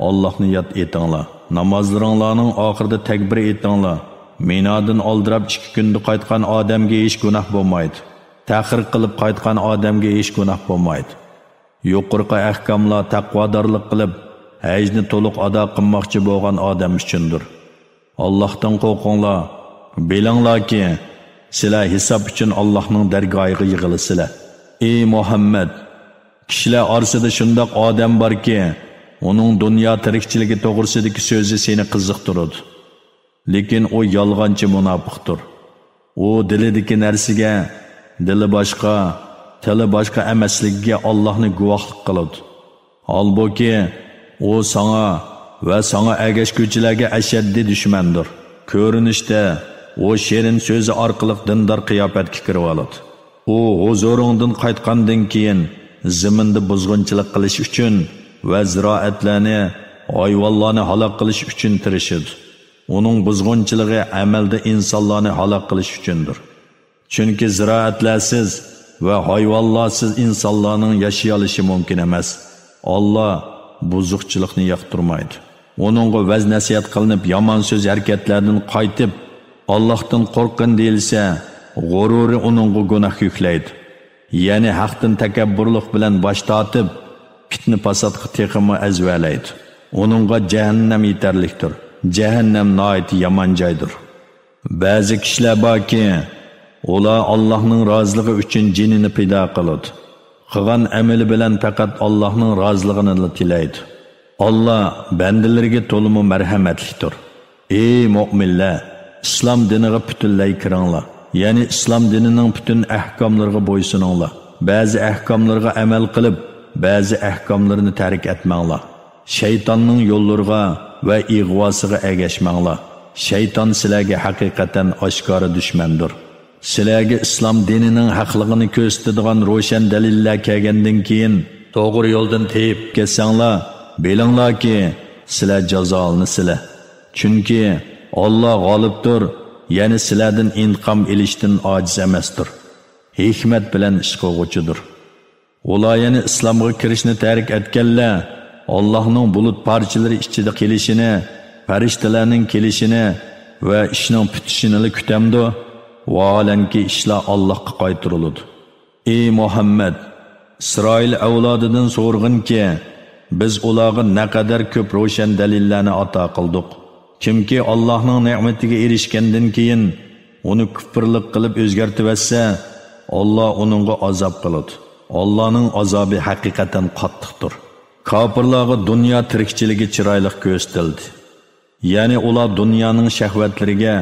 ئاللاھنى ياد ئېتىڭلار. نامازلىرىڭلارنىڭ ئاخىرىدا تەكبىر ئېيتىڭلار. مىنادىن ئالدىراپ ئىككى كۈندە قايتقان ئادەمگە ھېچ گۇناھ بولمايدۇ. تەخىر قىلىپ قايتقان ئادەمگە ھېچ گۇناھ بولمايدۇ. يۇقىرىقى ئەھكاملار تەقۋادارلىق قىلىپ، ھەجنى تولۇق ئادا قىلماقچى بولغان ئادەم ئۈچۈندۇر. ئاللاھتىن قورقۇڭلار. بىلىڭلاركى، سىلەر ھېساب ئۈچۈن ئاللاھنىڭ دەرگاھىغا يىغىلىسىلەر. ئى مۇھەممەد! كىشىلەر ئارىسىدا شۇنداق ئادەم باركى، ئۇنىڭ دۇنيا تىرىكچىلىكى توغرىسىدىكى سۆزى سېنى قىزىقتۇرىدۇ. لېكىن ئۇ يالغانچى مۇناپىقتۇر. ئۇ دىلىدىكى نەرسىگە، دىلى باشقا، تىلى باشقا ئەمەسلىكىگە ئاللاھنى گۇۋاھلىق قىلىدۇ. ھالبۇكى، ئۇ ساڭا ۋە ساڭا ئەگەشكۈچىلەرگە ئەشەددىي دۈشمەندۇر. كۆرۈنۈشتە، ئۇ شېرىن سۆزى ئارقىلىق دىندار قىياپەتكە كىرىۋالىدۇ. ئۇ ھۇزۇرۇڭدىن قايتقاندىن كېيىن، زېمىندا بۇزغۇنچىلىق قىلىش ئۈچۈن ۋە زىرائەتلەرنى، ھايۋانلارنى ھالاك قىلىش ئۈچۈن تىرىشىدۇ. ئۇنىڭ بۇزغۇنچىلىقى ئەمەلدە ئىنسانلارنى ھالاك قىلىش ئۈچۈندۇر. چۈنكى زىرائەتلەرسىز ۋە ھايۋانلارسىز ئىنسانلارنىڭ ياشىيالىشى مۇمكىن ئەمەس. ئاللا بۇزۇقچىلىقنى ياقتۇرمايدۇ. ئۇنىڭغا ۋەز-نەسىھەت قىلىنىپ، يامان سۆز-ھەرىكەتلەردىن قايتىپ، ئاللاھتىن قورققىن دېيىلسە، غۇرۇرى ئۇنىڭغا گۇناھ يۈكلەيدۇ. يەنى ھەقتىن تەكەببۇرلۇق بىلەن باش تارتىپ، پىتنە-پاساتقا تېخىمۇ ئەزۋەلەيدۇ. ئۇنىڭغا جەھەننەم يېتەرلىكتۇر. جەھەننەم ناھايىتى يامان جايدۇر. بەزى كىشىلەر باركى، ئۇلار ئاللاھنىڭ رازىلىقى ئۈچۈن جېنىنى پىدا قىلىدۇ. قىلغان ئەمىلى بىلەن پەقەت ئاللاھنىڭ رازىلىقىنىلا تىلەيدۇ. ئاللا بەندىلىرىگە تولىمۇ مەرھەمەتلىكتۇر. ئەي مۆمىنلەر، ئىسلام دىنىغا پۈتۈنلەي كىرىڭلار. يەنى ئىسلام دىنىنىڭ پۈتۈن ئەھكاملىرىغا بويسۇنۇڭلار. بەزى ئەھكاملىرىغا ئەمەل قىلىپ، بەزى ئەھكاملىرىنى تەرك ئەتمەڭلار. شەيتاننىڭ يوللىرىغا ۋە ئىغۋاسىغا ئەگەشمەڭلار. شەيتان سىلەرگە ھەقىقەتەن ئاشكارا دۈشمەندۇر. سىلەرگە ئىسلام دىنىنىڭ ھەقلىقىنى كۆرسىتىدىغان روشەن دەلىللەر كەلگەندىن كېيىن، توغرا يولدىن تېيىپ كەتسەڭلار، بىلىڭلاركى، سىلەر جازالىنىسىلەر. چۈنكى ئاللا غالىبتۇر، يەنى سىلەردىن ئىنتىقام ئېلىشتىن ئاجىز ئەمەستۇر. ھېكمەت بىلەن ئىش قىلغۇچىدۇر. ئۇلار يەنى ئىسلامغا كىرىشنى تەرك ئەتكەنلەر، ئاللاھنىڭ بۇلۇت پارچىلىرى ئىچىدە كېلىشىنى، پەرىشتىلەرنىڭ كېلىشىنى ۋە ئىشنىڭ پۈتۈشىنىلا كۈتەمدۇ؟ ۋاھالەنكى، ئىشلار ئاللاھقا قايتۇرۇلىدۇ. ئەي مۇھەممەد، ئىسرائىل ئەۋلادىدىن سورىغىنكى، بىز ئۇلارغا نەقەدەر كۆپ روشەن دەلىللەرنى ئاتا قىلدۇق. كىمكى ئاللاھنىڭ نېمىتىگە ئېرىشكەندىن كېيىن، ئۇنى كۇپۇرلۇق قىلىپ ئۆزگەرتىۋەتسە، ئاللا ئۇنىڭغا ئازاب قىلىدۇ. ئاللانىڭ ئازابى ھەقىقەتەن قاتتىقتۇر. كاپىرلارغا دۇنيا تىرىكچىلىكى چىرايلىق كۆرسىتىلدى. يەنى ئۇلار دۇنيانىڭ شەھۋەتلىرىگە،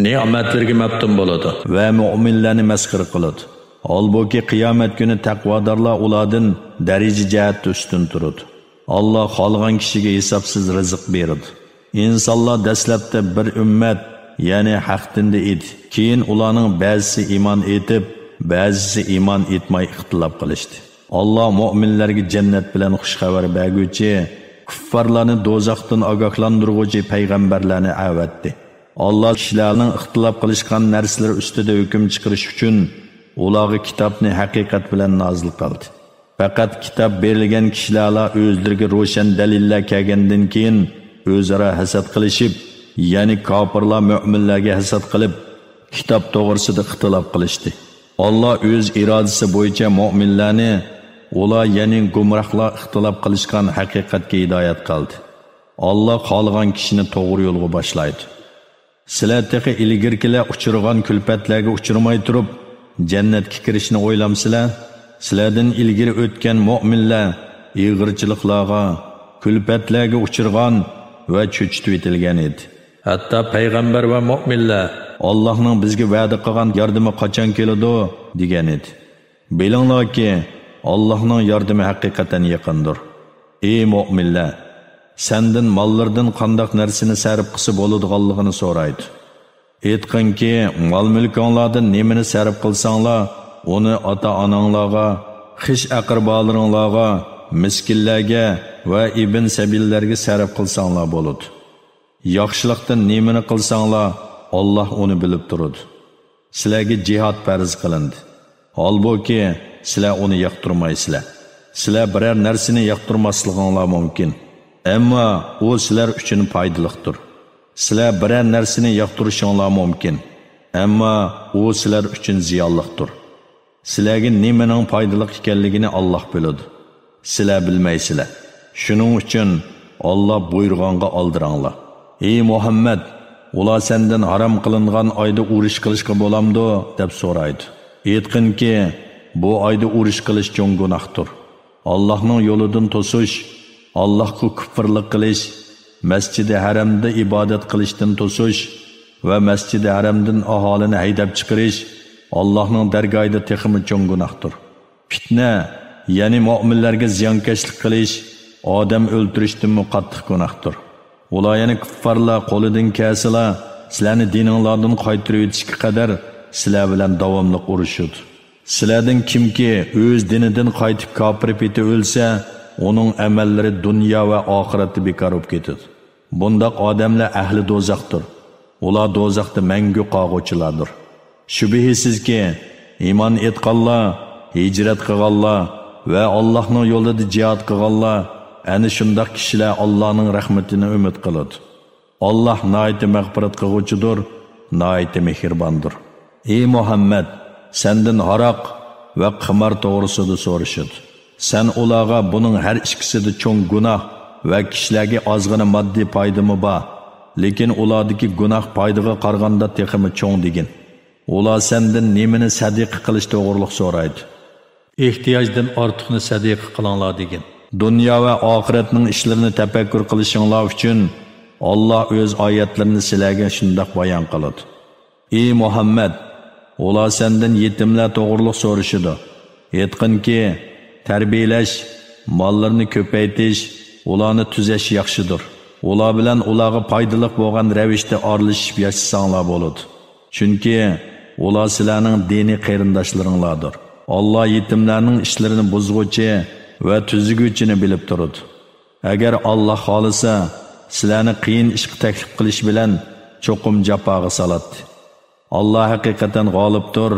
نېمەتلىرىگە مەپتۇن بولىدۇ ۋە مۆمىنلەرنى مەسخىرە قىلىدۇ. ھالبۇكى، قىيامەت كۈنى تەقۋادارلار ئۇلاردىن دەرىجە جەھەتتە ئۈستۈن تۇرىدۇ. ئاللا خالىغان كىشىگە ھېسابسىز رىزىق بېرىدۇ. ئىنسانلار دەسلەپتە بىر ئۈممەت، يەنى ھەق دىندا ئىدى. كېيىن ئۇلارنىڭ بەزىسى ئىمان ئېيتىپ، بەزىسى ئىمان ئېيتماي ئىختىلاپ قىلىشتى. ئاللا مۆمىنلەرگە جەننەت بىلەن خۇش خەۋەر بەرگۈچى، كۇففارلارنى دوزاختىن ئاگاھلاندۇرغۇچى پەيغەمبەرلەرنى ئەۋەتتى. ئاللا كىشىلەرنىڭ ئىختىلاپ قىلىشقان نەرسىلىرى ئۈستىدە ھۆكۈم چىقىرىش ئۈچۈن ئۇلارغا كىتابنى ھەقىقەت بىلەن نازىل قىلدى. پەقەت كىتاب بېرىلگەن كىشىلەرلا ئۆزلىرىگە روشەن دەلىللەر كەلگەندىن كېيىن ئۆزئارا ھەسەت قىلىشىپ، يەنى كاپىرلار مۆمىنلەرگە ھەسەت قىلىپ، كىتاب توغرىسىدا ئىختىلاپ قىلىشتى. ئاللا ئۆز ئىرادىسى بويىچە مۆمىنلەرنى ئۇلار، يەنى گۇمراھلار ئىختىلاپ قىلىشقان ھەقىقەتكە ھىدايەت قىلدى. ئاللا خالىغان كىشىنى توغرا يولغا باشلايدۇ. سىلەر تېخى ئىلگىرىكىلەر ئۇچرىغان كۈلپەتلەرگە ئۇچرىماي تۇرۇپ، جەننەتكە كىرىشنى ئويلامسىلەر؟ سىلەردىن ئىلگىرى ئۆتكەن مۆمىنلەر ئېغىرچىلىقلارغا، كۈلپەتلەرگە ئۇچرىغان ۋە چۆچۈتۈۋېتىلگەن ئىدى. ھەتتا پەيغەمبەر ۋە مۆمىنلەر، «ئاللاھنىڭ بىزگە ۋەدە قىلغان ياردىمى قاچان كېلىدۇ؟» دېگەن ئىدى. بىلىڭلاركى، ئاللاھنىڭ ياردىمى ھەقىقەتەن يېقىندۇر. ئەي مۆمىنلەر، سەندىن ماللىرىدىن قانداق نەرسىنى سەرپ قىلسا بولىدىغانلىقىنى سورايدۇ. ئېيتقىنكى، مال-مۈلكۈڭلاردىن نېمىنى سەرپ قىلساڭلار، ئۇنى ئاتا-ئاناڭلارغا، خىش-ئەقرىبالىرىڭلارغا، مىسكىنلەرگە ۋە ئىبن سەبىللەرگە سەرپ قىلساڭلار بولىدۇ. ياخشىلىقتىن نېمىنى قىلساڭلار، ئاللاھ ئۇنى بىلىپ تۇرىدۇ. سىلەرگە جىھاد پەرز قىلىندى. ھالبۇكى، سىلەر ئۇنى ياقتۇرمايسىلەر. سىلەر بىرەر نەرسىنى ياقتۇرماسلىقىڭلار مۇمكىن. ئەمما ئۇ سىلەر ئۈچۈن پايدىلىقتۇر. سىلەر بىرەر نەرسىنى ياقتۇرۇشۇڭلار مۇمكىن. ئەمما ئۇ سىلەر ئۈچۈن زىيانلىقتۇر. سىلەرگە نېمىنىڭ پايدىلىق ئىكەنلىكىنى ئاللاھ بىلىدۇ. سىلەر بىلمەيسىلەر. شۇنىڭ ئۈچۈن ئاللاھ بۇيرۇغانغا ئالدىراڭلار. ئەي مۇھەممەد، ئۇلار سەندىن ھارام قىلىنغان ئايدا ئۇرۇش قىلىشقا بولامدۇ؟ دەپ سورايدۇ. ئېيتقىنكى، بۇ ئايدا ئۇرۇش قىلىش چوڭ گۇناھتۇر. ئاللاھنىڭ يولىدىن توسۇش، ئاللاھقا كۇپپۇرلۇق قىلىش، مەسجىدى ھەرەمدە ئىبادەت قىلىشتىن توسۇش ۋە مەسجىدى ھەرەمدىن ئاھالىنى ھەيدەپ چىقىرىش ئاللاھنىڭ دەرگاھىدا تېخىمۇ چوڭ گۇناھتۇر. پىتنە، يەنى مۆمىنلەرگە زىيانكەشلىك قىلىش ئادەم ئۆلتۈرۈشتىنمۇ قاتتىق گۇناھتۇر. ئۇلار، يەنى كۇپپارلار، قولىدىن كەلسىلا سىلەرنى دىنىڭلاردىن قايتۇرۇۋېتىشكە قەدەر سىلەر بىلەن داۋاملىق ئۇرۇشىدۇ. سىلەردىن كىمكى ئۆز دىنىدىن قايتىپ كاپىر پېتى ئۆلسە، ئۇنىڭ ئەمەللىرى دۇنيا ۋە ئاخىرەتتە بىكار بولۇپ كېتىدۇ. بۇنداق ئادەملەر ئەھلى دوزاختۇر. ئۇلار دوزاختا مەڭگۈ قالغۇچىلاردۇر. شۈبھىسىزكى، ئىمان ئېيتقانلار، ھىجرەت قىلغانلار ۋە ئاللاھنىڭ يولىدا جىھاد قىلغانلار، ئەنە شۇنداق كىشىلەر ئاللاھنىڭ رەھمىتىنى ئۈمىد قىلىدۇ. ئاللاھ ناھايىتى مەغپىرەت قىلغۇچىدۇر، ناھايىتى مېھرىباندۇر. ئى مۇھەممەد، سەندىن ھاراق ۋە قىمار توغرىسىدا سورىشىدۇ. سەن ئۇلارغا بۇنىڭ ھەر ئىككىسىدە چوڭ گۇناھ ۋە كىشىلەرگە ئازغىنە ماددىي پايدىمۇ بار، لېكىن ئۇلاردىكى گۇناھ پايدىغا قارىغاندا تېخىمۇ چوڭ دېگىن. ئۇلار سەندىن نېمىنى سەدىقە قىلىش توغرۇلۇق سورايدۇ. ئېھتىياجدىن ئارتۇقنى سەدىقە قىلىڭلار دېگىن. دۇنيا ۋە ئاخىرەتنىڭ ئىشلىرىنى تەپەككۇر قىلىشىڭلار ئۈچۈن ئاللاھ ئۆز ئايەتلىرىنى سىلەرگە شۇنداق بايان قىلىدۇ. ئى مۇھەممەد، ئۇلار سەندىن يېتىملەر توغرۇلۇق سورىشىدۇ. ئېيتقىنكى، تەربىيەلەش، ماللىرىنى كۆپەيتىش، ئۇلارنى تۈزەش ياخشىدۇر. ئۇلار بىلەن ئۇلارغا پايدىلىق بولغان رەۋىشتە ئارىلىشىپ ياشىساڭلار بولىدۇ. چۈنكى ئۇلار سىلەرنىڭ دىنىي قېرىنداشلىرىڭلاردۇر. ئاللاھ يېتىملەرنىڭ ئىشلىرىنى بۇزغۇچى ۋە تۈزىگۈچىنى بىلىپ تۇرىدۇ. ئەگەر ئاللاھ خالىسا، سىلەرنى قىيىن ئىشقا تەكلىپ قىلىش بىلەن چوقۇم جاپاغا سالاتتى. ئاللاھ ھەقىقەتەن غالىبتۇر،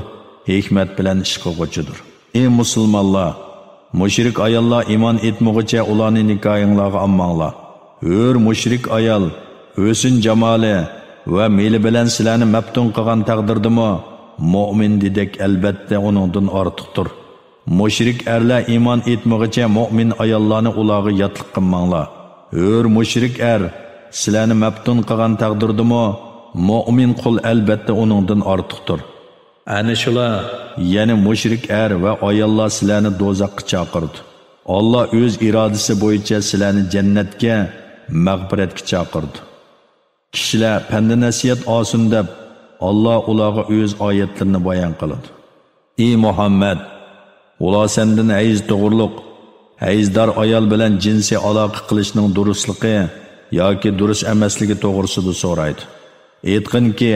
ھېكمەت بىلەن ئىش قىلغۇچىدۇر. ئى مۇسۇلمانلار! مۇشرىك ئاياللار ئىمان ئېيتمىغۇچە ئۇلارنى نىكاھىڭلارغا ئالماڭلار. ھۆر مۇشرىك ئايال ھۆسن-جامالى ۋە مېلى بىلەن سىلەرنى مەپتۇن قىلغان تەقدىردىمۇ، مۆمىن دېدەك ئەلبەتتە ئۇنىڭدىن ئارتۇقتۇر. مۇشرىك ئەرلەر ئىمان ئېيتمىغۇچە مۆمىن ئاياللارنى ئۇلارغا ياتلىق قىلماڭلار. ھۆر مۇشرىك ئەر سىلەرنى مەپتۇن قىلغان تەقدىردىمۇ، مۆمىن قۇل ئەلبەتتە ئۇنىڭدىن ئارتۇقتۇر. ئەنە شۇلار، يەنى مۇشرىك ئەر ۋە ئاياللار سىلەرنى دوزاخقا چاقىرىدۇ. ئاللاھ ئۆز ئىرادىسى بويىچە سىلەرنى جەننەتكە، مەغپىرەتكە چاقىرىدۇ. كىشىلەر پەندى-نەسىھەت ئالسۇن دەپ، ئاللاھ ئۇلارغا ئۆز ئايەتلىرىنى بايان قىلىدۇ. ئى مۇھەممەد! ئۇلار سەندىن ھەيز توغرۇلۇق، ھەيزدار ئايال بىلەن جىنسىي ئالاقە قىلىشنىڭ دۇرۇسلۇقى ياكى دۇرۇس ئەمەسلىكى توغرىسىدا سورايدۇ. ئېيتقىنكى،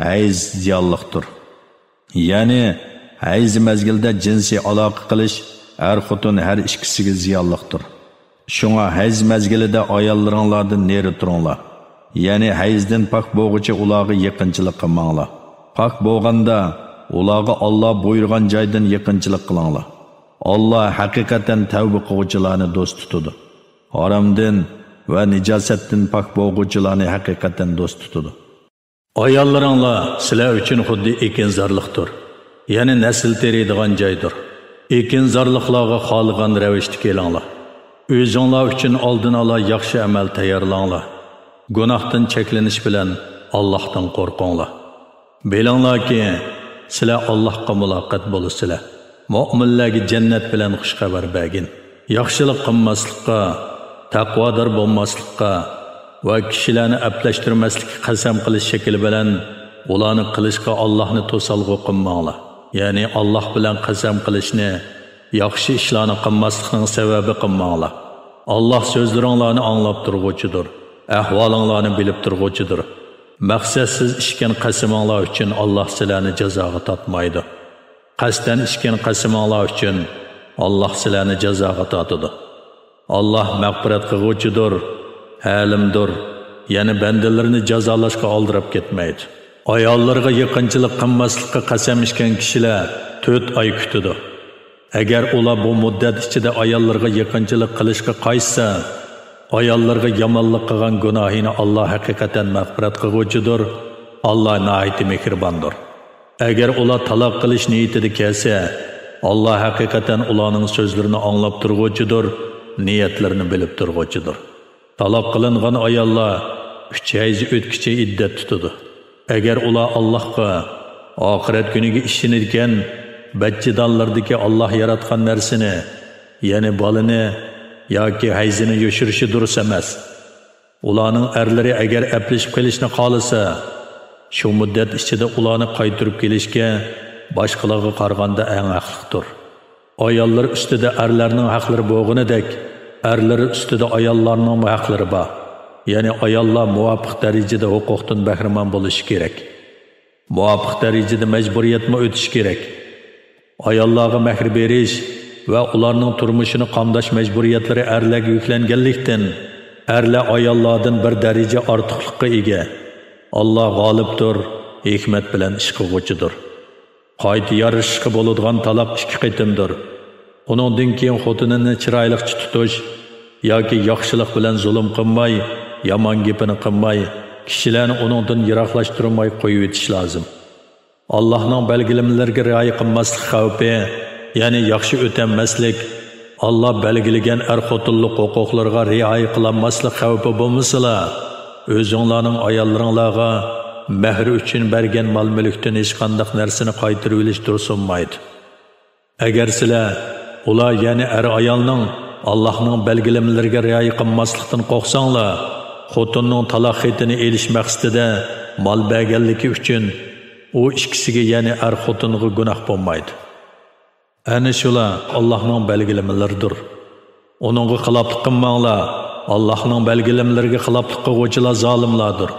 ھەيز زىيانلىقتۇر. يەنى، ھەيز مەزگىلىدە جىنسىي ئالاقە قىلىش ئەر-خوتۇن ھەر ئىككىسىگە زىيانلىقتۇر. شۇڭا ھەيز مەزگىلىدە ئاياللىرىڭلاردىن نېرى تۇرۇڭلار. يەنى ھەيزدىن پاك بولغۇچە ئۇلارغا يېقىنچىلىق قىلماڭلار. پاك بولغاندا، ئۇلارغا ئاللاھ بۇيرۇغان جايدىن يېقىنچىلىق قىلىڭلار. ئاللاھ ھەقىقەتەن تەۋبە قىلغۇچىلارنى دوست تۇتىدۇ. ھارامدىن ۋە نىجاسەتتىن پاك بولغۇچىلارنى ھەقىقەتەن دوست تۇتىدۇ. ئاياللىرىڭلار سىلەر ئۈچۈن خۇددى ئېكىنزارلىقتۇر، يەنى نەسىل تېرىيدىغان جايدۇر. ئېكىنزارلىقلارغا خالىغان رەۋىشتە كېلىڭلار. ئۆزۈڭلار ئۈچۈن ئالدىن ئالا ياخشى ئەمەل تەييارلاڭلار. گۇناھتىن چەكلىنىش بىلەن ئاللاھتىن قورقۇڭلار. بىلىڭلاركى، سىلەر ئاللاھقا مۇلاقات بولىسىلەر. مۆمىنلەرگە جەننەت بىلەن خۇش خەۋەر بەرگىن. ياخشىلىق قىلماسلىققا، تەقۋادار بولماسلىققا ۋە كىشىلەرنى ئەپلەشتۈرمەسلىككە قەسەم قىلىش شەكلى بىلەن ئۇلارنى قىلىشقا ئاللاھنى توسالغۇ قىلماڭلار. يەنى ئاللاھ بىلەن قەسەم قىلىشنى ياخشى ئىشلارنى قىلماسلىقنىڭ سەۋەبى قىلماڭلار. ئاللاھ سۆزلىرىڭلارنى ئاڭلاپ تۇرغۇچىدۇر، ئەھۋالىڭلارنى بىلىپ تۇرغۇچىدۇر. مەقسەتسىز ئىچكەن قەسىمىڭلار ئۈچۈن ئاللاھ سىلەرنى جازاغا تارتمايدۇ. قەستەن ئىچكەن قەسىمىڭلار ئۈچۈن ئاللاھ سىلەرنى جازاغا تارتىدۇ. ئاللاھ مەغپىرەت قىلغۇچىدۇر، ھەلىمدۇر، يەنى بەندىلىرىنى جازالاشقا ئالدىراپ كەتمەيدۇ. ئاياللىرىغا يېقىنچىلىق قىلماسلىققا قەسەم ئىچكەن كىشىلەر تۆت ئاي كۈتىدۇ. ئەگەر ئۇلار بۇ مۇددەت ئىچىدە ئاياللىرىغا يېقىنچىلىق قىلىشقا قايتسا، ئاياللىرىغا يامانلىق قىلغان گۇناھىنى ئاللاھ ھەقىقەتەن مەغپىرەت قىلغۇچىدۇر، ئاللاھ ناھايىتى مېھرىباندۇر. ئەگەر ئۇلار تالاق قىلىش نىيىتىدە كەلسە، ئاللاھ ھەقىقەتەن ئۇلارنىڭ سۆزلىرىنى ئاڭلاپ تۇرغۇچىدۇر، نىيەتلىرىنى بىلىپ تۇرغۇچىدۇر. تالاق قىلىنغان ئاياللار ئۈچ ھەيز ئۆتكۈچە ئىددەت تۇتىدۇ. ئەگەر ئۇلار ئاللاھقا، ئاخىرەت كۈنىگە ئىشىنىدىكەن، بەچچىدانلىرىدىكى ئاللاھ ياراتقان نەرسىنى، يەنى بالىنى، ياكى ھەيزىنى يوشۇرۇشى دۇرۇس ئەمەس. ئۇلارنىڭ ئەرلىرى ئەگەر ئەپلىشىپ قېلىشنى خالىسا، شۇ مۇددەت ئىچىدە ئۇلارنى قايتۇرۇپ كېلىشكە باشقىلارغا قارىغاندا ئەڭ ھەقلىقتۇر. ئاياللار ئۈستىدە ئەرلەرنىڭ ھەقلىرى بولغىنىدەك، ئەرلىرى ئۈستىدە ئاياللارنىڭمۇ ھەقلىرى بار. يەنى ئاياللار مۇۋاپىق دەرىجىدە ھوقۇقتىن بەھرىمەن بولۇشى كېرەك. مۇۋاپىق دەرىجىدە مەجبۇرىيەتمۇ ئۆتۈشى كېرەك. ئاياللارغا مەھىر بېرىش ۋە ئۇلارنىڭ تۇرمۇشىنى قامداش مەجبۇرىيەتلىرى ئەرلەرگە يۈكلەنگەنلىكتىن، ئەرلەر ئاياللاردىن بىر دەرىجە ئارتۇقلۇققا ئىگە. ئاللا غالىبتۇر، ھېكمەت بىلەن ئىش قىلغۇچىدۇر. قايتا يارىشىشقا بولىدىغان تالاق ئىككى قېتىمدۇر. ئۇنىڭدىن كېيىن خوتۇنىنى چىرايلىقچە تۇتۇش ياكى ياخشىلىق بىلەن زۇلۇم قىلماي، يامان گېپىنى قىلماي، كىشىلەرنى ئۇنىڭدىن يىراقلاشتۇرماي قويۇۋېتىش لازىم. ئاللاھنىڭ بەلگىلىمىلىرىگە رىئايە قىلماسلىق خەۋپى، يەنى ياخشى ئۆتەلمەسلىك، ئاللا بەلگىلىگەن ئەر-خوتۇنلۇق ھوقۇقلىرىغا رىئايە قىلالماسلىق خەۋپى بولمىسىلا، ئۆزۈڭلارنىڭ ئاياللىرىڭلارغا مەھرى ئۈچۈن بەرگەن مال-مۈلۈكتىن ھېچقانداق نەرسىنى قايتۇرۇۋېلىش دۇرۇس بولمايدۇ. ئەگەر سىلەر، ئۇلار يەنى ئەر-ئايالنىڭ ئاللاھنىڭ بەلگىلىمىلىرىگە رىئايە قىلماسلىقتىن قورقساڭلار، خوتۇننىڭ تالاق خېتىنى ئېلىش مەقسىتىدە مال بەرگەنلىكى ئۈچۈن ئۇ ئىككىسىگە، يەنى ئەر-خوتۇنغا گۇناھ بولمايدۇ. ئەنە شۇلار ئاللاھنىڭ بەلگىلىمىلىرىدۇر. ئۇنىڭغا خىلاپلىق قىلماڭلار، ئاللاھنىڭ بەلگىلىمىلىرىگە خىلاپلىق قىلغۇچىلار زالىملاردۇر.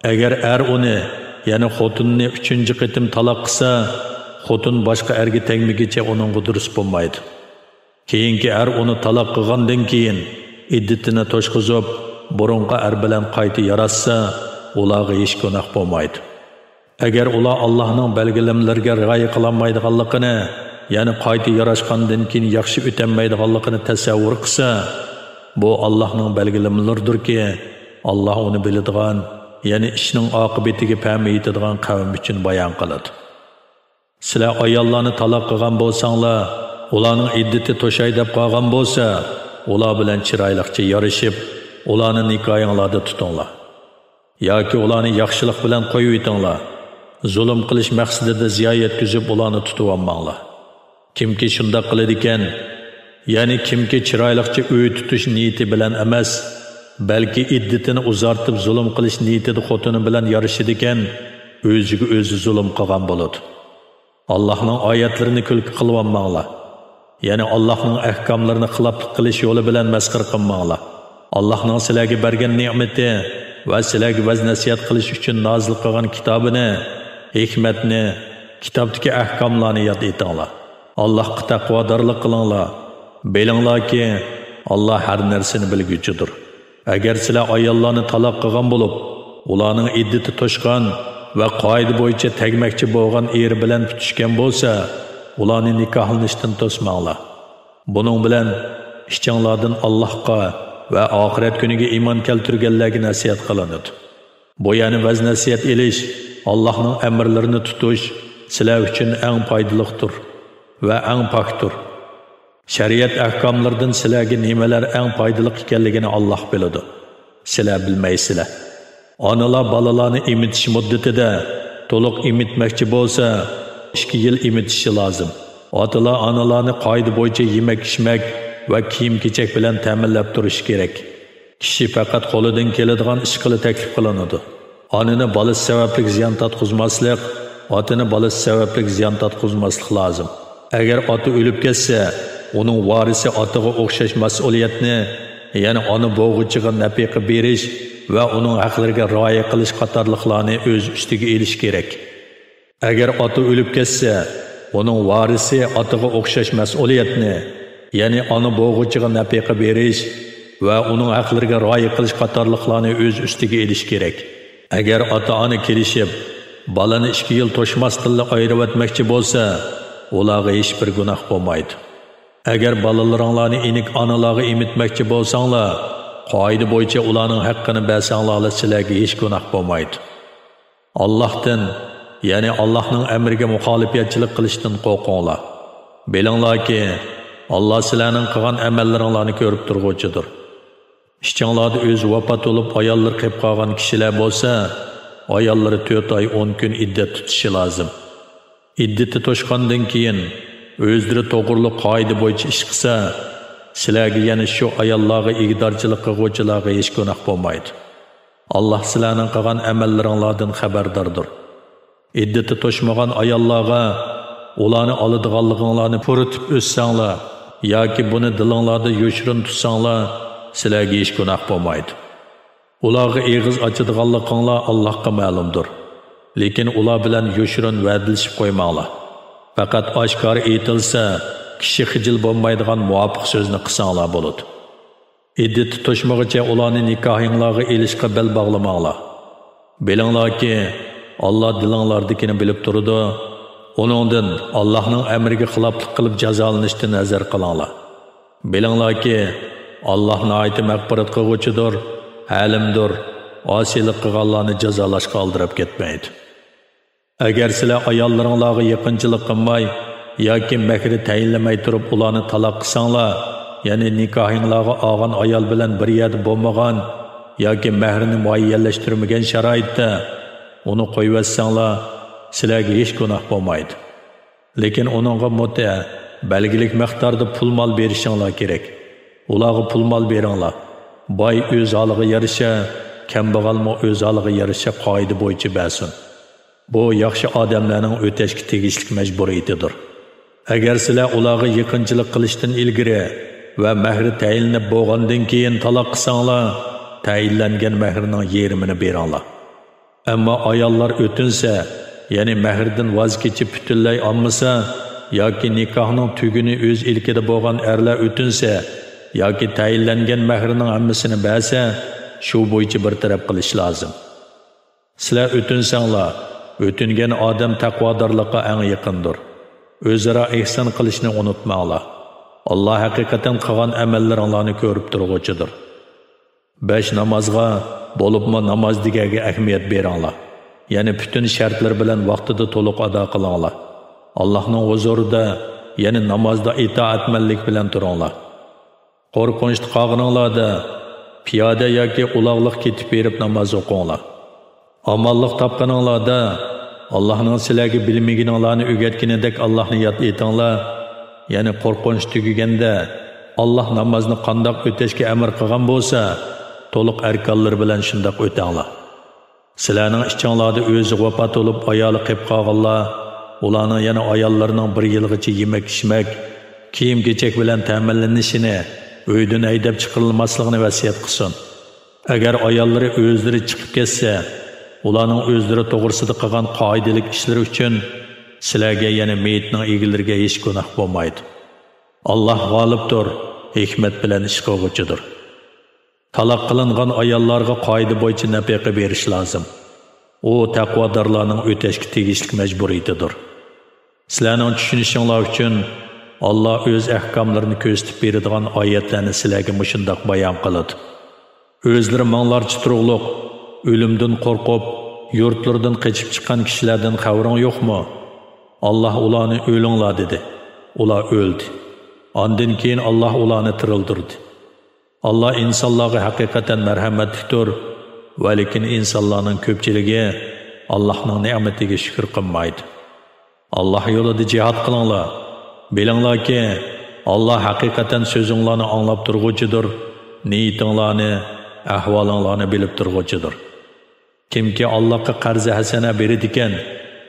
ئەگەر ئەر ئۇنى، يەنى خوتۇنىنى ئۈچىنچى قېتىم تالاق قىلسا، خوتۇن باشقا ئەرگە تەگمىگىچە ئۇنىڭغا دۇرۇس بولمايدۇ. كېيىنكى ئەر ئۇنى تالاق قىلغاندىن كېيىن، ئىددىتىنى توشقۇزۇپ، بۇرۇنقى ئەر بىلەن قايتا ياراشسا، ئۇلارغا ھېچ گۇناھ بولمايدۇ. ئەگەر ئۇلار ئاللاھنىڭ بەلگىلىمىلىرىگە رىئايە قىلالمايدىغانلىقىنى، يەنى قايتا ياراشقاندىن كېيىن ياخشى ئۆتەلمەيدىغانلىقىنى تەسەۋۋۇر قىلسا، بۇ ئاللاھنىڭ بەلگىلىمىلىرىدۇركى، ئاللاھ ئۇنى بىلىدىغان، يەنى ئىشنىڭ ئاقىۋىتىگە پەھمى يېتىدىغان قەۋم ئۈچۈن بايان قىلىدۇ. سىلەر ئاياللارنى تالاق قىلغان بولساڭلار، ئۇلارنىڭ ئىددىتى توشاي دەپ قالغان بولسا، ئۇلار بىلەن چىرايلىقچە يارىشىپ، ئۇلارنى نىكاھىڭلاردا تۇتۇڭلار. ياكى ئۇلارنى ياخشىلىق بىلەن قويۇۋېتىڭلار. زۇلۇم قىلىش مەقسىتىدە زىيان يەتكۈزۈپ، ئۇلارنى تۇتۇۋالماڭلار. كىمكى شۇنداق قىلىدىكەن، يەنى كىمكى چىرايلىقچە ئۆي تۇتۇش نىيىتى بىلەن ئەمەس، بەلكى ئىددىتىنى ئۇزارتىپ زۇلۇم قىلىش نىيىتىدە خوتۇنى بىلەن يارىشىدىكەن، ئۆزىگە ئۆزى زۇلۇم قىلغان بولىدۇ. ئاللاھنىڭ ئايەتلىرىنى كۈلكە قىلىۋالماڭلار. يەنى ئاللاھنىڭ ئەھكاملىرىنى خىلاپلىق قىلىش يولى بىلەن مەسخىرە قىلماڭلار. ئاللاھنىڭ سىلەرگە بەرگەن نېمىتى ۋە سىلەرگە ۋەز-نەسىھەت قىلىش ئۈچۈن نازىل قىلغان كىتابىنى، ھېكمەتنى، كىتابتىكى ئەھكاملارنى ياد ئېتىڭلار. ئاللاھقا تەقۋادارلىق قىلىڭلار. بىلىڭلاركى، ئاللاھ ھەر نەرسىنى بىلگۈچىدۇر. ئەگەر سىلەر ئاياللارنى تالاق قىلغان بولۇپ، ئۇلارنىڭ ئىددىتى توشقان ۋە قائىدە بويىچە تەگمەكچى بولغان ئېرى بىلەن پۈتۈشكەن بولسا، ئۇلارنى نىكاھلىنىشتىن توسماڭلار. بۇنىڭ بىلەن ئىچىڭلاردىن ئاللاھقا ۋە ئاخىرەت كۈنىگە ئىمان كەلتۈرگەنلەرگە نەسىھەت قىلىنىدۇ. بۇ يەنى ۋەز-نەسىھەت ئېلىش، ئاللاھنىڭ ئەمىرلىرىنى تۇتۇش سىلەر ئۈچۈن ئەڭ پايدىلىقتۇر ۋە ئەڭ پاكتۇر. شەرىئەت ئەھكاملىرىدىن سىلەرگە نېمىلەر ئەڭ پايدىلىق ئىكەنلىكىنى ئاللاھ بىلىدۇ. سىلەر بىلمەيسىلەر. ئانىلار بالىلارنى ئېمىتىش مۇددىتىدە تولۇق ئېمىتمەكچى بولسا، ئىككى يىل ئېمىتىشى لازىم. ئاتىلار ئانىلارنى قائىدە بويىچە يېمەك-ئىچمەك ۋە كىيىم-كېچەك بىلەن تەمىنلەپ تۇرۇشى كېرەك. كىشى پەقەت قولىدىن كېلىدىغان ئىش قىلى تەكلىپ قىلىنىدۇ. ئانىنى بالىسى سەۋەبلىك زىيان تارتقۇزماسلىق، ئاتىنى بالىسى سەۋەبلىك زىيان تارتقۇزماسلىق لازىم. ئەگەر ئاتا ئۆلۈپ كەتسە، ئۇنىڭ ۋارىسى ئاتىغا ئوخشاش مەسئۇلىيەتنى، يەنى ئانا بوغۇچىغا نەپىقە بېرىش ۋە ئۇنىڭ ھەقلىرىگە رىئايە قىلىش قاتارلىقلارنى ئۆز ئۈستىگە ئېلىشى كېرەك. ئەگەر ئاتا ئۆلۈپ كەتسە، ئۇنىڭ ۋارىسى ئاتىغا ئوخشاش مەسئۇلىيەتنى، يەنى ئانا بوغۇچىغا نەپىقە بېرىش ۋە ئۇنىڭ ھەقلىرىگە رىئايە قىلىش قاتارلىقلارنى ئۆز ئۈستىگە ئېلىشى كېرەك. ئەگەر ئاتا-ئانا كېلىشىپ، بالىنى ئىككى يىل توشماستىنلا ئايرىۋەتمەكچى بولسا، ئۇلارغا ھېچبىر گۇناھ بولمايدۇ. ئەگەر بالىلىرىڭلارنى ئېنىك ئانىلارغا ئېمىتمەكچى بولساڭلار، قائىدە بويىچە ئۇلارنىڭ ھەققىنى بەرسەڭلارلا سىلەرگە ھېچ گۇناھ بولمايدۇ. ئاللاھتىن، يەنى ئاللاھنىڭ ئەمرىگە مۇخالىپەتچىلىك قىلىشتىن قورقۇڭلار. بىلىڭلاركى، ئاللاھ سىلەرنىڭ قىلغان ئەمەللىرىڭلارنى كۆرۈپ تۇرغۇچىدۇر. ئىچىڭلاردا ئۆزى ۋاپات بولۇپ ئاياللىرى قېلىپ قالغان كىشىلەر بولسا، ئاياللىرى تۆت ئاي ئون كۈن ئىددەت تۇتۇشى لازىم. ئىددىتى توشقاندىن كېيىن ئۆزلىرى توغرۇلۇق قائىدە بويىچە ئىش قىلسا، سىلەرگە يەنە شۇ ئاياللارغا ئىگىدارچىلىق قىلغۇچىلارغا ھېچ گۇناھ بولمايدۇ. ئاللاھ سىلەرنىڭ قىلغان ئەمەللىرىڭلاردىن خەۋەرداردۇر. ئىددىتى توشمىغان ئاياللارغا ئۇلارنى ئالىدىغانلىقىڭلارنى پۇرىتىپ ئۆتسەڭلار ياكى بۇنى دىلىڭلاردا يوشۇرۇن تۇتساڭلار، سىلەرگە ھېچ گۇناھ بولمايدۇ. ئۇلارغا ئېغىز ئاچىدىغانلىقىڭلار ئاللاھقا مەلۇمدۇر. لېكىن ئۇلار بىلەن يوشۇرۇن ۋەدىلىشىپ قويماڭلار. پەقەت ئاشكارا ئېيتىلسا، كىشى خىجىل بولمايدىغان مۇۋاپىق سۆزنى قىلساڭلار بولىدۇ. ئىددىتى توشمىغىچە ئۇلارنى نىكاھىڭلارغا ئېلىشقا بەل باغلىماڭلار. بىلىڭلاركى، ئاللا دىلىڭلاردىكىنى بىلىپ تۇرىدۇ. ئۇنىڭدىن، ئاللاھنىڭ ئەمرىگە خىلاپلىق قىلىپ جازالىنىشتىن ھەزەر قىلىڭلار. بىلىڭلاركى، ئاللا ناھايىتى مەغپىرەت قىلغۇچىدۇر، ھەلىمدۇر، ئاسىيلىق قىلغانلارنى جازالاشقا ئالدىراپ كەتمەيدۇ. ئەگەر سىلەر ئاياللىرىڭلارغا يېقىنچىلىق قىلماي ياكى مەھرى تەيىنلىمەي تۇرۇپ ئۇلارنى تالاق قىلساڭلار، يەنى نىكاھىڭلارغا ئالغان ئايال بىلەن بىر يەردە بولمىغان ياكى مەھرىنى مۇئەييەنلەشتۈرمىگەن شارائىتتا ئۇنى قويۇۋەتسەڭلار، سىلەرگە ھېچ گۇناھ بولمايدۇ. لېكىن ئۇنىڭغا مۇتە، بەلگىلىك مىقداردا پۇل مال بېرىشىڭلار كېرەك. ئۇلارغا پۇل مال بېرىڭلار. باي ئۆز ھالىغا يارىشا، كەمبەغەلمۇ ئۆز ھالىغا يارىشا قائىدە بويىچە بەرسۇن. بۇ ياخشى ئادەملەرنىڭ ئۆتەشكە تېگىشلىك مەجبۇرىيىتىدۇر. ئەگەر سىلەر ئۇلارغا يېقىنچىلىق قىلىشتىن ئىلگىرى ۋە مەھرى تەيىنلىنىپ بولغاندىن كېيىن تالاق قىلساڭلار، تەيىنلەنگەن مەھرىنىڭ يېرىمىنى بېرىڭلار. ئەمما ئاياللار ئۆتۈنسە، يەنى مەھردىن ۋاز كېچىپ پۈتۈنلەي ئالمىسا، ياكى نىكاھنىڭ تۈگۈنى ئۆز ئىلكىدە بولغان ئەرلەر ئۆتۈنسە، ياكى تەيىنلەنگەن مەھرىنىڭ ھەممىسىنى بەرسە، شۇ بويىچە بىر تەرەپ قىلىش لازىم. سىلەر ئۆتۈنسەڭلار، ئۆتۈنگەن ئادەم تەقۋادارلىققا ئەڭ يېقىندۇر. ئۆزئارا ئېھسان قىلىشنى ئۇنتۇماڭلار. ئاللا ھەقىقەتەن قىلغان ئەمەللىرىڭلارنى كۆرۈپ تۇرغۇچىدۇر. بەش نامازغا، بولۇپمۇ ناماز دېگەنگە ئەھمىيەت بېرىڭلار. يەنى پۈتۈن شەرتلىرى بىلەن ۋاقتىدا تولۇق ئادا قىلىڭلار. ئاللاھنىڭ ھۇزۇرىدا، يەنى نامازدا ئىتائەتمەنلىك بىلەن تۇرۇڭلار. قورقۇنچتا قالغىنىڭلاردا، پىيادە ياكى ئۇلاغلىق كېتىپ بېرىپ ناماز ئوقۇڭلار. ئامانلىق تاپقىنىڭلاردا، ئاللاھنىڭ سىلەرگە بىلمىگىنىڭلارنى ئۆگەتكىنىدەك ئاللاھنى ياد ئېتىڭلار. يەنى قورقۇنچ تۈگىگەندە، ئاللاھ نامازنى قانداق ئۆتەشكە ئەمر قىلغان بولسا، تولۇق ئەركانلىرى بىلەن شۇنداق ئۆتەڭلار. سىلەرنىڭ ئىچىڭلاردا ئۆزىگە ۋاپا تولۇپ ئايالى قېپ قالغانلار، ئۇلارنىڭ يەنە ئاياللىرىنىڭ بىر يىلغىچە يېمەك-ئىچمەك، كىيىم-كېچەك بىلەن تەمىنلىنىشىنى، ئۆيدىن ھەيدەپ چىقىرىلماسلىقىنى ۋەسىيەت قىلسۇن. ئەگەر ئاياللىرى ئۆزلىرى چىقىپ كەتسە، ئۇلارنىڭ ئۆزلىرى توغرىسىدا قىلغان قائىدىلىك ئىشلىرى ئۈچۈن سىلەرگە، يەنى مېيىتنىڭ ئىگىلىرىگە ھېچ گۇناھ بولمايدۇ. ئاللاھ غالىبتۇر، ھېكمەت بىلەن ئىش قىلغۇچىدۇر. تالاق قىلىنغان ئاياللارغا قائىدە بويىچە نەپىقە بېرىش لازىم. ئۇ تەقۋادارلارنىڭ ئۆتەشكە تېگىشلىك مەجبۇرىيىتىدۇر. سىلەرنىڭ چۈشىنىشىڭلار ئۈچۈن، ئاللاھ ئۆز ئەھكاملىرىنى كۆرسىتىپ بېرىدىغان ئايەتلەرنى سىلەرگە مۇشۇنداق بايان قىلىدۇ. ئۆزلىرى مىڭلارچە تۇرۇقلۇق، ئۆلۈمدىن قورقۇپ، يۇرتلىرىدىن قېچىپ چىققان كىشىلەردىن خەۋىرىڭ يوقمۇ؟ ئاللاھ ئۇلارنى ئۆلۈڭلار دېدى. ئۇلار ئۆلدى. ئاندىن كېيىن ئاللاھ ئۇلارنى تىرىلدۈردى. ئاللاھ ئىنسانلارغا ھەقىقەتەن مەرھەمەتلىكتۇر، ۋەلىكىن ئىنسانلارنىڭ كۆپچىلىكى ئاللاھنىڭ نېمىتىگە شۈكۈر قىلمايدۇ. ئاللاھ يولىدا جىھاد قىلىڭلار. بىلىڭلاركى، ئاللاھ ھەقىقەتەن سۆزۈڭلارنى ئاڭلاپ تۇرغۇچىدۇر، نىيىتىڭلارنى، ئەھۋالىڭلارنى بىلىپ تۇرغۇچىدۇر. كىمكى ئاللاھقا قەرزى ھەسەنە بېرىدىكەن،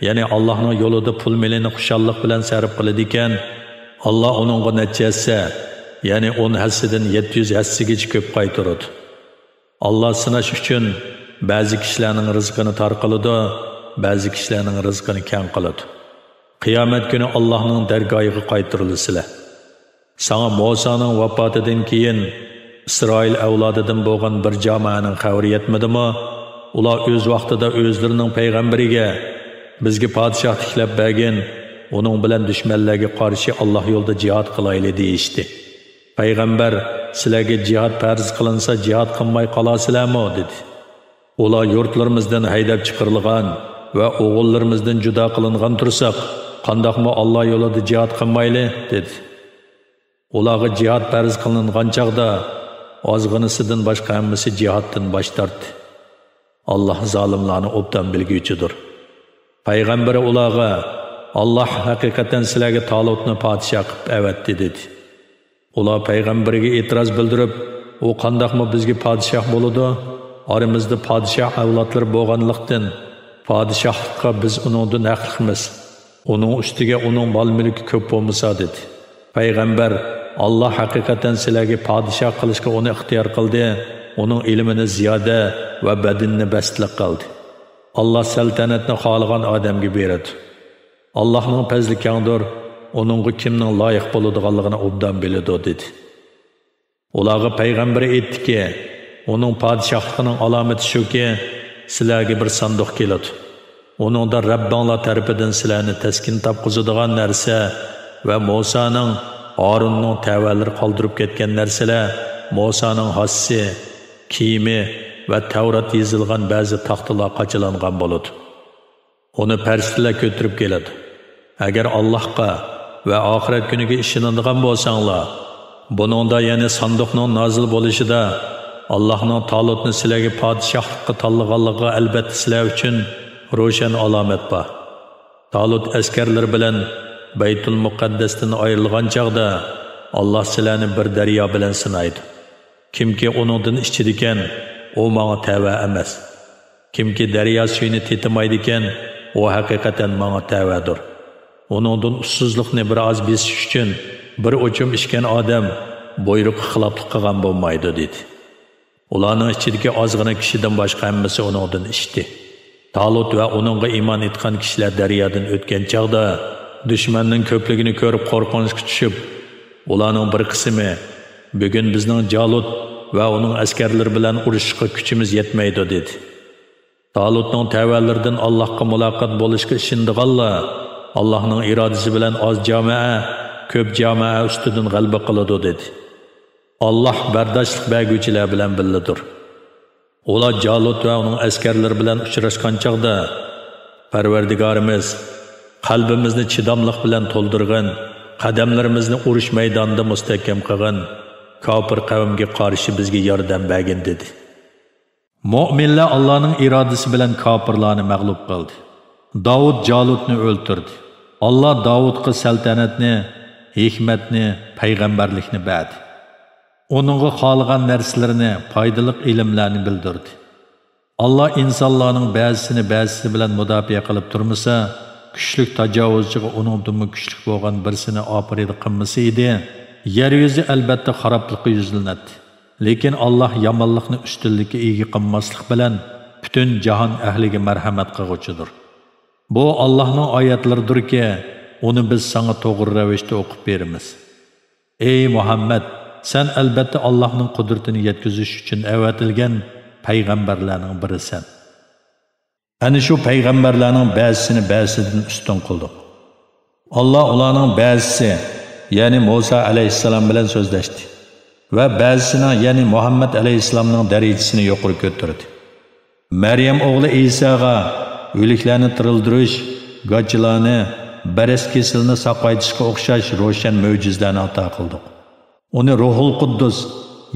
يەنى ئاللاھنىڭ يولىدا پۇل مېلىنى خۇشاللىق بىلەن سەرپ قىلىدىكەن، ئاللاھ ئۇنىڭغا نەچچە ھەسسە، يەنى ئون ھەسسىدىن يەتتە يۈز ھەسسىگىچە كۆپ قايتۇرىدۇ. ئاللاھ سىناش ئۈچۈن بەزى كىشىلەرنىڭ رىزقىنى تار قىلىدۇ، بەزى كىشىلەرنىڭ رىزقىنى كەڭ قىلىدۇ. قىيامەت كۈنى ئاللاھنىڭ دەرگاھىغا قايتۇرۇلىسىلەر. ساڭا مۇسانىڭ ۋاپاتىدىن كېيىن ئىسرائىل ئەۋلادىدىن بولغان بىر جامائەنىڭ خەۋىرى يەتمىدىمۇ؟ ئۇلار ئۆز ۋاقتىدا ئۆزلىرىنىڭ پەيغەمبىرىگە، بىزگە پادىشاھ تىكلەپ بەرگىن، ئۇنىڭ بىلەن دۈشمەنلەرگە قارشى ئاللاھ يولىدا جىھاد قىلايلى، دېيىشتى. پەيغەمبەر، سىلەرگە جىھاد پەرز قىلىنسا جىھاد قىلماي قالارسىلەرمۇ؟ دېدى. ئۇلار يۇرتلىرىمىزدىن ھەيدەپ چىقىرىلغان ۋە ئوغۇللىرىمىزدىن جۇدا قىلىنغان تۇرساق، قانداقمۇ ئاللا يولىدا جىھاد قىلمايلى؟ دېدى. ئۇلارغا جىھاد پەرز قىلىنغان چاغدا ئازغىنىسىدىن باشقا ھەممىسى جىھادتىن باش تارتتى. ئاللا زالىملارنى ئوبدان بىلگۈچىدۇر. پەيغەمبىرى ئۇلارغا، ئاللا ھەقىقەتەن سىلەرگە تالۇتنى پادىشاھ قىلىپ ئەۋەتتى، دېدى. ئۇلار پەيغەمبىرىگە ئېتىراز بىلدۈرۈپ، ئۇ قانداقمۇ بىزگە پادىشاھ بولىدۇ؟ ئارىمىزدا پادىشاھ ئەۋلادلىرى بولغانلىقتىن، پادىشاھلىققا بىز ئۇنىڭدىن ھەقلىقمىز. ئۇنىڭ ئۈستىگە ئۇنىڭ مال-مۈلكى كۆپ بولمىسا، دېدى. پەيغەمبەر، ئاللا ھەقىقەتەن سىلەرگە پادىشاھ قىلىشقا ئۇنى ئىختىيار قىلدى، ئۇنىڭ ئىلمىنى زىيادە ۋە بەدىنىنى بەستلىك قىلدى. ئاللا سەلتەنەتنى خالىغان ئادەمگە بېرىدۇ. ئاللاھنىڭ پەزلى كەڭدۇر، ئۇنىڭغا كىمنىڭ لايىق بولىدىغانلىقىنى ئوبدان بىلىدۇ، دېدى. ئۇلارغا پەيغەمبىرى ئېيتتىكى، ئۇنىڭ پادىشاھلىقىنىڭ ئالامىتى شۇكى، سىلەرگە بىر ساندۇق كېلىدۇ. ئۇنىڭدا رەببىڭلار تەرىپىدىن سىلەرنى تەسكىن تاپقۇزىدىغان نەرسە ۋە مۇسانىڭ، ھارۇننىڭ تەۋەلىرى قالدۇرۇپ كەتكەن نەرسىلەر، مۇسانىڭ ھاسىسى، كىيىمى ۋە تەۋرات يېزىلغان بەزى تاختىلار قاچىلانغان بولىدۇ. ئۇنى پەرىشتىلەر كۆتۈرۈپ كېلىدۇ. ئەگەر ئاللاھقا ۋە ئاخىرەت كۈنىگە ئىشىنىدىغان بولساڭلار، بۇنىڭدا، يەنى ساندۇقنىڭ نازىل بولۇشىدا، ئاللاھنىڭ تالۇتنى سىلەرگە پادىشاھلىققا تاللىغانلىقىغا ئەلبەتتە سىلەر ئۈچۈن روشەن ئالامەت بار. تالۇت ئەسكەرلىرى بىلەن بەيتۇل مۇقەددەستىن ئايرىلغان چاغدا، ئاللاھ سىلەرنى بىر دەريا بىلەن سىنايدۇ. كىمكى ئۇنىڭدىن ئىچىدىكەن، ئۇ ماڭا تەۋە ئەمەس. كىمكى دەريا سۈيىنى تېتىمايدىكەن، ئۇ ھەقىقەتەن ماڭا تەۋەدۇر. ئۇنىڭدىن ئۇسسۇزلۇقنى بىر ئاز بېسىش ئۈچۈن بىر ئوچۇم ئىچكەن ئادەم بۇيرۇققا خىلاپلىق قىلغان بولمايدۇ، دېدى. ئۇلارنىڭ ئىچىدىكى ئازغىنە كىشىدىن باشقا ھەممىسى ئۇنىڭدىن ئىچتى. تالۇت ۋە ئۇنىڭغا ئىمان ئېيتقان كىشىلەر دەريادىن ئۆتكەن چاغدا، دۈشمەننىڭ كۆپلۈكىنى كۆرۈپ قورقۇنچقا چۈشۈپ، ئۇلارنىڭ بىر قىسمى، بۈگۈن بىزنىڭ جالۇت ۋە ئۇنىڭ ئەسكەرلىرى بىلەن ئۇرۇشۇشقا كۈچىمىز يەتمەيدۇ، دېدى. تالۇتنىڭ تەۋەلىرىدىن ئاللاھقا مۇلاقات بولۇشقا ئىشىنىدىغانلار، ئاللاھنىڭ ئىرادىسى بىلەن ئاز جامائە كۆپ جامائە ئۈستىدىن غەلىبە قىلىدۇ، دېدى. ئاللاھ بەرداشلىق بەرگۈچىلەر بىلەن بىللىدۇر. ئۇلار جالۇت ۋە ئۇنىڭ ئەسكەرلىرى بىلەن ئۇچراشقان چاغدا، پەرۋەردىگارىمىز، قەلبىمىزنى چىداملىق بىلەن تولدۇرغىن، قەدەملىرىمىزنى ئۇرۇش مەيدانىدا مۇستەھكەم قىلغىن، كاپىر قەۋمگە قارشى بىزگە ياردەم بەرگىن، دېدى. مۆمىنلەر ئاللانىڭ ئىرادىسى بىلەن كاپىرلارنى مەغلۇپ قىلدى. داۋۇت جالۇتنى ئۆلتۈردى. ئاللا داۋۇتقا سەلتەنەتنى، ھېكمەتنى، پەيغەمبەرلىكنى بەردى. ئۇنىڭغا خالىغان نەرسىلىرىنى، پايدىلىق ئىلىملەرنى بىلدۈردى. ئاللا ئىنسانلارنىڭ بەزىسىنى بەزىسى بىلەن مۇداپىئە قىلىپ تۇرمىسا، كۈچلۈك تاجاۋۇزچىغا ئۇنىڭدىنمۇ كۈچلۈك بولغان بىرسىنى ئاپىرىدە قىلمىسا ئىدى، يەر يۈزى ئەلبەتتە خارابلىققا يۈزلىنەتتى. لېكىن ئاللا يامانلىقنى ئۈستۈنلۈككە ئىگە قىلماسلىق بىلەن پۈتۈن جاھان ئەھلىگە مەرھەمەت قىلغۇچىدۇر. بۇ ئاللانىڭ ئايەتلىرىدۇركى، ئۇنى بىز ساڭا توغرا رەۋىشتە ئوقۇپ بېرىمىز. ئەي مۇھەممەد، سەن ئەلبەتتە ئاللانىڭ قۇدرىتىنى يەتكۈزۈش ئۈچۈن ئەۋەتىلگەن پەيغەمبەرلەرنىڭ بىرىسەن. ئەنە شۇ پەيغەمبەرلەرنىڭ بەزىسىنى بەزىسىدىن ئۈستۈن قىلدۇق. ئاللا ئۇلارنىڭ بەزىسى، يەنى مۇسا ئەلەيھىسسالام بىلەن سۆزلەشتى ۋە بەزىسىنىڭ، يەنى مۇھەممەد ئەلەيھىسسالامنىڭ دەرىجىسىنى يۇقىرى كۆتۈردى. مەريەم ئوغلى ئىساغا ئۆلۈكلەرنى تىرىلدۈرۈش، گاچىلارنى، بەرەس كېسىلىنى ساقايتىشقا ئوخشاش روشەن مۆجىزىلەرنى ئاتا قىلدۇق. ئۇنى روھۇل قۇددۇس،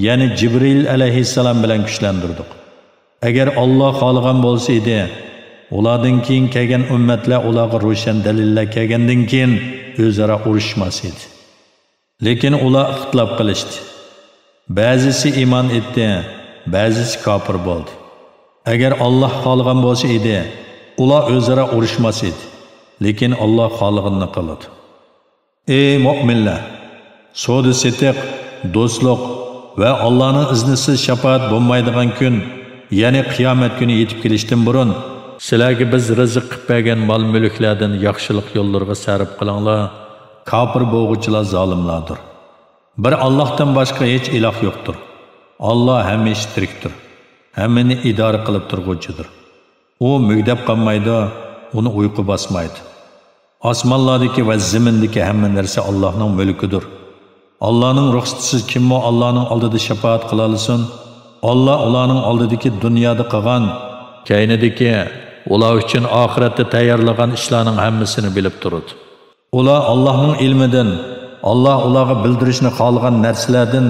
يەنى جىبرىئىل ئەلەيھىسسالام بىلەن كۈچلەندۈردۇق. ئەگەر ئاللا خالىغان بولسا ئىدى، ئۇلاردىن كېيىن كەلگەن ئۈممەتلەر ئۇلارغا روشەن دەلىللەر كەلگەندىن كېيىن ئۆزئارا ئۇرۇشماس ئىدى. لېكىن ئۇلار ئىختىلاپ قىلىشتى. بەزىسى ئىمان ئېيتتى، بەزىسى كاپىر بولدى. ئەگەر ئاللا خالىغان بولسا ئىدى، ئۇلار ئۆزئارا ئۇرۇشماس ئىدى. لېكىن ئاللا خالىغىنىنى قىلىدۇ. ئەي مۆمىنلەر! سودا-سېتىق، دوستلۇق ۋە ئاللانىڭ ئىزنىسىز شاپائەت بولمايدىغان كۈن، يەنى قىيامەت كۈنى يېتىپ كېلىشتىن بۇرۇن، سىلەرگە بىز رىزىق قىلىپ بەرگەن مال-مۈلۈكلەردىن ياخشىلىق يوللىرىغا سەرپ قىلىڭلار، كاپىر بولغۇچىلار زالىملاردۇر. بىر ئاللاھتىن باشقا ھېچ ئىلاھ يوقتۇر. ئاللا ھەممە ئىشتا تىرىكتۇر، ھەممىنى ئىدارە قىلىپ تۇرغۇچىدۇر. ئۇ مۈگدەپ قالمايدۇ، ئۇنى ئۇيقۇ باسمايدۇ. ئاسمانلاردىكى ۋە زېمىندىكى ھەممە نەرسە ئاللاھنىڭ مۈلكىدۇر. ئاللانىڭ رۇخسىتىسىز كىممۇ ئاللانىڭ ئالدىدا شاپائەت قىلالىسۇن؟ ئاللا ئۇلارنىڭ ئالدىدىكى دۇنيادا قىلغان، كەينىدىكى، ئۇلار ئۈچۈن ئاخىرەتتە تەييارلىغان ئىشلارنىڭ ھەممىسىنى بىلىپ تۇرىدۇ. ئۇلار ئاللاھنىڭ ئىلمىدىن، ئاللا ئۇلارغا بىلدۈرۈشنى خالىغان نەرسىلەردىن،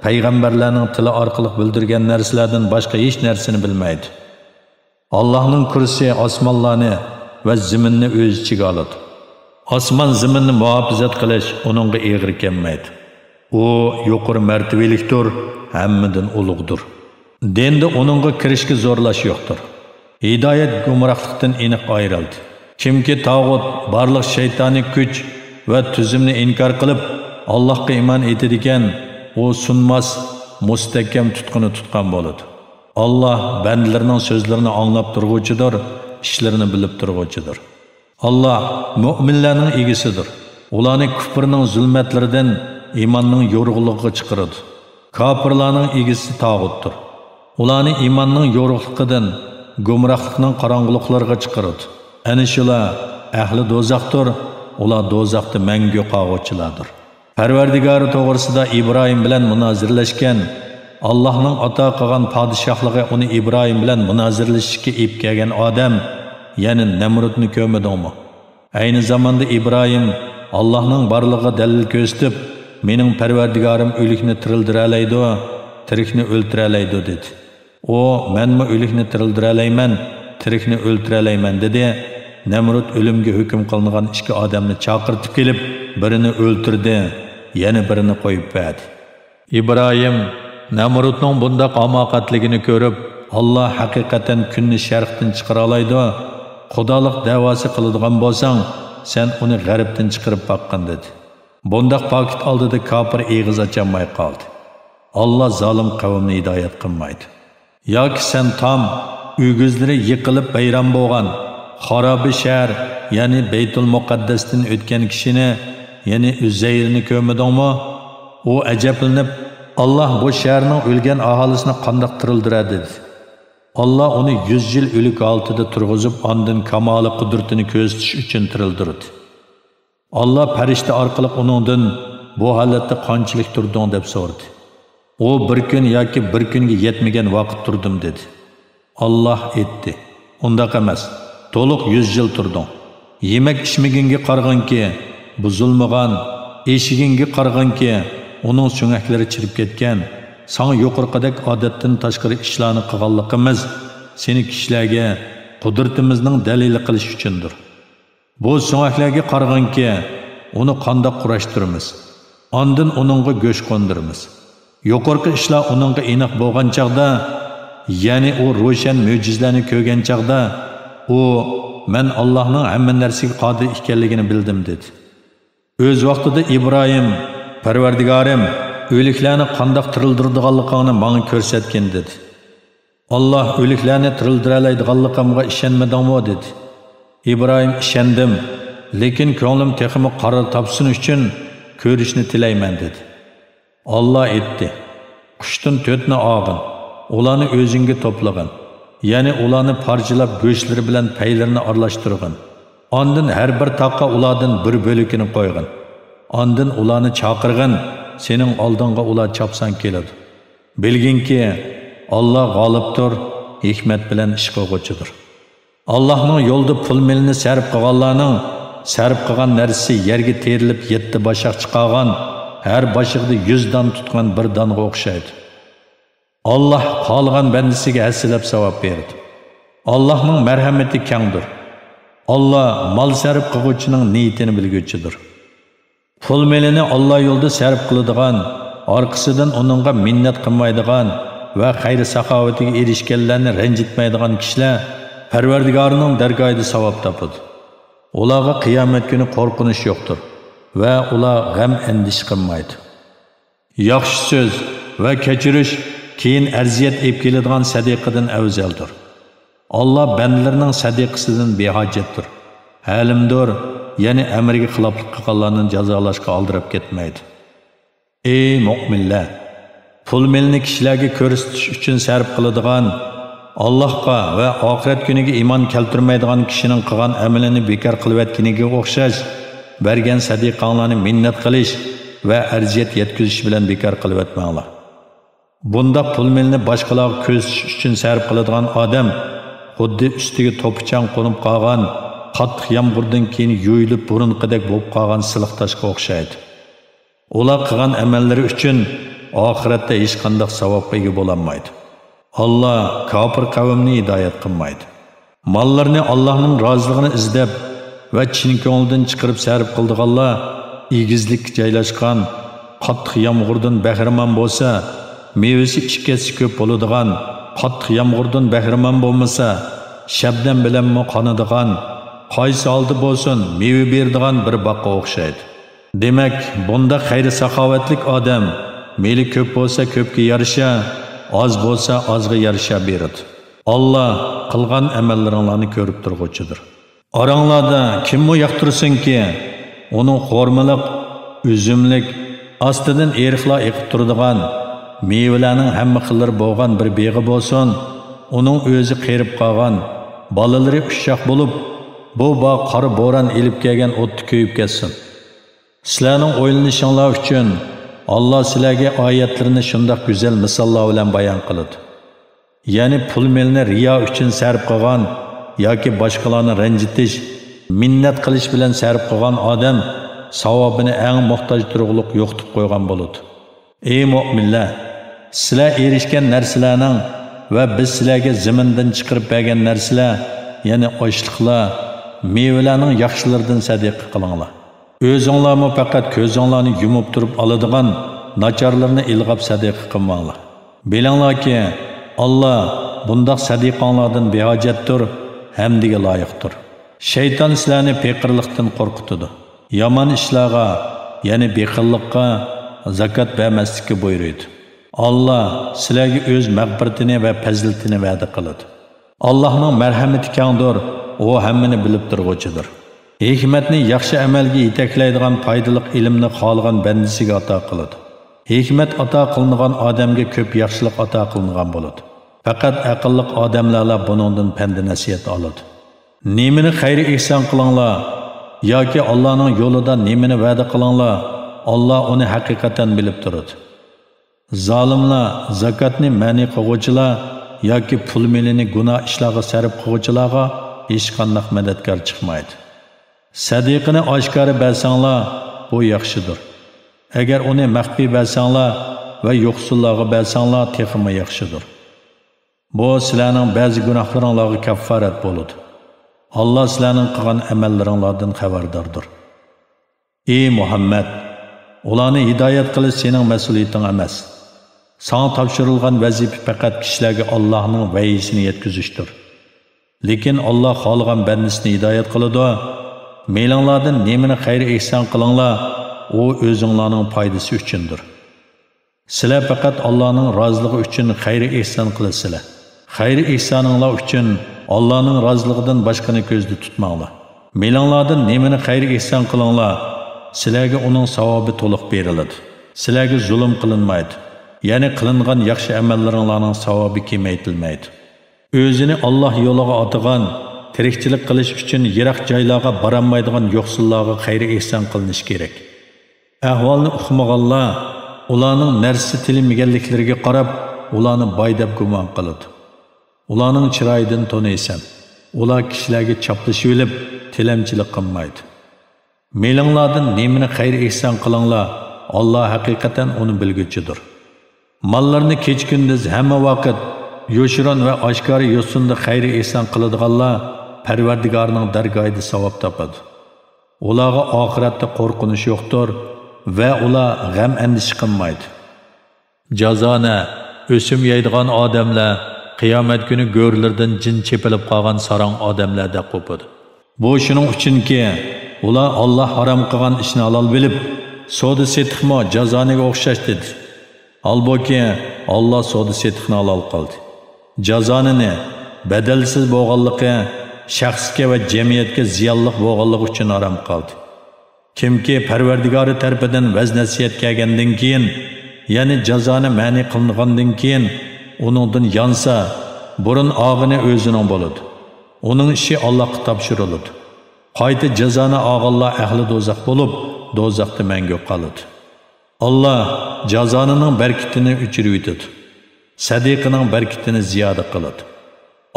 پەيغەمبەرلەرنىڭ تىلى ئارقىلىق بىلدۈرگەن نەرسىلەردىن باشقا ھېچ نەرسىنى بىلمەيدۇ. ئاللاھنىڭ كۇرسىسى ئاسمانلارنى ۋە زېمىننى ئۆز ئىچىگە ئالىدۇ. ئاسمان زېمىننى مۇھاپىزەت قىلىش ئۇنىڭغا ئېغىر كەلمەيدۇ. ئۇ يۇقىرى مەرتىۋىلىكتۇر، ھەممىدىن ئۇلۇغدۇر. دىندا ئۇنىڭغا كىرىشكە زورلاش يوقتۇر. ھىدايەت گۇمراھلىقتىن ئېنىق ئايرىلدى. كىمكى تاغۇت، بارلىق شەيتانىي كۈچ ۋە تۈزۈمنى ئىنكار قىلىپ، ئاللاھقا ئىمان ئېيتىدىكەن، ئۇ سۇنماس، مۇستەھكەم تۇتقىنى تۇتقان بولىدۇ. ئاللاھ بەندىلىرىنىڭ سۆزلىرىنى ئاڭلاپ تۇرغۇچىدۇر، ئىشلىرىنى بىلىپ تۇرغۇچىدۇر. ئاللاھ مۆمىنلەرنىڭ ئىگىسىدۇر. ئۇلارنى كۇفرنىڭ زۇلمەتلىرىدىن ئىماننىڭ يورۇقلۇقىغا چىقىرىدۇ. كاپىرلارنىڭ ئىگىسى تاغۇتتۇر. ئۇلارنى ئىماننىڭ يورۇقلۇقىدىن گۇمراھلىقنىڭ قاراڭغۇلۇقلىرىغا چىقىرىدۇ. ئەنە شۇلار ئەھلى دوزاختۇر، ئۇلار دوزاختا مەڭگۈ قالغۇچىلاردۇر. پەرۋەردىگارى توغرىسىدا ئىبراھىم بىلەن مۇنازىرىلەشكەن، ئاللاھنىڭ ئاتا قىلغان پادىشاھلىقى ئۇنى ئىبراھىم بىلەن مۇنازىرىلىشىشكە ئېلىپ كەلگەن ئادەم، يەنى نەمرۇتنى كۆرمىدىڭمۇ؟ ئەينى زاماندا ئىبراھىم ئاللاھنىڭ بارلىقىغا دەلىل كۆرسىتىپ، مېنىڭ پەرۋەردىگارىم ئۆلۈكنى تىرىلدۈرەلەيدۇ، تىرىكنى ئۆلتۈرەلەيدۇ، دېدى. ئۇ، مەنمۇ ئۆلۈكنى تىرىلدۈرەلەيمەن، تىرىكنى ئۆلتۈرەلەيمەن، دېدى. نەمرۇت ئۆلۈمگە ھۆكۈم قىلىنغان ئىككى ئادەمنى چاقىرتىپ كېلىپ، بىرىنى ئۆلتۈردى، يەنە بىرىنى قويۇپ بەردى. ئىبراھىم نەمرۇتنىڭ بۇنداق ھاماقەتلىكىنى كۆرۈپ، ئاللا ھەقىقەتەن كۈننى شەرقتىن چىقىرالايدۇ، خۇدالىق دەۋاسى قىلىدىغان بولساڭ، سەن ئۇنى غەربتىن چىقىرىپ باققىن، دېدى. بۇنداق پاكىت ئالدىدا كاپىر ئېغىز ئاچالماي قالدى. ئاللا زالىم قەۋمنى ھىدايەت قىلمايدۇ. ياكى سەن تام، ئۆگزىلىرى يىقىلىپ ۋەيران بولغان، خارابە شەھەر، يەنى بەيتۇل مۇقەددەستىن ئۆتكەن كىشىنى، يەنى ئۈزەيرنى كۆرمىدىڭمۇ؟ ئۇ ئەجەبلىنىپ، ئاللا بۇ شەھەرنىڭ ئۆلگەن ئاھالىسىنى قانداق تىرىلدۈرەر؟ دېدى. ئاللا ئۇنى يۈز يىل ئۆلۈك ھالىتىدە تۇرغۇزۇپ، ئاندىن كامالى قۇدرىتىنى كۆرسىتىش ئۈچۈن تىرىلدۈردى. ئاللا پەرىشتە ئارقىلىق ئۇنىڭدىن، بۇ ھالەتتە قانچىلىك تۇردۇڭ؟ دەپ سورىدى. ئۇ، بىر كۈن ياكى بىر كۈنگە يەتمىگەن ۋاقىت تۇردۇم، دېدى. ئاللا ئېيتتى، ئۇنداق ئەمەس، تولۇق يۈز يىل تۇردۇڭ. يېمەك ئىچمىگىنىگە قارىغىنكى، بۇزۇلمىغان، ئېشىگىنىگە قارىغىنكى، ئۇنىڭ سۆڭەكلىرى چىرىپ كەتكەن، ساڭا يۇقىرىقىدەك ئادەتتىن تاشقىرى ئىشلارنى قىلغانلىقىمىز سېنى كىشىلەرگە قۇدرىتىمىزنىڭ دەلىلى قىلىش ئۈچۈندۇر. بۇ سۆڭەكلەرگە قارىغىنكى، ئۇنى قانداق قۇراشتۇرىمىز؟ ئاندىن ئۇنىڭغا گۆش قوندۇرىمىز. يۇقىرىقى ئىشلار ئۇنىڭغا ئېنىق بولغان چاغدا، يەنى ئۇ روشەن مۆجىزىلەرنى كۆرگەن چاغدا، ئۇ، مەن ئاللاھنىڭ ھەممە نەرسىگە قادىر ئىكەنلىكىنى بىلدىم، دېدى. ئۆز ۋاقتىدا ئىبراھىم، پەرۋەردىگارىم، ئۆلۈكلەرنى قانداق تىرىلدۈرىدىغانلىقىڭنى ماڭا كۆرسەتكىن، دېدى. ئاللا ئۆلۈكلەرنى تىرىلدۈرەلەيدىغانلىقىمغا ئىشەنمىدىڭمۇ؟ دېدى. ئىبراھىم، ئىشەندىم، لېكىن كۆڭلۈم تېخىمۇ قارار تاپسۇن ئۈچۈن كۆرۈشنى تىلەيمەن، دېدى. ئاللا ئېيتتى، قۇشتىن تۆتنى ئالغىن، ئۇلارنى ئۆزۈڭگە توپلىغىن، يەنى ئۇلارنى پارچىلاپ گۆشلىرى بىلەن پەيلىرىنى ئارىلاشتۇرغىن. ئاندىن ھەر بىر تاغقا ئۇلاردىن بىر بۆلىكىنى قويغىن. ئاندىن ئۇلارنى چاقىرغىن، سېنىڭ ئالدىڭغا ئۇلار چاپسان كېلىدۇ. بىلگىنكى، ئاللا غالىبتۇر، ھېكمەت بىلەن ئىش قىلغۇچىدۇر. ئاللاھنىڭ يولىدا پۇل مېلىنى سەرپ قىلغانلارنىڭ سەرپ قىلغان نەرسىسى يەرگە تېرىلىپ يەتتە باشاق چىقارغان، ھەر باشىقىدا يۈز دان تۇتقان بىر دانغا ئوخشايدۇ. ئاللا خالىغان بەندىسىگە ھەسسىلەپ ساۋاب بېرىدۇ. ئاللاھنىڭ مەرھەمىتى كەڭدۇر. ئاللا مال سەرپ قىلغۇچىنىڭ نىيىتىنى بىلگۈچىدۇر. پۇل مېلىنى ئاللا يولىدا سەرپ قىلىدىغان، ئارقىسىدىن ئۇنىڭغا مىننەت قىلمايدىغان ۋە خەير-ساخاۋىتىگە ئېرىشكەنلەرنى رەنجىتمەيدىغان كىشىلەر پەرۋەردىگارىنىڭ دەرگاھىدا ساۋاب تاپىدۇ. ئۇلارغا قىيامەت كۈنى قورقۇنچ يوقتۇر ۋە ئۇلار غەم-ئەندىشە قىلمايدۇ. ياخشى سۆز ۋە كەچۈرۈش كېيىن ئەرزىيەت ئېلىپ كېلىدىغان سەدىقىدىن ئەۋزەلدۇر. ئاللا بەندىلىرىنىڭ سەدىقىسىدىن بىھاجەتتۇر، ھەلىمدۇر، يەنى ئەمرىگە خىلاپلىق قىلغانلارنى جازالاشقا ئالدىراپ كەتمەيدۇ. ئەي مۆمىنلەر! پۇل مېلىنى كىشىلەرگە كۆرسىتىش ئۈچۈن سەرپ قىلىدىغان، ئاللاھقا ۋە ئاخىرەت كۈنىگە ئىمان كەلتۈرمەيدىغان كىشىنىڭ قىلغان ئەمىلىنى بىكار قىلىۋەتكىنىگە ئوخشاش، بەرگەن سەدىقەڭلارنى مىننەت قىلىش ۋە ئەرزىيەت يەتكۈزۈش بىلەن بىكار قىلىۋەتمەڭلار. بۇنداق پۇل مېلىنى باشقىلارغا كۆرسىتىش ئۈچۈن سەرپ قىلىدىغان ئادەم خۇددى ئۈستىگە توپا-چاڭ قونۇپ قالغان، قاتتىق يامغۇردىن كېيىن يۇيۇلۇپ بۇرۇنقىدەك بولۇپ قالغان سىلىق تاشقا ئوخشايدۇ. ئۇلار قىلغان ئەمەللىرى ئۈچۈن ئاخىرەتتە ھېچقانداق ساۋابقا ئىگە بولالمايدۇ. ئاللا كاپىر قەۋمنى ھىدايەت قىلمايدۇ. ماللىرىنى ئاللانىڭ رازىلىقىنى ئىزدەپ ۋە چىن كۆڭلىدىن چىقىرىپ سەرپ قىلىدىغانلار ئېگىزلىككە جايلاشقان، قاتتىق يامغۇردىن بەھرىمەن بولسا، مېۋىسى ئىككى ھەسسە كۆپ بولىدىغان، قاتتىق يامغۇردىن بەھرىمەن بولمىسا، شەبنەم بىلەنمۇ قانىدىغان، قايسى ھالدا بولسۇن، مېۋە بېرىدىغان بىر باغقا ئوخشايدۇ. دېمەك، بۇنداق خەير-ساخاۋەتلىك ئادەم مېلى كۆپ بولسا كۆپكە يارىشا، ئاز بولسا ئازغا يارىشا بېرىدۇ. ئاللا قىلغان ئەمەللىرىڭلارنى كۆرۈپ تۇرغۇچىدۇر. ئاراڭلاردا كىممۇ ياقتۇرسۇنكى، ئۇنىڭ خورمىلىق، ئۈزۈملۈك، ئاستىدىن ئېرىقلار ئېقىپ تۇرىدىغان، مېۋىلەرنىڭ ھەممە خىللىرى بولغان بىر بېغى بولسۇن، ئۇنىڭ ئۆزى قېرىپ قالغان، بالىلىرى ئۇششاق بولۇپ، بۇ باغ قارا بوران ئېلىپ كەلگەن ئوتتا كۆيۈپ كەتسۇن. سىلەرنىڭ ئويلىنىشىڭلار ئۈچۈن، ئاللا سىلەرگە ئايەتلىرىنى شۇنداق گۈزەل مىساللار بىلەن بايان قىلىدۇ. يەنى پۇل-مېلىنى رىيا ئۈچۈن سەرپ قىلغان ياكى باشقىلارنى رەنجىتىش، مىننەت قىلىش بىلەن سەرپ قىلغان ئادەم ساۋابىنى ئەڭ موھتاج تۇرغۇلۇق يوقىتىپ قويغان بولىدۇ. ئەي مۆمىنلەر! سىلەر ئېرىشكەن نەرسىلەرنىڭ ۋە بىز سىلەرگە زېمىندىن چىقىرىپ بەرگەن نەرسىلەر، يەنى ئاشلىقلار، مېۋىلەرنىڭ ياخشىلىرىدىن سەدىقە قىلىڭلار. ئۆزۈڭلارمۇ پەقەت كۆزۈڭلارنى يۇمۇپ تۇرۇپ ئالىدىغان ناچارلىرىنى ئىلغاپ سەدىقە قىلماڭلار. بىلىڭلاركى، ئاللا بۇنداق سەدىقەڭلاردىن بىھاجەتتۇر، ھەمدىگە لايىقتۇر. شەيتان سىلەرنى پېقىرلىقتىن قورقۇتىدۇ. يامان ئىشلارغا، يەنى بېخىللىققا، زاكات بەرمەسلىككە بۇيرۇيدۇ. ئاللا سىلەرگە ئۆز مەغپىرىتىنى ۋە پەزىلىتىنى ۋەدە قىلىدۇ. ئاللانىڭ مەرھەمىتى كەڭدۇر، ئۇ ھەممىنى بىلىپ تۇرغۇچىدۇر. ھېكمەتنى ياخشى ئەمەلگە يېتەكلەيدىغان پايدىلىق ئىلىمنى خالىغان بەندىسىگە ئاتا قىلىدۇ. ھېكمەت ئاتا قىلىنغان ئادەمگە كۆپ ياخشىلىق ئاتا قىلىنغان بولىدۇ. پەقەت ئەقىللىق ئادەملەرلا بۇنىڭدىن پەند-نەسىھەت ئالىدۇ. نېمىنى خەير-ئېھسان قىلىڭلار ياكى ئاللانىڭ يولىدا نېمىنى ۋەدە قىلىڭلار، ئاللا ئۇنى ھەقىقەتەن بىلىپ تۇرىدۇ. زالىملار، زاكاتنى مەنئى قىلغۇچىلار ياكى پۇل-مېلىنى گۇناھ ئىشلارغا سەرپ قىلغۇچىلارغا ھېچقانداق مەدەتكار چىقمايدۇ. سەدىقىنى ئاشكارا بەرسەڭلار، بۇ ياخشىدۇر. ئەگەر ئۇنى مەخپىي بەرسەڭلار ۋە يوقسۇللارغا بەرسەڭلار، تېخىمۇ ياخشىدۇر. بۇ سىلەرنىڭ بەزى گۇناھلىرىڭلارغا كەففارەت بولىدۇ. ئاللا سىلەرنىڭ قىلغان ئەمەللىرىڭلاردىن خەۋەرداردۇر. ئى مۇھەممەد! ئۇلارنى ھىدايەت قىلىش سېنىڭ مەسئۇلىيىتىڭ ئەمەس. ساڭا تاپشۇرۇلغان ۋەزىپە پەقەت كىشىلەرگە ئاللاھنىڭ ۋەھىيسىنى يەتكۈزۈشتۇر. لېكىن ئاللا خالىغان بەندىسىنى ھىدايەت قىلىدۇ. مېلىڭلاردىن نېمىنى خەير-ئېھسان قىلىڭلار، ئۇ ئۆزۈڭلارنىڭ پايدىسى ئۈچۈندۇر. سىلەر پەقەت ئاللانىڭ رازىلىقى ئۈچۈن خەير-ئېھسان قىلىسىلەر. خەير-ئېھسانىڭلار ئۈچۈن ئاللانىڭ رازىلىقىدىن باشقىنى كۆزدە تۇتماڭلار. مېلىڭلاردىن نېمىنى خەير-ئېھسان قىلىڭلار، سىلەرگە ئۇنىڭ ساۋابى تولۇق بېرىلىدۇ. سىلەرگە زۇلۇم قىلىنمايدۇ. يەنى قىلىنغان ياخشى ئەمەللىرىڭلارنىڭ ساۋابى كېمەيتىلمەيدۇ. ئۆزىنى ئاللا يولىغا ئاتىغان، تىرىكچىلىك قىلىش ئۈچۈن يىراق جايلارغا بارالمايدىغان يوقسۇللارغا خەير-ئېھسان قىلىنىشى كېرەك. ئەھۋالنى ئۇقمىغانلار ئۇلارنىڭ نەرسە تىلىمىگەنلىكلىرىگە قاراپ، ئۇلارنى باي دەپ گۇمان قىلىدۇ. ئۇلارنىڭ چىرايىدىن تونۇيسەن. ئۇلار كىشىلەرگە چاپلىشىۋېلىپ، تىلەمچىلىك قىلمايدۇ. مېلىڭلاردىن نېمىنى خەير-ئېھسان قىلىڭلار، ئاللا ھەقىقەتەن ئۇنى بىلگۈچىدۇر. ماللىرىنى كېچە-كۈندۈز ھەممە ۋاقىت يوشۇرۇن ۋە ئاشكارا يوسۇندا خەير-ئېھسان قىلىدىغانلار پەرۋەردىگارىنىڭ دەرگاھىدا ساۋاب تاپىدۇ. ئۇلارغا ئاخىرەتتە قورقۇنچ يوقتۇر ۋە ئۇلار غەم-ئەندىشە قىلمايدۇ. جازانە، ئۆسۈم يەيدىغان ئادەملەر قىيامەت كۈنى گۆرلىرىدىن جىن چېپىلىپ قالغان ساراڭ ئادەملەردەك قوپىدۇ. بۇ شۇنىڭ ئۈچۈنكى، ئۇلار ئاللا ھارام قىلغان ئىشنى ھالال بىلىپ، سودا-سېتىقمۇ جازانىگە ئوخشاش دېدى. ھالبۇكى، ئاللا سودا-سېتىقنى ھالال قىلدى. جازانىنى بەدەلسىز بولغانلىقى، شەخسكە ۋە جەمئىيەتكە زىيانلىق بولغانلىقى ئۈچۈن ھارام قىلدى. كىمكى پەرۋەردىگارى تەرىپىدىن ۋەز-نەسىھەت كەلگەندىن كېيىن، يەنى جازانى مەنئى قىلىنغاندىن كېيىن، ئۇنىڭدىن يانسا، بۇرۇن ئالغىنى ئۆزىنىڭ بولىدۇ. ئۇنىڭ ئىشى ئاللاھقا تاپشۇرۇلىدۇ. قايتا جازانى ئالغانلار ئەھلى دوزاخ بولۇپ، دوزاختا مەڭگۈ قالىدۇ. ئاللا جازانىنىڭ بەرىكىتىنى ئۆچۈرۈۋېتىدۇ. سەدىقىنىڭ بەرىكىتىنى زىيادە قىلىدۇ.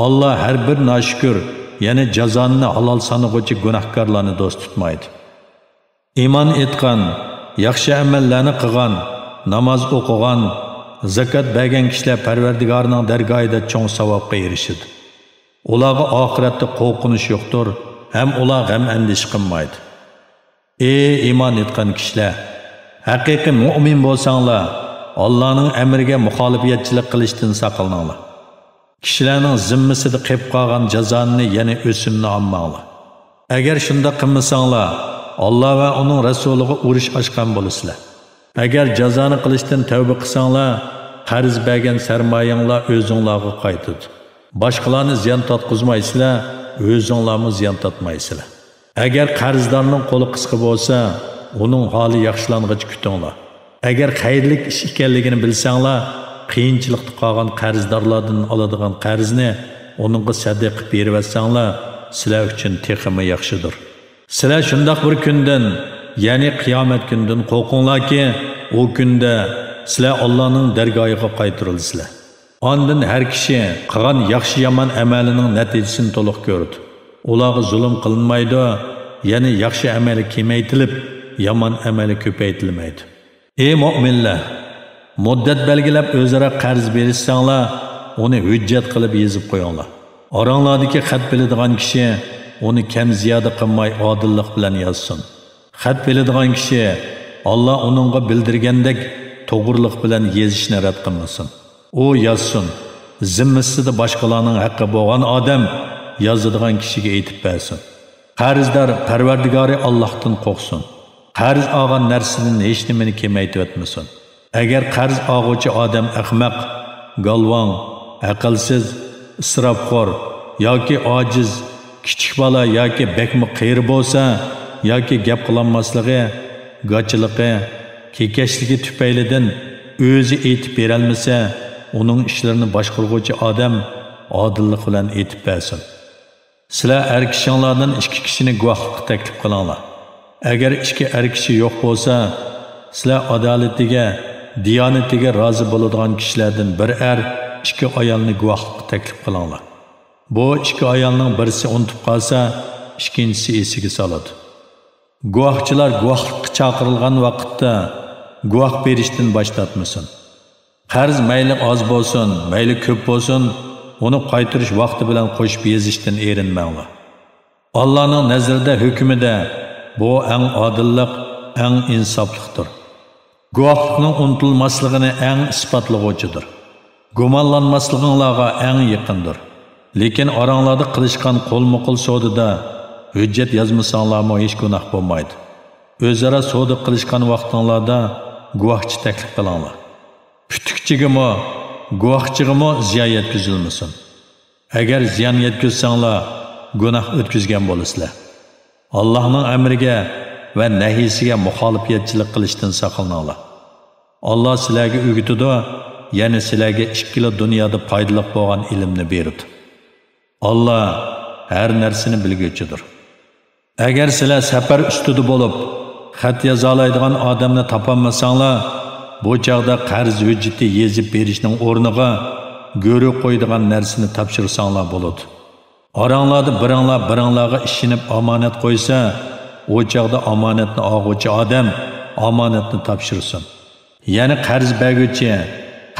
ئاللا ھەر بىر ناشۈكۈر، يەنى جازانىنى ھالال سانىغۇچى گۇناھكارلارنى دوست تۇتمايدۇ. ئىمان ئېيتقان، ياخشى ئەمەللەرنى قىلغان، ناماز ئوقۇغان، زاكات بەرگەن كىشىلەر پەرۋەردىگارىنىڭ دەرگاھىدا چوڭ ساۋابقا ئېرىشىدۇ. ئۇلارغا ئاخىرەتتە قورقۇنچ يوقتۇر ھەم ئۇلار غەم-ئەندىشە قىلمايدۇ. ئى ئىمان ئېيتقان كىشىلەر! ھەقىقىي مۆمىن بولساڭلار، ئاللانىڭ ئەمرىگە مۇخالىپەتچىلىك قىلىشتىن ساقلىنىڭلار. كىشىلەرنىڭ زىممىسىدە قېلىپ قالغان جازانى، يەنى ئۆسۈمنى ئالماڭلار. ئەگەر شۇنداق قىلمىساڭلار، ئاللا ۋە ئۇنىڭ رەسۇلىغا ئۇرۇش ئاچقان بولىسىلەر. ئەگەر جازانى قىلىشتىن تەۋبە قىلساڭلار، قەرز بەرگەن سەرمايەڭلار ئۆزۈڭلارغا قايتىدۇ. باشقىلارنى زىيان تارتقۇزمايسىلەر، ئۆزۈڭلارمۇ زىيان تارتمايسىلەر. ئەگەر قەرزدارنىڭ قولى قىسقا بولسا، ئۇنىڭ ھالى ياخشىلانغىچە كۈتۈڭلار. ئەگەر خەيرلىك ئىش ئىكەنلىكىنى بىلسەڭلار، قىيىنچىلىقتا قالغان قەرزدارلاردىن ئالىدىغان قەرزنى ئۇنىڭغا سەدىقە قىلىپ بېرىۋەتسەڭلار، سىلەر ئۈچۈن تېخىمۇ ياخشىدۇر. سىلەر شۇنداق بىر كۈندىن، يەنى قىيامەت كۈنىدىن قورقۇڭلاركى، ئۇ كۈندە سىلەر ئاللانىڭ دەرگاھىغا قايتۇرۇلىسىلەر. ئاندىن ھەر كىشى قىلغان ياخشى-يامان ئەمەلىنىڭ نەتىجىسىنى تولۇق كۆرىدۇ. ئۇلارغا زۇلۇم قىلىنمايدۇ، يەنى ياخشى ئەمەلى كېمەيتىلىپ، يامان ئەمەلى كۆپەيتىلمەيدۇ. ئى مۆمىنلەر! مۇددەت بەلگىلەپ ئۆزئارا قەرز بېرىشسەڭلار، ئۇنى ھۆججەت قىلىپ يېزىپ قويۇڭلار. ئاراڭلاردىكى خەت بىلىدىغان كىشى ئۇنى كەم-زىيادە قىلماي ئادىللىق بىلەن يازسۇن. خەت بىلىدىغان كىشى ئاللا ئۇنىڭغا بىلدۈرگەندەك توغرىلىق بىلەن يېزىشنى رەت قىلمىسۇن. ئۇ يازسۇن. زىممىسىدە باشقىلارنىڭ ھەققى بولغان ئادەم يازىدىغان كىشىگە ئېيتىپ بەرسۇن. قەرزدار پەرۋەردىگارى ئاللاھتىن قورقسۇن. قەرز ئالغان نەرسىدىن ھېچنېمىنى كېمەيتىۋەتمىسۇن. ئەگەر قەرز ئالغۇچى ئادەم ئەخمەق، گالۋاڭ، ئەقىلسىز، ئىسراپخور ياكى ئاجىز، كىچىك بالا ياكى بەكمۇ قېرى بولسا ياكى گەپ قىلالماسلىقى، گاچىلىقى، كېكەچلىكى تۈپەيلىدىن ئۆزى ئېيتىپ بېرەلمىسە، ئۇنىڭ ئىشلىرىنى باشقۇرغۇچى ئادەم ئادىللىق بىلەن ئېيتىپ بەرسۇن. سىلەر ئەر كىشىڭلاردىن ئىككى كىشىنى گۇۋاھلىققا تەكلىپ قىلىڭلار. ئەگەر ئىككى ئەر كىشى يوق بولسا، سىلەر ئادالىتىگە، دىيانىتىگە رازى بولىدىغان كىشىلەردىن بىر ئەر، ئىككى ئايالنى گۇۋاھلىققا تەكلىپ قىلىڭلار. بۇ ئىككى ئايالنىڭ بىرسى ئۇنتۇپ قالسا، ئىككىنچىسى ئېسىگە سالىدۇ. گۇۋاھچىلار گۇۋاھلىققا چاقىرىلغان ۋاقىتتا گۇۋاھ بېرىشتىن باش تارتمىسۇن. قەرز مەيلى ئاز بولسۇن، مەيلى كۆپ بولسۇن، ئۇنى قايتۇرۇش ۋاقتى بىلەن قوشۇپ يېزىشتىن ئېرىنمەڭلار. ئاللانىڭ نەزىرىدە، ھۆكمىدە بۇ ئەڭ ئادىللىق، ئەڭ ئىنساپلىقتۇر. گۇۋاھلىقنىڭ ئۇنتۇلماسلىقىنى ئەڭ ئىسپاتلىغۇچىدۇر. گۇمانلانماسلىقىڭلارغا ئەڭ يېقىندۇر. لېكىن ئاراڭلاردا قىلىشقان قولمۇقول سودىدا ھۆججەت يازمىساڭلارمۇ ھېچ گۇناھ بولمايدۇ. ئۆزئارا سودا قىلىشقان ۋاقتىڭلاردا گۇۋاھچى تەكلىپ قىلىڭلار. پۈتۈكچىگىمۇ، گۇۋاھچىغىمۇ زىيان يەتكۈزۈلمىسۇن. ئەگەر زىيان يەتكۈزسەڭلار، گۇناھ ئۆتكۈزگەن بولىسىلەر. ئاللاھنىڭ ئەمرىگە ۋە نەھيىسىگە مۇخالىپەتچىلىك قىلىشتىن ساقلىنىڭلار. ئاللا سىلەرگە ئۆگىتىدۇ، يەنى سىلەرگە ئىككىلا دۇنيادا پايدىلىق بولغان ئىلىمنى بېرىدۇ. ئاللا ھەر نەرسىنى بىلگۈچىدۇر. ئەگەر سىلەر سەپەر ئۈستىدە بولۇپ، خەت يازالايدىغان ئادەمنى تاپالمىساڭلار، بۇ چاغدا قەرز ھۆججىتى يېزىپ بېرىشنىڭ ئورنىغا گۆرۈ قويىدىغان نەرسىنى تاپشۇرساڭلار بولىدۇ. ئاراڭلاردا بىرىڭلار بىرىڭلارغا ئىشىنىپ ئامانەت قويسا، ئۇ چاغدا ئامانەتنى ئالغۇچى ئادەم ئامانەتنى تاپشۇرسۇن. يەنى قەرز بەرگۈچى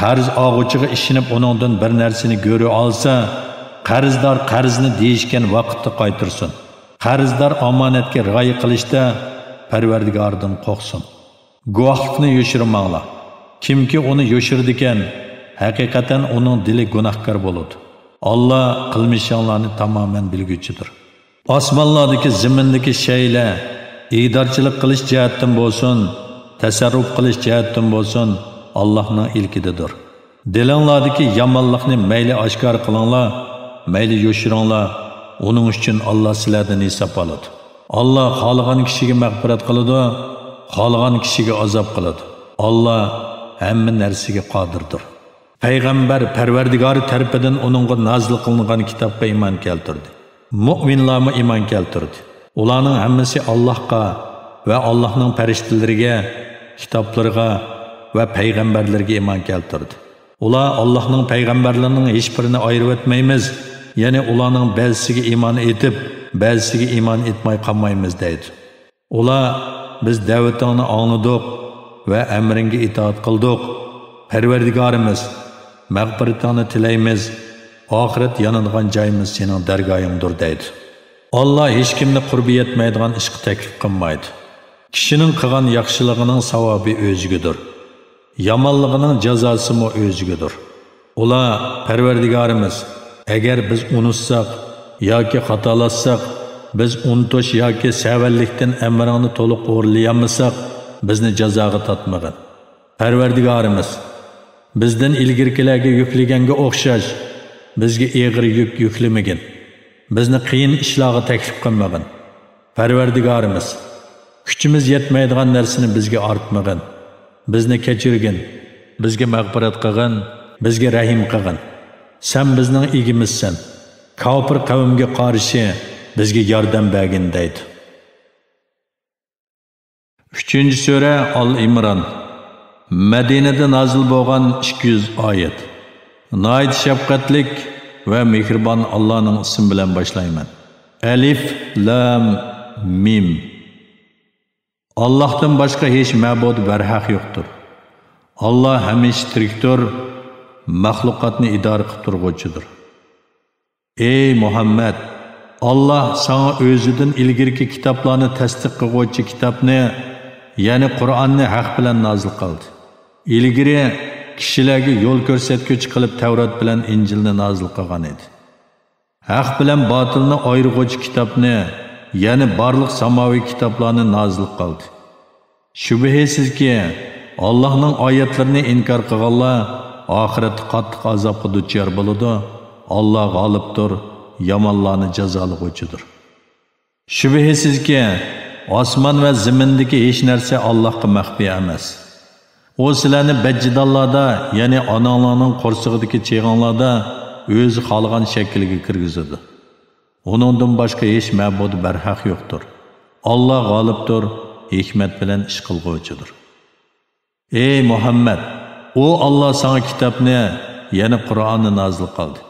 قەرز ئالغۇچىغا ئىشىنىپ ئۇنىڭدىن بىر نەرسىنى گۆرۈ ئالسا، قەرزدار قەرزنى دېيىشكەن ۋاقىتتا قايتۇرسۇن. قەرزدار ئامانەتكە رىئايە قىلىشتا پەرۋەردىگاردىن قورقسۇن. گۇۋاھلىقنى يوشۇرماڭلار. كىمكى ئۇنى يوشۇرىدىكەن، ھەقىقەتەن ئۇنىڭ دىلى گۇناھكار بولىدۇ. ئاللا قىلمىشىڭلارنى تامامەن بىلگۈچىدۇر. ئاسمانلاردىكى، زېمىندىكى شەيئىلەر ئىدارىچىلىك قىلىش جەھەتتىن بولسۇن، تەسەررۇپ قىلىش جەھەتتىن بولسۇن، ئاللاھنىڭ ئىلكىدىدۇر. دىلىڭلاردىكى يامانلىقنى مەيلى ئاشكارا قىلىڭلار، مەيلى يوشۇرۇڭلار، ئۇنىڭ ئۈچۈن ئاللا سىلەردىن ھېساب ئالىدۇ. ئاللا خالىغان كىشىگە مەغپىرەت قىلىدۇ، خالىغان كىشىگە ئازاب قىلىدۇ. ئاللا ھەممە نەرسىگە قادىردۇر. پەيغەمبەر پەرۋەردىگارى تەرىپىدىن ئۇنىڭغا نازىل قىلىنغان كىتابقا ئىمان كەلتۈردى. مۆمىنلارمۇ ئىمان كەلتۈردى. ئۇلارنىڭ ھەممىسى ئاللاھقا ۋە ئاللاھنىڭ پەرىشتىلىرىگە، كىتابلىرىغا ۋە پەيغەمبەرلىرىگە ئىمان كەلتۈردى. ئۇلار ئاللاھنىڭ پەيغەمبەرلىرىنىڭ ھېچبىرىنى ئايرىۋەتمەيمىز، يەنى ئۇلارنىڭ بەزىسىگە ئىمان ئېيتىپ، بەزىسىگە ئىمان ئېيتماي قالمايمىز دەيدۇ. ئۇلار، بىز دەۋىتىڭنى ئاڭلىدۇق ۋە ئەمرىڭگە ئىتائەت قىلدۇق. پەرۋەردىگارىمىز، مەغپىرىتىڭنى تىلەيمىز، ئاخىرەت يانىدىغان جايىمىز سېنىڭ دەرگاھىڭدۇر دەيدۇ. ئاللا ھېچكىمنى قۇربى يەتمەيدىغان ئىشقا تەكلىپ قىلمايدۇ. كىشىنىڭ قىلغان ياخشىلىقىنىڭ ساۋابى ئۆزىگىدۇر، يامانلىقىنىڭ جازاسىمۇ ئۆزىگىدۇر. ئۇلار، پەرۋەردىگارىمىز، ئەگەر بىز ئۇنتۇساق ياكى خاتالاشساق، بىز ئۇنتۇش ياكى سەۋەنلىكتىن ئەمرىڭنى تولۇق ئورۇنلىيالمىساق، بىزنى جازاغا تارتمىغىن. پەرۋەردىگارىمىز، بىزدىن ئىلگىرىكىلەرگە يۈكلىگەنگە ئوخشاش، بىزگە ئېغىر يۈك يۈكلىمىگىن. بىزنى قىيىن ئىشلارغا تەكلىپ قىلمىغىن. پەرۋەردىگارىمىز، كۈچىمىز يەتمەيدىغان نەرسىنى بىزگە ئارتمىغىن. بىزنى كەچۈرگىن. بىزگە مەغپىرەت قىلغىن. بىزگە رەھىم قىلغىن. سەن بىزنىڭ ئىگىمىزسەن. كاپىر قەۋمگە قارشى بىزگە ياردەم بەرگىن، دەيدۇ. ئۈچىنچى سۈرە ئال ئىمران. مەدىنىدە نازىل بولغان ئىككى يۈز ئايەت. ناھايىتى شەپقەتلىك ۋە مېھرىبان ئاللانىڭ ئىسمى بىلەن باشلايمەن. ئەلىف، لام، مىم. ئاللاھتىن باشقا ھېچ مەبۇد بەرھەق يوقتۇر. ئاللا ھەمىشە تىرىكتۇر، مەخلۇقاتنى ئىدارە قىلىپ تۇرغۇچىدۇر. ئەي مۇھەممەد! ئاللا ساڭا ئۆزىدىن ئىلگىرىكى كىتابلارنى تەستىق قىلغۇچى كىتابنى، يەنى قۇرئاننى ھەق بىلەن نازىل قىلدى. ئىلگىرى كىشىلەرگە يول كۆرسەتكۈچى قىلىپ تەۋرات بىلەن ئىنجىلنى نازىل قىلغان ئىدى. ھەق بىلەن باتىلنى ئايرىغۇچى كىتابنى، يەنى بارلىق ساماۋىي كىتابلارنى نازىل قىلدى. شۈبھىسىزكى، ئاللاھنىڭ ئايەتلىرىنى ئىنكار قىلغانلار ئاخىرەتتە قاتتىق ئازابقا دۇچار بولىدۇ. ئاللا غالىبتۇر، يامانلارنى جازالىغۇچىدۇر. شۈبھىسىزكى، ئاسمان ۋە زېمىندىكى ھېچ نەرسە ئاللاھقا مەخپىي ئەمەس. ئۇ سىلەرنى بەدجىدانلاردا، يەنى ئاناڭلارنىڭ قورسىقىدىكى چېغىڭلاردا ئۆزى خالىغان شەكىلگە كىرگۈزىدۇ. ئۇنىڭدىن باشقا ھېچ مەبۇد بەرھەق يوقتۇر. ئاللا غالىبتۇر، ھېكمەت بىلەن ئىش قىلغۇچىدۇر. ئەي مۇھەممەد! ئۇ ئاللا ساڭا كىتابنى، يەنى قۇرئاننى نازىل قىلدى.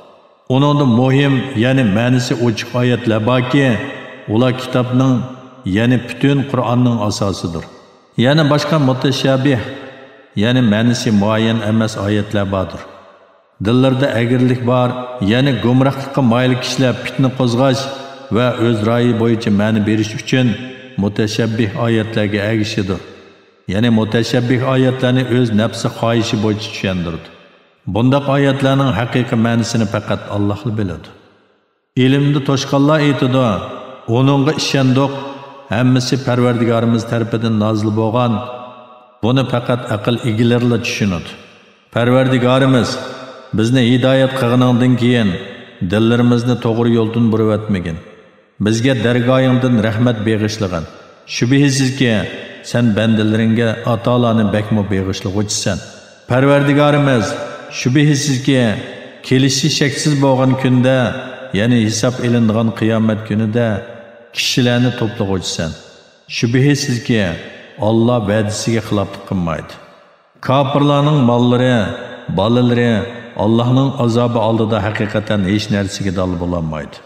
ئۇنىڭدا مۇھىم، يەنى مەنىسى ئوچۇق ئايەتلەر باركى، ئۇلار كىتابنىڭ، يەنى پۈتۈن قۇرئاننىڭ ئاساسىدۇر. يەنە باشقا مۇتەشابىھ، يەنى مەنىسى مۇئەييەن ئەمەس ئايەتلەر باردۇر. دىللىرىدا ئەگرىلىك بار، يەنى گۇمراھلىققا مايىل كىشىلەر پىتنە قوزغاش ۋە ئۆز رايى بويىچە مەنە بېرىش ئۈچۈن مۇتەشەببىھ ئايەتلەرگە ئەگىشىدۇ. يەنى مۇتەشەببىھ ئايەتلەرنى ئۆز نەپسى خاھىشى بويىچە چۈشەندۈرىدۇ. بۇنداق ئايەتلەرنىڭ ھەقىقىي مەنىسىنى پەقەت ئاللاھلا بىلىدۇ. ئىلىمدا توشقانلار ئېيتىدۇ، ئۇنىڭغا ئىشەندۇق، ھەممىسى پەرۋەردىگارىمىز تەرىپىدىن نازىل بولغان، بۇنى پەقەت ئەقىل ئىگىلىرىلا چۈشىنىدۇ. پەرۋەردىگارىمىز، بىزنى ھىدايەت قىلغىنىڭدىن كېيىن، دىللىرىمىزنى توغرا يولدىن بۇرۇۋەتمىگىن. بىزگە دەرگاھىڭدىن رەھمەت بېغىشلىغىن. شۈبھىسىزكى، سەن بەندىلىرىڭگە ئاتالارنى بەكمۇ بېغىشلىغۇچىسەن. پەرۋەردىگارىمىز، شۈبھىسىزكى، كېلىشى شەكسىز بولغان كۈندە، يەنى ھېساب ئېلىنىدىغان قىيامەت كۈنىدە كىشىلەرنى توپلىغۇچىسەن. شۈبھىسىزكى، ئاللا ۋەدىسىگە خىلاپلىق قىلمايدۇ. كاپىرلارنىڭ ماللىرى، بالىلىرى ئاللانىڭ ئازابى ئالدىدا ھەقىقەتەن ھېچ نەرسىگە دال بولالمايدۇ.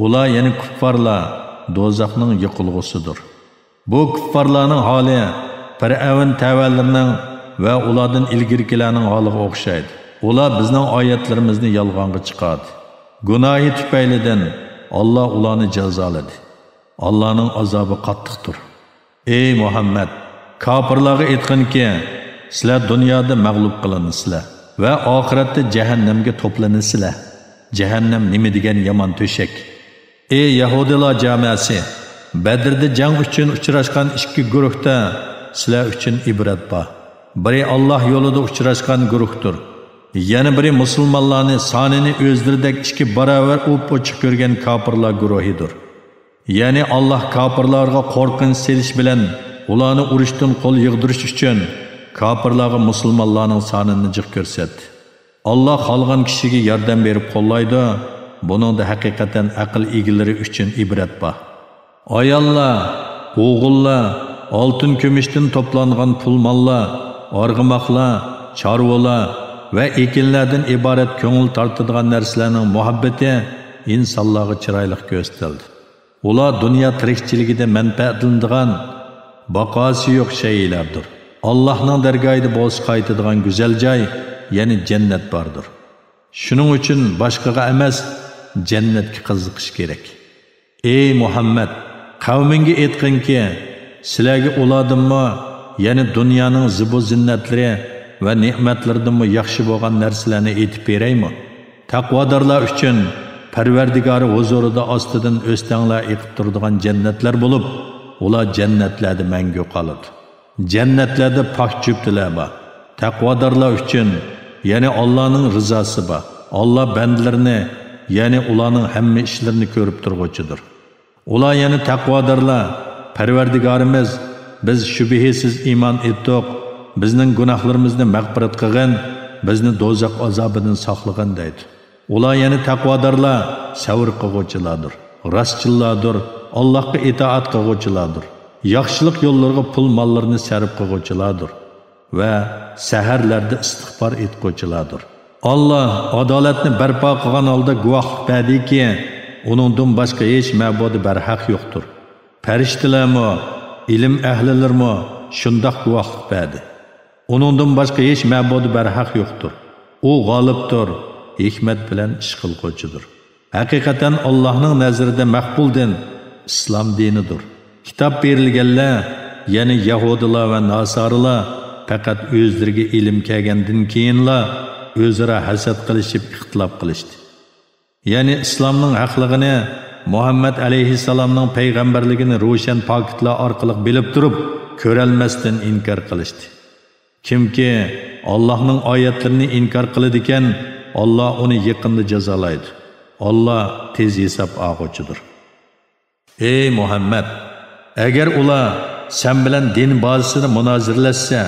ئۇلار، يەنى كۇپپارلار، دوزاخنىڭ يېقىلغۇسىدۇر. بۇ كۇپپارلارنىڭ ھالى پىرئەۋن تەۋەلىرىنىڭ ۋە ئۇلاردىن ئىلگىرىكىلەرنىڭ ھالىغا ئوخشايدۇ. ئۇلار بىزنىڭ ئايەتلىرىمىزنى يالغانغا چىقاردى. گۇناھى تۈپەيلىدىن ئاللا ئۇلارنى جازالىدى. ئاللانىڭ ئازابى قاتتىقتۇر. ئەي مۇھەممەد! كاپىرلارغا ئېيتقىنكى، سىلەر دۇنيادا مەغلۇپ قىلىنىسىلەر ۋە ئاخىرەتتە جەھەننەمگە توپلىنىسىلەر. جەھەننەم نېمە دېگەن يامان تۆشەك! ئەي يەھۇدىيلار جامەسى! بەدرىدە جەڭ ئۈچۈن ئۇچراشقان ئىككى گۇرۇھتا سىلەر ئۈچۈن ئىبرەت بار. بىرى ئاللا يولىدا ئۇچراشقان گۇرۇھتۇر. يەنە بىرى مۇسۇلمانلارنى سانىنى ئۆزلىرىدەك ئىككى باراۋەر ئوپئوچۇق كۆرگەن كاپىرلار گۇرۇھىدۇر. يەنى ئاللا كاپىرلارغا قورقۇنچ سېلىش بىلەن ئۇلارنى ئۇرۇشتىن قول يىغدۇرۇش ئۈچۈن كاپىرلارغا مۇسۇلمانلارنىڭ سانىنى جىق كۆرسەتتى. ئاللا خالىغان كىشىگە ياردەم بېرىپ قوللايدۇ. بۇنىڭدا ھەقىقەتەن ئەقىل ئىگىلىرى ئۈچۈن ئىبرەت بار. ئاياللار، ئوغۇللار، ئالتۇن-كۈمۈشتىن توپلانغان پۇل-ماللار، ئارغىماقلار، چارۋىلار ۋە ئېكىنلەردىن ئىبارەت كۆڭۈل تارتىدىغان نەرسىلەرنىڭ مۇھەببىتى ئىنسانلارغا چىرايلىق كۆرسىتىلدى. ئۇلار دۇنيا تىرىكچىلىكىدە مەنپەئەتلىنىدىغان، باقاسى يوق شەيئىلەردۇر. ئاللاھنىڭ دەرگاھىدا بولسا قايتىدىغان گۈزەل جاي، يەنى جەننەت باردۇر. شۇنىڭ ئۈچۈن باشقىغا ئەمەس، جەننەتكە قىزىقىش كېرەك. ئەي مۇھەممەد، قەۋمىڭگە ئېيتقىنكى، سىلەرگە ئۇلاردىنمۇ، يەنى دۇنيانىڭ زىبۇ زىننەتلىرى ۋە نېمەتلىرىدىنمۇ ياخشى بولغان نەرسىلەرنى ئېيتىپ بېرەيمۇ؟ تەقۋادارلار ئۈچۈن پەرۋەردىگارى ھۇزۇرىدا ئاستىدىن ئۆستەڭلەر ئېقىپ تۇرىدىغان جەننەتلەر بولۇپ، ئۇلار جەننەتلەردە مەڭگۈ قالىدۇ. جەننەتلەردە پاك جۈپتىلەر بار. تەقۋادارلار ئۈچۈن، يەنى ئاللانىڭ رىزاسى بار. ئاللا بەندىلىرىنى، يەنى ئۇلارنىڭ ھەممە ئىشلىرىنى كۆرۈپ تۇرغۇچىدۇر. ئۇلار يەنە تەقۋادارلار، پەرۋەردىگارىمىز، بىز شۈبھىسىز ئىمان ئېيتتۇق، بىزنىڭ گۇناھلىرىمىزنى مەغپىرەت قىلغىن، بىزنى دوزاخ ئازابىدىن ساقلىغىن دەيدۇ. ئۇلار يەنە تەقۋادارلار، سەۋر قىلغۇچىلاردۇر، راستچىللاردۇر، ئاللاھقا ئىتائەت قىلغۇچىلاردۇر، ياخشىلىق يوللىرىغا پۇل ماللىرىنى سەرپ قىلغۇچىلاردۇر ۋە سەھەرلەردە ئىستىغپار ئېيتقۇچىلاردۇر. ئاللا ئادالەتنى بەرپا قىلغان ھالدا گۇۋاھلىق بەردىكى، ئۇنىڭدىن باشقا ھېچ مەبۇدى بەرھەق يوقتۇر. پەرىشتىلەرمۇ، ئىلىم ئەھلىلىرىمۇ شۇنداق گۇۋاھلىق بەردى. ئۇنىڭدىن باشقا ھېچ مەبۇدى بەرھەق يوقتۇر. ئۇ غالىبتۇر، ھېكمەت بىلەن ئىش قىلغۇچىدۇر. ھەقىقەتەن ئاللاھنىڭ نەزىرىدە مەقبۇل دىن ئىسلام دىنىدۇر. كىتاب بېرىلگەنلەر، يەنى يەھۇدىيلار ۋە ناسارىلار پەقەت ئۆزلىرىگە ئىلىم كەلگەندىن كېيىنلا ئۆزئارا ھەسەت قىلىشىپ ئىختىلاپ قىلىشتى. يەنى ئىسلامنىڭ ھەقلىقىنى، مۇھەممەد ئەلەيھىسسالامنىڭ پەيغەمبەرلىكىنى روشەن پاكىتلار ئارقىلىق بىلىپ تۇرۇپ، كۆرەلمەستىن ئىنكار قىلىشتى. كىمكى ئاللاھنىڭ ئايەتلىرىنى ئىنكار قىلىدىكەن، ئاللا ئۇنى يېقىندا جازالايدۇ. ئاللا تېز ھېساب ئالغۇچىدۇر. ئەي مۇھەممەد! ئەگەر ئۇلار سەن بىلەن دىن بازىسىدا مۇنازىرىلەشسە،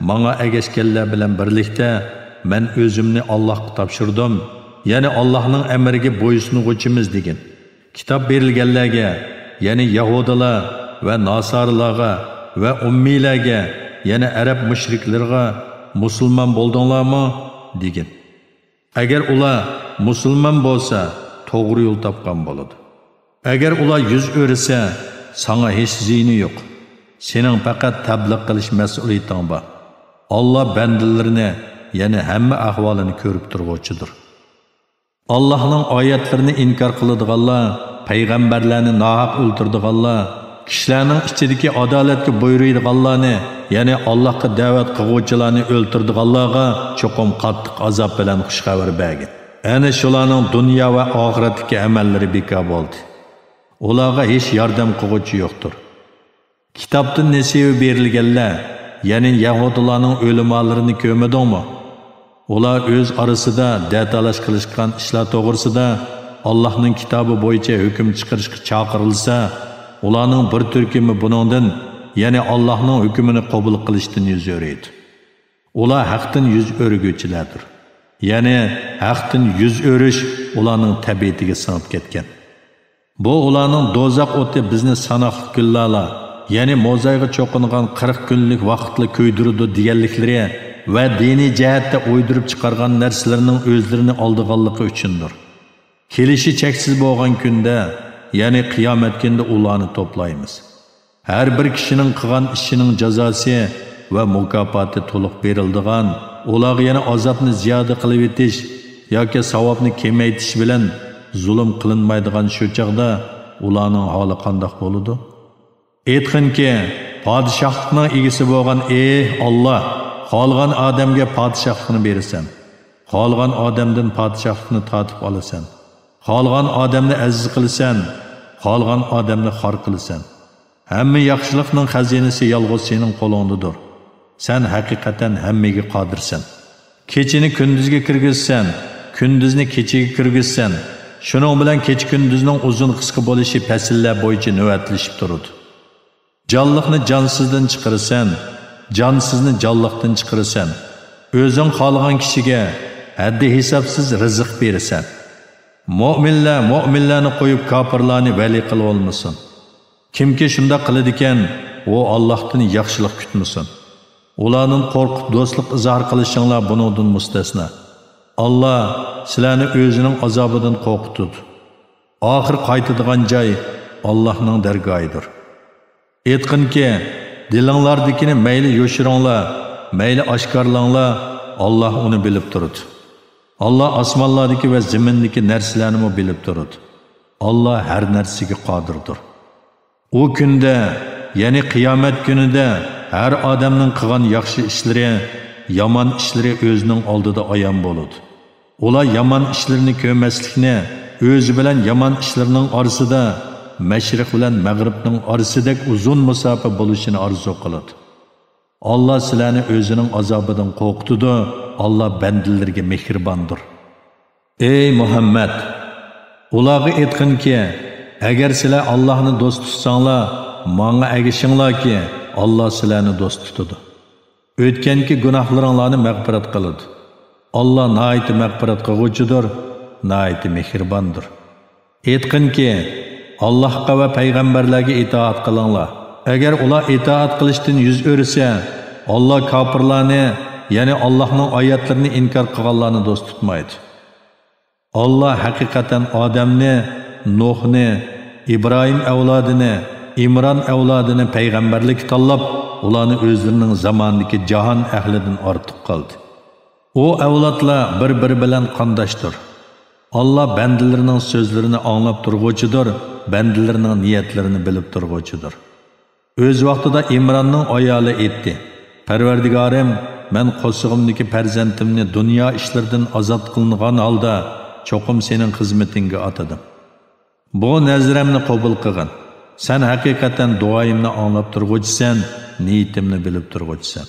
ماڭا ئەگەشكەنلەر بىلەن بىرلىكتە مەن ئۆزۈمنى ئاللاھقا تاپشۇردۇم، يەنى ئاللاھنىڭ ئەمرىگە بويسۇنغۇچىمىز دېگىن. كىتاب بېرىلگەنلەرگە، يەنى يەھۇدىيلار ۋە ناسارىلارغا ۋە ئۇممىيلەرگە، يەنى ئەرەب مۇشرىكلىرىغا، مۇسۇلمان بولدۇڭلارمۇ؟ دېگىن. ئەگەر ئۇلار مۇسۇلمان بولسا، توغرا يول تاپقان بولىدۇ. ئەگەر ئۇلار يۈز ئۆرۈسە، ساڭا ھېچ زىيىنى يوق. سېنىڭ پەقەت تەبلىغ قىلىش مەسئۇلىيىتىڭ بار. ئاللا بەندىلىرىنى، يەنى ھەممە ئەھۋالىنى كۆرۈپ تۇرغۇچىدۇر. ئاللاھنىڭ ئايەتلىرىنى ئىنكار قىلىدىغانلار، پەيغەمبەرلەرنى ناھەق ئۆلتۈرىدىغانلار، كىشىلەرنىڭ ئىچىدىكى ئادالەتكە بۇيرۇيدىغانلارنى، يەنى ئاللاھقا دەۋەت قىلغۇچىلارنى ئۆلتۈرىدىغانلارغا چوقۇم قاتتىق ئازاب بىلەن خۇش خەۋەر بەرگىن. ئەنە شۇلارنىڭ دۇنيا ۋە ئاخىرەتتىكى ئەمەللىرى بىكار بولدى. ئۇلارغا ھېچ ياردەم قىلغۇچى يوقتۇر. كىتابتىن نېسىۋە بېرىلگەنلەر، يەنى يەھۇدىيلارنىڭ ئۆلىمالىرىنى كۆرمىدىڭمۇ؟ ئۇلار ئۆز ئارىسىدا دەتالاش قىلىشقان ئىشلار توغرىسىدا ئاللاھنىڭ كىتابى بويىچە ھۆكۈم چىقىرىشقا چاقىرىلسا، ئۇلارنىڭ بىر تۈركۈمى بۇنىڭدىن، يەنى ئاللاھنىڭ ھۆكمىنى قوبۇل قىلىشتىن يۈز ئۆرۈيدۇ. ئۇلار ھەقتىن يۈز ئۆرۈگۈچىلەردۇر. يەنى ھەقتىن يۈز ئۆرۈش ئۇلارنىڭ تەبىئىتىگە سىڭىپ كەتكەن. بۇ ئۇلارنىڭ دوزاخ ئوتى بىزنى ساناقلىق كۈنلەرلا، يەنى موزايغا چوقۇنغان قىرىق كۈنلۈك ۋاقىتلا كۆيدۈرىدۇ دېگەنلىكلىرى ۋە دىنىي جەھەتتە ئويدۇرۇپ چىقارغان نەرسىلىرىنىڭ ئۆزلىرىنى ئالدىغانلىقى ئۈچۈندۇر. كېلىشى چەكسىز بولغان كۈندە، يەنى قىيامەت كۈنىدە ئۇلارنى توپلايمىز. ھەر بىر كىشىنىڭ قىلغان ئىشىنىڭ جازاسى ۋە مۇكاپاتى تولۇق بېرىلىدىغان، ئۇلارغا يەنە ئازابنى زىيادە قىلىۋېتىش ياكى ساۋابنى كېمەيتىش بىلەن زۇلۇم قىلىنمايدىغان شۇ چاغدا ئۇلارنىڭ ھالى قانداق بولىدۇ؟ ئېيتقىنكى، پادىشاھلىقنىڭ ئىگىسى بولغان ئېھ ئاللا، خالىغان ئادەمگە پادىشاھلىقنى بېرىسەن، خالىغان ئادەمدىن پادىشاھلىقنى تارتىپ ئالىسەن، خالىغان ئادەمنى ئەزىز قىلىسەن، خالىغان ئادەمنى خار قىلىسەن. ھەممە ياخشىلىقنىڭ خەزىنىسى يالغۇز سېنىڭ قولۇڭدىدۇر. سەن ھەقىقەتەن ھەممىگە قادىرسەن. كېچىنى كۈندۈزگە كىرگۈزىسەن، كۈندۈزنى كېچىگە كىرگۈزىسەن. شۇنىڭ بىلەن كېچە-كۈندۈزنىڭ ئۇزۇن-قىسقا بولۇشى پەسىللەر بويىچە نۆۋەتلىشىپ تۇرىدۇ. جانلىقنى جانسىزدىن چىقىرىسەن، جانسىزنى جانلىقتىن چىقىرىسەن. ئۆزۈڭ خالىغان كىشىگە ھەددى-ھېسابسىز رىزىق بېرىسەن. مۆمىنلەر مۆمىنلەرنى قويۇپ، كاپىرلارنى ۋەلىي قىلىۋالمىسۇن. كىمكى شۇنداق قىلىدىكەن، ئۇ ئاللاھتىن ياخشىلىق كۈتمىسۇن. ئۇلاردىن قورقۇپ دوستلۇق ئىزھار قىلىشىڭلار بۇنىڭدىن مۇستەسنا. ئاللا سىلەرنى ئۆزىنىڭ ئازابىدىن قورقۇتىدۇ. ئاخىر قايتىدىغان جاي ئاللاھنىڭ دەرگاھىدۇر. ئېيتقىنكى، دىلىڭلاردىكىنى مەيلى يوشۇرۇڭلار، مەيلى ئاشكارىلاڭلار، ئاللا ئۇنى بىلىپ تۇرىدۇ. ئاللا ئاسمانلاردىكى ۋە زېمىندىكى نەرسىلەرنىمۇ بىلىپ تۇرىدۇ. ئاللا ھەر نەرسىگە قادىردۇر. ئۇ كۈندە يەنى قىيامەت كۈنىدە ھەر ئادەمنىڭ قىلغان ياخشى ئىشلىرى، يامان ئىشلىرى ئۆزىنىڭ ئالدىدا ئايان بولىدۇ. ئۇلار يامان ئىشلىرىنى كۆرمەسلىكنى ئۆزى بىلەن يامان ئىشلىرىنىڭ ئارىسىدا مەشرىق بىلەن مەغرىبنىڭ ئارىسىدەك ئۇزۇن مۇساپە بولۇشىنى ئارزۇ قىلىدۇ. ئاللا سىلەرنى ئۆزىنىڭ ئازابىدىن قورقۇتىدۇ، ئاللا بەندىلىرىگە مېھرىباندۇر. ئەي مۇھەممەد! ئۇلارغا ئېيتقىنكى، ئەگەر سىلەر ئاللاھنى دوست تۇتساڭلار، ماڭا ئەگىشىڭلاركى، ئاللا سىلەرنى دوست تۇتىدۇ. ئۆتكەنكى گۇناھلىرىڭلارنى مەغپىرەت قىلىدۇ. ئاللا ناھايىتى مەغپىرەت قىلغۇچىدۇر، ناھايىتى مېھرىباندۇر. ئېيتقىنكى، ئاللاھقا ۋە پەيغەمبەرلەرگە ئىتائەت قىلىڭلار. ئەگەر ئۇلار ئىتائەت قىلىشتىن يۈز ئۆرۈسە، ئاللا كاپىرلارنى، يەنى ئاللاھنىڭ ئايەتلىرىنى ئىنكار قىلغانلارنى دوست تۇتمايدۇ. ئاللا ھەقىقەتەن ئادەمنى، نۇھنى، ئىبراھىم ئەۋلادىنى، ئىمران ئەۋلادىنى پەيغەمبەرلىككە تاللاپ، ئۇلارنى ئۆزلىرىنىڭ زامانىدىكى جاھان ئەھلىدىن ئارتۇق قىلدى. ئۇ ئەۋلادلار بىر-بىرى بىلەن قانداشتۇر. ئاللا بەندىلىرىنىڭ سۆزلىرىنى ئاڭلاپ تۇرغۇچىدۇر، بەندىلىرىنىڭ نىيەتلىرىنى بىلىپ تۇرغۇچىدۇر. ئۆز ۋاقتىدا ئىمراننىڭ ئايالى ئېيتتى، پەرۋەردىگارىم، مەن قورسىقىمدىكى پەرزەنتىمنى دۇنيا ئىشلىرىدىن ئازاد قىلىنغان ھالدا چوقۇم سېنىڭ خىزمىتىڭگە ئاتىدىم. بۇ نەزرەمنى قوبۇل قىلغىن. سەن ھەقىقەتەن دۇئايىمنى ئاڭلاپ تۇرغۇچىسەن، نىيىتىمنى بىلىپ تۇرغۇچىسەن.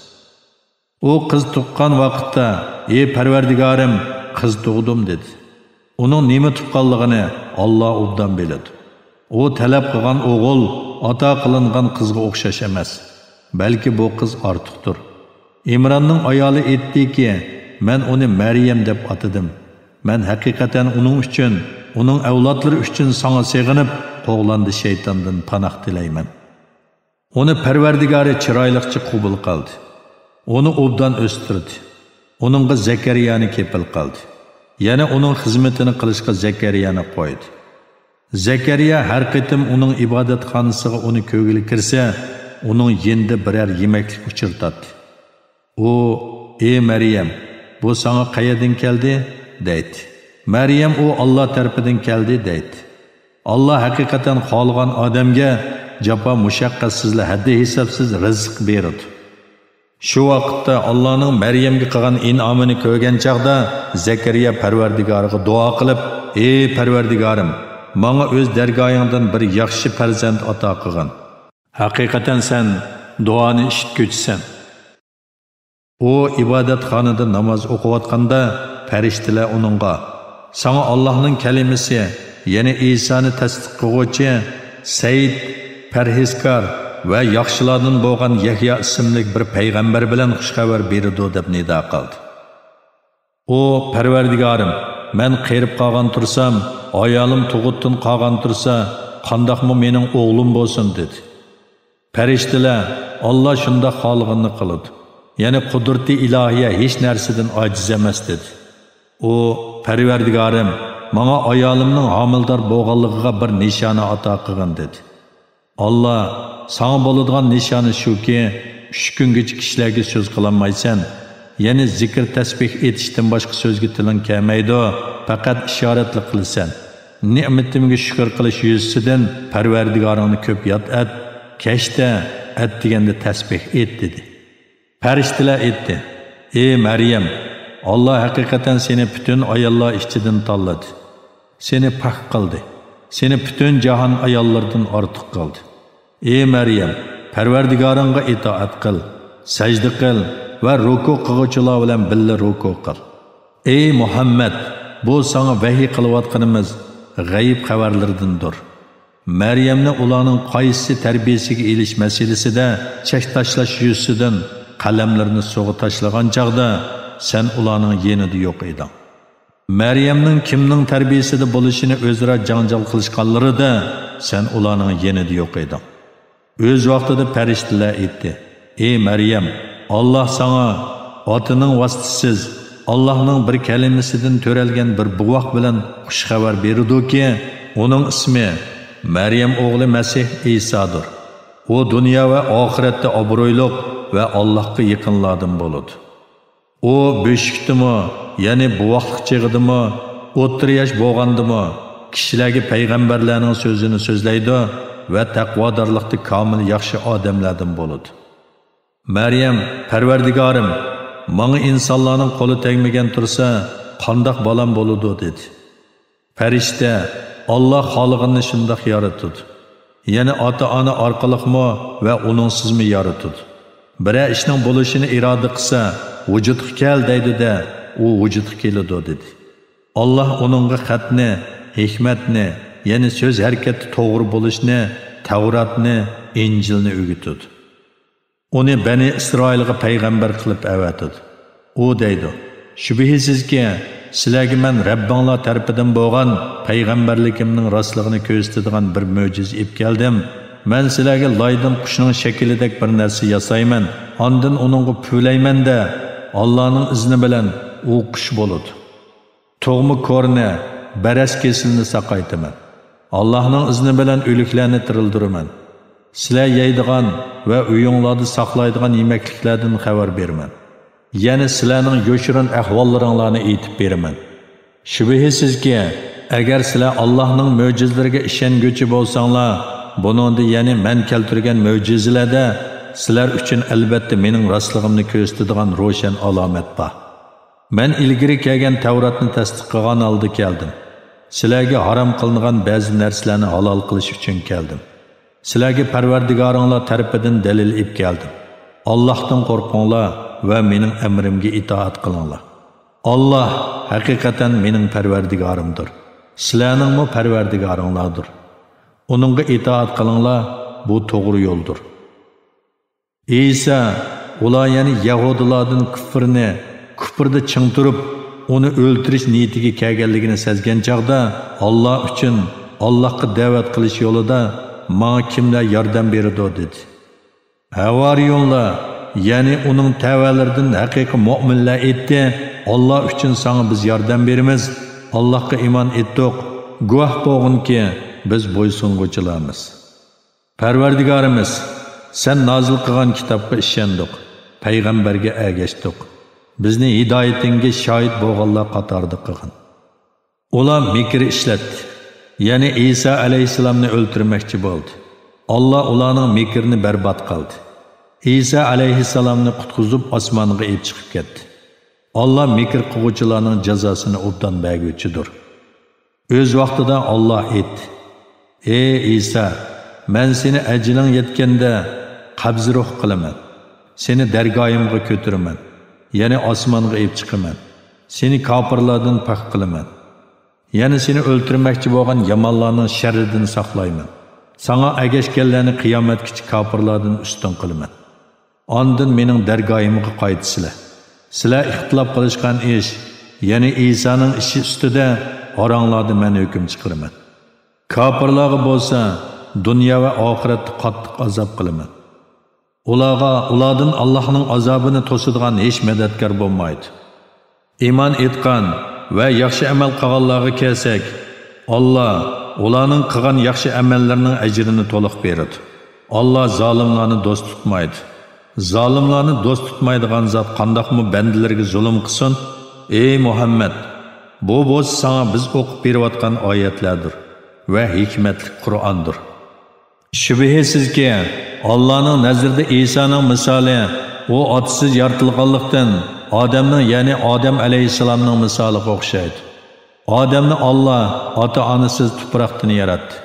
ئۇ قىز تۇغقان ۋاقىتتا، ئى پەرۋەردىگارىم، قىز تۇغدۇم دېدى. ئۇنىڭ نېمە تۇغقانلىقىنى ئاللا ئوبدان بىلىدۇ. ئۇ تەلەپ قىلغان ئوغۇل ئاتا قىلىنغان قىزغا ئوخشاش ئەمەس، بەلكى بۇ قىز ئارتۇقتۇر. ئىمراننىڭ ئايالى ئېيتتىكى، مەن ئۇنى مەريەم دەپ ئاتىدىم. مەن ھەقىقەتەن ئۇنىڭ ئۈچۈن، ئۇنىڭ ئەۋلادلىرى ئۈچۈن ساڭا سېغىنىپ، قوغلاندى شەيتاندىن پاناھ تىلەيمەن. ئۇنى پەرۋەردىگارى چىرايلىقچە قوبۇل قىلدى. ئۇنى ئوبدان ئۆستۈردى. ئۇنىڭغا زەكەرىيانى كېپىل قىلدى. يەنە ئۇنىڭ خىزمىتىنى قىلىشقا زەكەرىيانى قويدى. زەكەرىيا ھەر قېتىم ئۇنىڭ ئىبادەتخانىسىغا ئۇنى كۆرگىلى كىرسە، ئۇنىڭ يېنىدا بىرەر يېمەكلىك ئۇچرىتاتتى. ئۇ، ئى مەريەم، بۇ ساڭا قەيەردىن كەلدى؟ دەيتتى. مەريەم، ئۇ ئاللا تەرىپىدىن كەلدى، دەيتتى. ئاللا ھەقىقەتەن خالىغان ئادەمگە جاپا مۇشەققەتسىزلا ھەددى ھېسابسىز رىزىق بېرىدۇ. شۇ ۋاقىتتا ئاللانىڭ مەريەمگە قىلغان ئىنئامىنى كۆرگەن چاغدا زەكەرىيا پەرۋەردىگارىغا دۇئا قىلىپ، ئى پەرۋەردىگارىم، ماڭا ئۆز دەرگاھىڭدىن بىر ياخشى پەرزەنت ئاتا قىلغىن. ھەقىقەتەن سەن دۇئانى ئىشىتكۈچىسەن. ئۇ ئىبادەتخانىدا ناماز ئوقۇۋاتقاندا، پەرىشتىلەر ئۇنىڭغا، ساڭا ئاللاھنىڭ كەلىمىسى، يەنى ئىسانى تەستىق قىلغۇچى، سەييىد، پەرھىزكار ۋە ياخشىلاردىن بولغان يەھيا ئىسىملىك بىر پەيغەمبەر بىلەن خۇش خەۋەر بېرىدۇ، دەپ نىدا قىلدى. ئۇ، پەرۋەردىگارىم، مەن قېرىپ قالغان تۇرسام، ئايالىم تۇغۇتتىن قالغان تۇرسا، قانداقمۇ مېنىڭ ئوغلۇم بولسۇن؟ دېدى. پەرىشتىلەر، ئاللا شۇنداق خالىغىنىنى قىلىدۇ. يەنى قۇدرىتى ئىلاھىيە ھېچ نەرسىدىن ئاجىز ئەمەس، دېدى. ئۇ، پەرۋەردىگارىم، ماڭا ئايالىمنىڭ ھامىلىدار بولغانلىقىغا بىر نىشانە ئاتا قىلغىن، دېدى. ئاللا، ساڭا بولىدىغان نىشانە شۇكى، ئۈچ كۈنگىچە كىشىلەرگە سۆز قىلالمايسەن. يەنى زىكىر تەسبىھ ئېيتىشتىن باشقا سۆزگە تىلىڭ كەلمەيدۇ، پەقەت ئىشارەتلا قىلىسەن. نېمىتىمگە شۈكۈر قىلىش يۈزىسىدىن پەرۋەردىگارىڭنى كۆپ ياد ئەت، كەچتە ئەتىگەندە تەسبىھ ئېيت، دېدى. پەرىشتىلەر ئېيتتى، ئى مەريەم، ئاللا ھەقىقەتەن سېنى پۈتۈن ئاياللار ئىچىدىن تاللىدى. سېنى پاك قىلدى. سېنى پۈتۈن جاھان ئاياللىرىدىن ئارتۇق قىلدى. ئى مەريەم، پەرۋەردىگارىڭغا ئىتائەت قىل، سەجدە قىل ۋە رۇكۇ قىلغۇچىلار بىلەن بىللە رۇكۇ قىل. ئەي مۇھەممەد، بۇ ساڭا ۋەھىي قىلىۋاتقىنىمىز غەيىب خەۋەرلىرىدىندۇر. مەريەمنى ئۇلارنىڭ قايسىسى تەربىيىسىگە ئېلىش مەسىلىسىدە چەك تاشلاش يۈزىسىدىن قەلەملىرىنى سۇغا تاشلىغان چاغدا، سەن ئۇلارنىڭ يېنىدا يوق ئىدىڭ. مەريەمنىڭ كىمنىڭ تەربىيىسىدە بولۇشىنى ئۆزئارا جاڭجال قىلىشقانلىرىدا، سەن ئۇلارنىڭ يېنىدا يوق ئىدىڭ. ئۆز ۋاقتىدا پەرىشتىلەر ئېيتتى، ئى مەريەم، ئاللا ساڭا ئاتىنىڭ ۋاسىتىسىز، ئاللانىڭ بىر كەلىمىسىدىن تۆرەلگەن بىر بوۋاق بىلەن خۇش خەۋەر بېرىدۇكى، ئۇنىڭ ئىسمى مەريەم ئوغلى مەسىھ ئىسادۇر. ئۇ دۇنيا ۋە ئاخىرەتتە ئابرۇيلۇق ۋە ئاللاھقا يېقىنلاردىن بولىدۇ. ئۇ بۆشۈكتىمۇ، يەنى بوۋاقلىق چېغىدىمۇ، ئوتتۇرا ياش بولغاندىمۇ، كىشىلەرگە پەيغەمبەرلەرنىڭ سۆزىنى سۆزلەيدۇ، ۋە تەقۋادارلىقتا كامىل ياخشى ئادەملەردىن بولىدۇ. مەريەم، پەرۋەردىگارىم، ماڭا ئىنسانلارنىڭ قولى تەگمىگەن تۇرسا، قانداق بالام بولىدۇ؟ دېدى. پەرىشتە، ئاللا خالىغىنىنى شۇنداق يارىتىدۇ. يەنى ئاتا-ئانا ئارقىلىقمۇ ۋە ئۇنىڭسىزمۇ يارىتىدۇ. بىرەر ئىشنىڭ بولۇشىنى ئىرادە قىلسا، ۋۇجۇدقا كەل دەيدۇ-دە، ئۇ ۋۇجۇدقا كېلىدۇ، دېدى. ئاللا ئۇنىڭغا خەتنى، ھېكمەتنى، يەنى سۆز ھەرىكەتتە توغرا بولۇشنى، تەۋراتنى، ئىنجىلنى ئۆگىتىدۇ. ئۇنى بەنى ئىسرائىلغا پەيغەمبەر قىلىپ ئەۋەتىدۇ. ئۇ دەيدۇ، شۈبھىسىزكى، سىلەرگە مەن رەببىڭلار تەرىپىدىن بولغان پەيغەمبەرلىكىمنىڭ راستلىقىنى كۆرسىتىدىغان بىر مۆجىزە ئېلىپ كەلدىم. مەن سىلەرگە لايدىن قۇشنىڭ شەكلىدەك بىر نەرسە ياسايمەن، ئاندىن ئۇنىڭغا پۈۋلەيمەن-دە، ئاللانىڭ ئىزنى بىلەن ئۇ قۇش بولىدۇ. تۇغما كورنى، بەرەس كېسىلىنى ساقايتىمەن. ئاللاھنىڭ ئىزنى بىلەن ئۆلۈكلەرنى تىرىلدۈرىمەن. سىلەر يەيدىغان ۋە ئۆيۈڭلاردا ساقلايدىغان يېمەكلىكلەردىن خەۋەر بېرىمەن. يەنى سىلەرنىڭ يوشۇرۇن ئەھۋاللىرىڭلارنى ئېيتىپ بېرىمەن. شۈبھىسىزكى، ئەگەر سىلەر ئاللاھنىڭ مۆجىزىلىرىگە ئىشەنگۈچى بولساڭلار، بۇنىڭدا، يەنى مەن كەلتۈرگەن مۆجىزىلەردە سىلەر ئۈچۈن ئەلۋەتتە مېنىڭ راستلىقىمنى كۆرسىتىدىغان روشەن ئالامەت بار. مەن ئىلگىرى كەلگەن تەۋراتنى تەستىق قىلغان ھالدا كەلدىم. سىلەرگە ھارام قىلىنغان بەزى نەرسىلەرنى ھالال قىلىش ئۈچۈن كەلدىم. سىلەرگە پەرۋەردىگارىڭلار تەرىپىدىن دەلىل ئېلىپ كەلدىم. ئاللاھتىن قورقۇڭلار ۋە مېنىڭ ئەمرىمگە ئىتائەت قىلىڭلار. ئاللاھ ھەقىقەتەن مېنىڭ پەرۋەردىگارىمدۇر. سىلەرنىڭمۇ پەرۋەردىگارىڭلاردۇر. ئۇنىڭغا ئىتائەت قىلىڭلار، بۇ توغرا يولدۇر. ئىسا، ئۇلار يەنى يەھۇدىيلاردىن كۇفرنى، كۇفردا چىڭ تۇرۇپ، ئۇنى ئۆلتۈرۈش نىيىتىگە كەلگەنلىكىنى سەزگەن چاغدا، ئاللا ئۈچۈن، ئاللاھقا دەۋەت قىلىش يولىدا ماڭا كىملەر ياردەم بېرىدۇ؟ دېدى. ھەۋارىيونلار، يەنى ئۇنىڭ تەۋەلىرىدىن ھەقىقىي مۆمىنلەر ئېيتتى، ئاللا ئۈچۈن ساڭا بىز ياردەم بېرىمىز، ئاللاھقا ئىمان ئېيتتۇق، گۇۋاھ بولغىنكى، بىز بويسۇنغۇچىلارمىز. پەرۋەردىگارىمىز، سەن نازىل قىلغان كىتابقا ئىشەندۇق، پەيغەمبەرگە ئەگەشتۇق. بىزنى ھىدايىتىڭگە شاھىت بولغانلار قاتارىدا قىلغىن. ئۇلار مىكىر ئىشلەتتى، يەنى ئىسا ئەلەيھىسسالامنى ئۆلتۈرمەكچى بولدى. ئاللا ئۇلارنىڭ مىكرىنى بەربات قىلدى. ئىسا ئەلەيھىسسالامنى قۇتقۇزۇپ ئاسمانغا ئېلىپ چىقىپ كەتتى. ئاللا مىكىر قىلغۇچىلارنىڭ جازاسىنى ئوبدان بەرگۈچىدۇر. ئۆز ۋاقتىدا ئاللا ئېيتتى، ئەي ئىسا، مەن سېنى ئەجىلىڭ يەتكەندە قەبزى روھ قىلىمەن. سېنى دەرگاھىمغا كۆتۈرىمەن، يەنى ئاسمانغا ئېلىپ چىقىمەن. سېنى كاپىرلاردىن پاك قىلىمەن. يەنى سېنى ئۆلتۈرمەكچى بولغان يامانلارنىڭ شەررىدىن ساقلايمەن. ساڭا ئەگەشكەنلەرنى قىيامەتكىچە كاپىرلاردىن ئۈستۈن قىلىمەن. ئاندىن مېنىڭ دەرگاھىمغا قايتىسىلەر. سىلەر ئىختىلاپ قىلىشقان ئىش، يەنى ئىسانىڭ ئىشى ئۈستىدە ئاراڭلاردا مەن ھۆكۈم چىقىرىمەن. كاپىرلارغا بولسا دۇنيا ۋە ئاخىرەتتە قاتتىق ئازاب قىلىمەن. ئۇلارغا ئۇلاردىن ئاللاھنىڭ ئازابىنى توسىدىغان ھېچ مەدەتكار بولمايدۇ. ئىمان ئېيتقان ۋە ياخشى ئەمەل قىلغانلارغا كەلسەك، ئاللا ئۇلارنىڭ قىلغان ياخشى ئەمەللىرىنىڭ ئەجرىنى تولۇق بېرىدۇ. ئاللا زالىملارنى دوست تۇتمايدۇ. زالىملارنى دوست تۇتمايدىغان زات قانداقمۇ بەندىلىرىگە زۇلۇم قىلسۇن؟ ئەي مۇھەممەد، بۇ بولسا ساڭا بىز ئوقۇپ بېرىۋاتقان ئايەتلەردۇر ۋە ھېكمەتلىك قۇرئاندۇر. شۈبھىسىزكى، ئاللانىڭ نەزىرىدە ئىسانىڭ مىسالى ئۇ ئاتىسىز يارىتىلغانلىقتىن، ئادەمنىڭ، يەنى ئادەم ئەلەيھىسسالامنىڭ مىسالىغا ئوخشايدۇ. ئادەمنى ئاللا ئاتا-ئانىسىز تۇپراقتىن ياراتتى.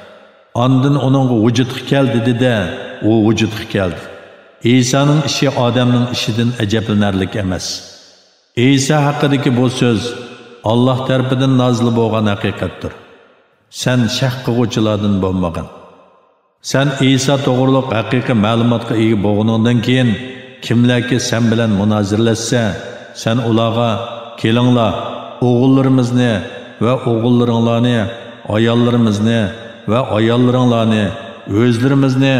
ئاندىن ئۇنىڭغا ۋۇجۇدقا كەل دېدى-دە، ئۇ ۋۇجۇدقا كەلدى. ئىسانىڭ ئىشى ئادەمنىڭ ئىشىدىن ئەجەبلىنەرلىك ئەمەس. ئىسا ھەققىدىكى بۇ سۆز ئاللا تەرىپىدىن نازىل بولغان ھەقىقەتتۇر. سەن شەك قىلغۇچىلاردىن بولمىغىن. سەن ئىسا توغرۇلۇق ھەقىقىي مەلۇماتقا ئىگە بولغىنىڭدىن كېيىن، كىملەركى سەن بىلەن مۇنازىرىلەشسە، سەن ئۇلارغا، كېلىڭلار، ئوغۇللىرىمىزنى ۋە ئوغۇللىرىڭلارنى، ئاياللىرىمىزنى ۋە ئاياللىرىڭلارنى، ئۆزلىرىمىزنى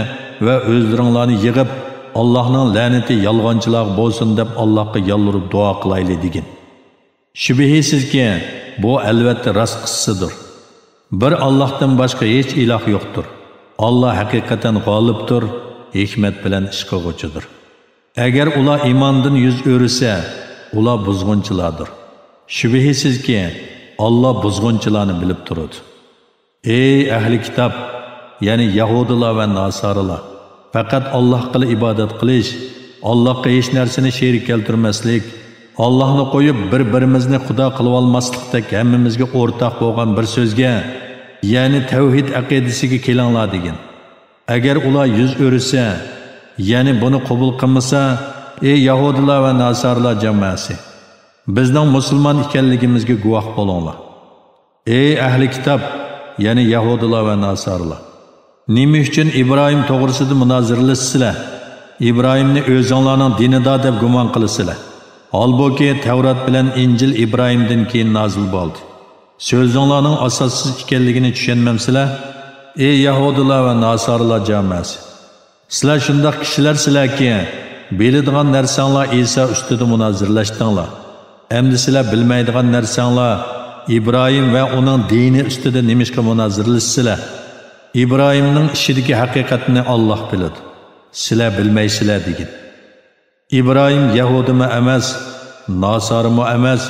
ۋە ئۆزلىرىڭلارنى يىغىپ، ئاللاھنىڭ لەنىتى يالغانچىلارغا بولسۇن دەپ ئاللاھقا يالۋۇرۇپ دۇئا قىلايلى دېگىن. شۈبھىسىزكى، بۇ ئەلۋەتتە راست قىسسىدۇر. بىر ئاللاھتىن باشقا ھېچ ئىلاھ يوقتۇر. ئاللا ھەقىقەتەن غالىبتۇر، ھېكمەت بىلەن ئىش قىلغۇچىدۇر. ئەگەر ئۇلار ئىماندىن يۈز ئۆرۈسە، ئۇلار بۇزغۇنچىلاردۇر. شۈبھىسىزكى، ئاللا بۇزغۇنچىلارنى بىلىپ تۇرىدۇ. ئەي ئەھلى كىتاب! يەنى يەھۇدىيلار ۋە ناسارىلار، پەقەت ئاللاھقىلا ئىبادەت قىلىش، ئاللاھقا ھېچ نەرسىنى شېرىك كەلتۈرمەسلىك، ئاللاھنى قويۇپ بىر-بىرىمىزنى خۇدا قىلىۋالماسلىقتەك ھەممىمىزگە ئورتاق بولغان بىر سۆزگە، يەنى تەۋھىد ئەقىدىسىگە كېلىڭلار دېگىن. ئەگەر ئۇلار يۈز ئۆرۈسە، يەنى بۇنى قوبۇل قىلمىسا، ئى يەھۇدىيلار ۋە ناسارىلار جامائەسى، بىزنىڭ مۇسۇلمان ئىكەنلىكىمىزگە گۇۋاھ بولۇڭلار. ئەي ئەھلى كىتاب، يەنى يەھۇدىيلار ۋە ناسارىلار! نېمە ئۈچۈن ئىبراھىم توغرىسىدا مۇنازىرىلىشىسىلەر؟ ئىبراھىمنى ئۆزۈڭلارنىڭ دىنىدا دەپ گۇمان قىلىسىلەر. ھالبۇكى، تەۋرات بىلەن ئىنجىل ئىبراھىمدىن كېيىن نازىل بولدى. سۆزۈڭلارنىڭ ئاساسسىز ئىكەنلىكىنى چۈشەنمەمسىلەر؟ ئەي يەھۇدىيلار ۋە ناسارىلار جامائەسى! سىلەر شۇنداق كىشىلەرسىلەركى، بىلىدىغان نەرسەڭلار ئىسا ئۈستىدە مۇنازىرىلەشتىڭلار. ئەمدى سىلەر بىلمەيدىغان نەرسەڭلار ئىبراھىم ۋە ئۇنىڭ دىنى ئۈستىدە نېمىشقا مۇنازىرىلىشىسىلەر؟ ئىبراھىمنىڭ ئىشىدىكى ھەقىقەتنى ئاللاھ بىلىدۇ. سىلەر بىلمەيسىلەر دېگىن. ئىبراھىم يەھۇدىيمۇ ئەمەس، ناسارىمۇ ئەمەس،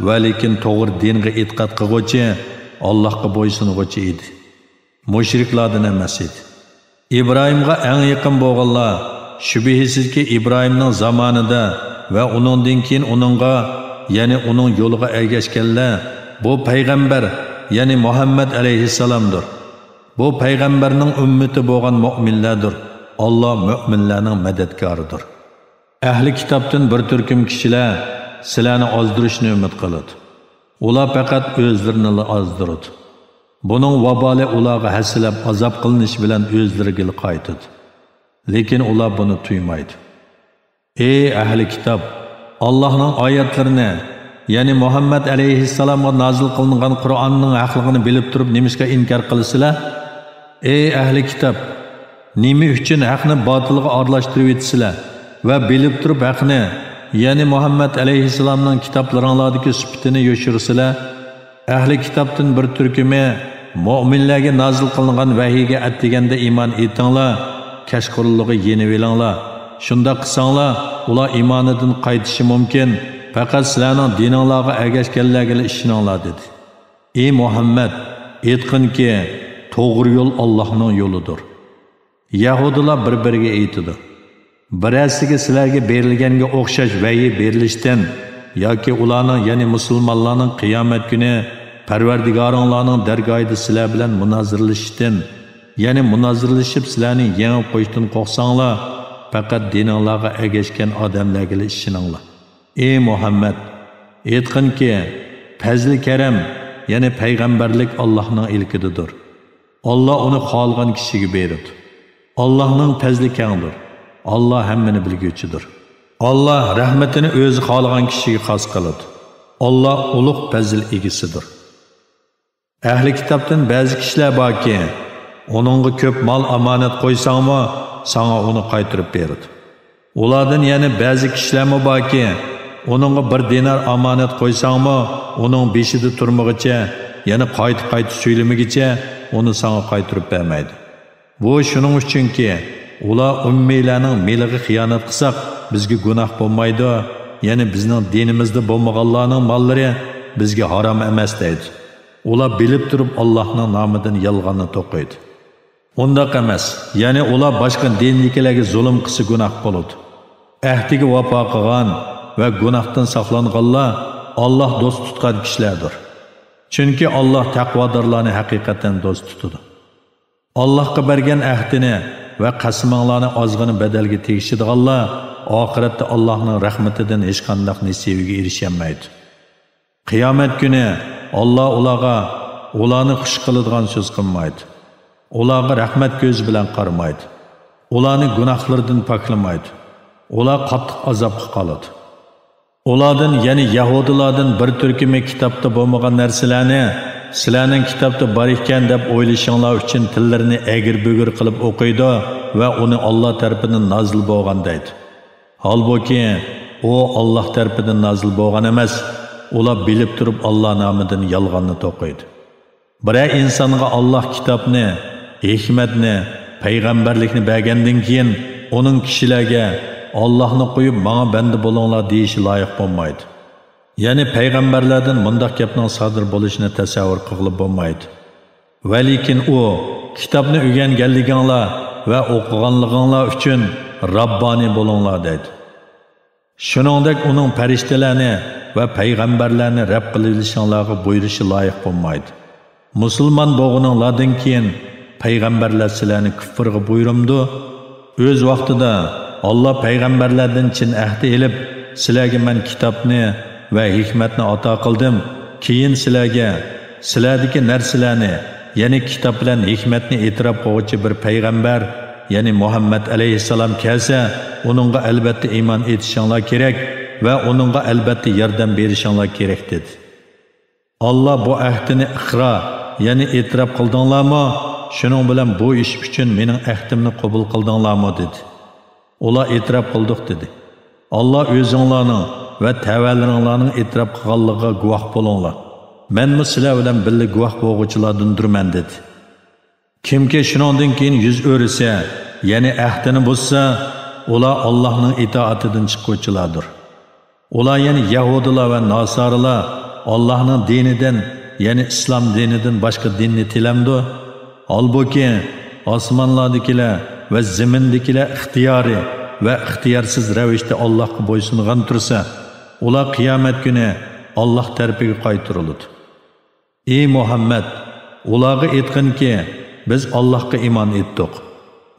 ۋەلىكىن توغرا دىنغا ئېتىقاد قىلغۇچى، ئاللاھقا بويسۇنغۇچى ئىدى. مۇشرىكلاردىن ئەمەس ئىدى. ئىبراھىمغا ئەڭ يېقىن بولغانلار، شۈبھىسىزكى، ئىبراھىمنىڭ زامانىدا ۋە ئۇنىڭدىن كېيىن ئۇنىڭغا، يەنى ئۇنىڭ يولىغا ئەگەشكەنلەر، بۇ پەيغەمبەر، يەنى مۇھەممەد ئەلەيھىسسالامدۇر. بۇ پەيغەمبەرنىڭ ئۈممىتى بولغان مۆمىنلەردۇر. ئاللاھ مۆمىنلەرنىڭ مەدەتكارىدۇر. ئەھلى كىتابتىن بىر تۈركۈم كىشىلەر سىلەرنى ئازدۇرۇشنى ئۈمىد قىلىدۇ. ئۇلار پەقەت ئۆزلىرىنىلا ئازدۇرىدۇ. بۇنىڭ ۋابالى ئۇلارغا ھەسسىلەپ ئازاب قىلىنىشى بىلەن ئۆزلىرىگىلا قايتىدۇ. لېكىن ئۇلار بۇنى تۇيمايدۇ. ئەي ئەھلى كىتاب! ئاللاھنىڭ ئايەتلىرىنى، يەنى مۇھەممەد ئەلەيھىسسالامغا نازىل قىلىنغان قۇرئاننىڭ ھەقلىقىنى بىلىپ تۇرۇپ نېمىشقا ئىنكار قىلىسىلەر؟ ئەي ئەھلى كىتاب! نېمە ئۈچۈن ھەقنى باتىلغا ئارىلاشتۇرۇۋېتىسىلەر ۋە بىلىپ تۇرۇپ ھەقنى، يەنى مۇھەممەد ئەلەيھىسسالامنىڭ كىتابلىرىڭلاردىكى سۈپىتىنى يوشۇرىسىلەر؟ ئەھلى كىتابتىن بىر تۈركۈمى مۆمىنلەرگە نازىل قىلىنغان ۋەھىيگە ئەتىگەندە ئىمان ئېيتىڭلار، كەچقۇرۇنلۇقى يېنىۋېلىڭلار. شۇنداق قىلساڭلار، ئۇلار ئىمانىدىن قايتىشى مۇمكىن، پەقەت سىلەرنىڭ دىنىڭلارغا ئەگەشكەنلەرگىلا ئىشىنىڭلار، دېدى. ئى مۇھەممەد، ئېيتقىنكى، توغرا يول ئاللاھنىڭ يولىدۇر. يەھۇدىيلار بىر-بىرىگە ئېيتىدۇ، بىرەرسىگە سىلەرگە بېرىلگەنگە ئوخشاش ۋەھىي بېرىلىشتىن ياكى ئۇلارنىڭ، يەنى مۇسۇلمانلارنىڭ قىيامەت كۈنى پەرۋەردىگارىڭلارنىڭ دەرگاھىدا سىلەر بىلەن مۇنازىرىلىشىشتىن، يەنى مۇنازىرىلىشىپ سىلەرنى يېڭىپ قويۇشتىن قورقساڭلار، پەقەت دىنىڭلارغا ئەگەشكەن ئادەملەرگىلا ئىشىنىڭلار. ئى مۇھەممەد، ئېيتقىنكى، پەزلى كەرەم، يەنى پەيغەمبەرلىك ئاللاھنىڭ ئىلكىدىدۇر. ئاللاھ ئۇنى خالىغان كىشىگە بېرىدۇ. ئاللاھنىڭ پەزلى كەڭدۇر. ئاللاھ ھەممىنى بىلگۈچىدۇر. ئاللاھ رەھمىتىنى ئۆزى خالىغان كىشىگە خاس قىلىدۇ. ئاللاھ ئۇلۇغ پەزىل ئىگىسىدۇر. ئەھلى كىتابتىن بەزى كىشىلەر باركى، ئۇنىڭغا كۆپ مال ئامانەت قويساڭمۇ، ساڭا ئۇنى قايتۇرۇپ بېرىدۇ. ئۇلاردىن يەنە بەزى كىشىلەرمۇ باركى، ئۇنىڭغا بىر دىنار ئامانەت قويساڭمۇ، ئۇنىڭ بېشىدا تۇرمىغىچە، يەنى قايتا-قايتا سۆيلىمىگىچە ئۇنى ساڭا قايتۇرۇپ بەرمەيدۇ. بۇ شۇنىڭ ئۈچۈنكى، ئۇلار ئۈممىيلەرنىڭ مېلىغا خىيانەت قىلساق، بىزگە گۇناھ بولمايدۇ، يەنى بىزنىڭ دىنىمىزدا بولمىغانلارنىڭ ماللىرى بىزگە ھارام ئەمەس دەيدۇ. ئۇلار بىلىپ تۇرۇپ ئاللاھنىڭ نامىدىن يالغاننى توقۇيدۇ. ئۇنداق ئەمەس، يەنى ئۇلار باشقا دىندىكىلەرگە زۇلۇم قىلسا گۇناھ بولىدۇ. ئەھدىگە ۋاپا قىلغان ۋە گۇناھتىن ساقلانغانلار ئاللاھ دوست تۇتقان كىشىلەردۇر. چۈنكى ئاللاھ تەقۋادارلارنى ھەقىقەتەن دوست تۇتىدۇ. ئاللاھقا بەرگەن ئەھدىنى ۋە قەسىمىڭلارنى ئازغىنە بەدەلگە تېگىشىدىغانلار ئاخىرەتتە ئاللاھنىڭ رەھمىتىدىن ھېچقانداق نېسىۋىگە ئېرىشەلمەيدۇ. قىيامەت كۈنى ئاللاھ ئۇلارغا، ئۇلارنى خۇش قىلىدىغان سۆز قىلمايدۇ. ئۇلارغا رەھمەت كۆزى بىلەن قارىمايدۇ. ئۇلارنى گۇناھلىرىدىن پاكلىمايدۇ. ئۇلار قاتتىق ئازابقا قالىدۇ. ئۇلاردىن، يەنى يەھۇدىيلاردىن بىر تۈركۈمى كىتابتا بولمىغان نەرسىلەرنى سىلەرنىڭ كىتابتا بار ئىكەن دەپ ئويلىشىڭلار ئۈچۈن تىللىرىنى ئەگرى-بۈگرى قىلىپ ئوقۇيدۇ ۋە ئۇنى ئاللاھ تەرىپىدىن نازىل بولغان دەيدۇ. ھالبۇكى، ئۇ ئاللاھ تەرىپىدىن نازىل بولغان ئەمەس، ئۇلار بىلىپ تۇرۇپ ئاللاھ نامىدىن يالغاننى توقۇيدۇ. بىرەر ئىنسانغا ئاللاھ كىتابنى، ھېكمەتنى، پەيغەمبەرلىكنى بەرگەندىن كېيىن، ئۇنىڭ كىشىلەرگە، ئاللاھنى قويۇپ ماڭا بەندە بولۇڭلار دېيىشى لايىق بولمايدۇ. يەنى پەيغەمبەرلەردىن مۇنداق گەپنىڭ سادىر بولۇشىنى تەسەۋۋۇر قىلغىلى بولمايدۇ. ۋەلىكىن ئۇ، كىتابنى ئۆگەنگەنلىكىڭلار ۋە ئوقۇغانلىقىڭلار ئۈچۈن راببانىي بولۇڭلار دەيدۇ. شۇنىڭدەك ئۇنىڭ پەرىشتىلەرنى ۋە پەيغەمبەرلەرنى رەت قىلىۋېلىشىڭلارغا بۇيرۇشى لايىق بولمايدۇ. مۇسۇلمان بولغىنىڭلاردىن كېيىن پەيغەمبەرلەر سىلەرنى كۇفرغا بۇيرۇمدۇ؟ ئۆز ۋاقتىدا ئاللا پەيغەمبەرلەردىن چىن ئەھدى ئېلىپ، سىلەرگە مەن كىتابنى ۋە ھېكمەتنى ئاتا قىلدىم. كېيىن سىلەرگە سىلەردىكى نەرسىلەرنى، يەنى كىتاب بىلەن ھېكمەتنى ئېتىراپ قىلغۇچى بىر پەيغەمبەر، يەنى مۇھەممەد ئەلەيھىسسالام كەلسە، ئۇنىڭغا ئەلبەتتە ئىمان ئېيتىشىڭلار كېرەك ۋە ئۇنىڭغا ئەلبەتتە ياردەم بېرىشىڭلار كېرەك، دېدى. ئاللا بۇ ئەھدىنى ئىقرار، يەنى ئېتىراپ قىلدىڭلارمۇ؟ شۇنىڭ بىلەن بۇ ئىش ئۈچۈن مېنىڭ ئەھدىمنى قوبۇل قىلدىڭلارمۇ؟ دېدى. ئۇلار ئېتىراپ قىلدۇق، دېدى. ئاللا ئۆزۈڭلارنىڭ ۋە تەۋەلىرىڭلارنىڭ ئېتىراپ قىلغانلىقىغا گۇۋاھ بولۇڭلار. مەنمۇ سىلەر بىلەن بىللە گۇۋاھ بولغۇچىلاردىندۇرمەن، دېدى. كىمكى شۇنىڭدىن كېيىن يۈز ئۆرۈسە، يەنى ئەھدىنى بۇزسا، ئۇلار ئاللاھنىڭ ئىتائىتىدىن چىققۇچىلاردۇر. ئۇلار، يەنى يەھۇدىيلار ۋە ناسارىلار ئاللاھنىڭ دىنىدىن، يەنى ئىسلام دىنىدىن باشقا دىننى تىلەمدۇ؟ ھالبۇكى، ئاسمانلاردىكىلەر ۋە زېمىندىكىلەر ئىختىيارىي ۋە ئىختىيارسىز رەۋىشتە ئاللاھقا بويسۇنغان تۇرسا، ئۇلار قىيامەت كۈنى ئاللاھ تەرىپىگە قايتۇرۇلىدۇ. ئى مۇھەممەد، ئۇلارغا ئېيتقىنكى، بىز ئاللاھقا ئىمان ئېيتتۇق.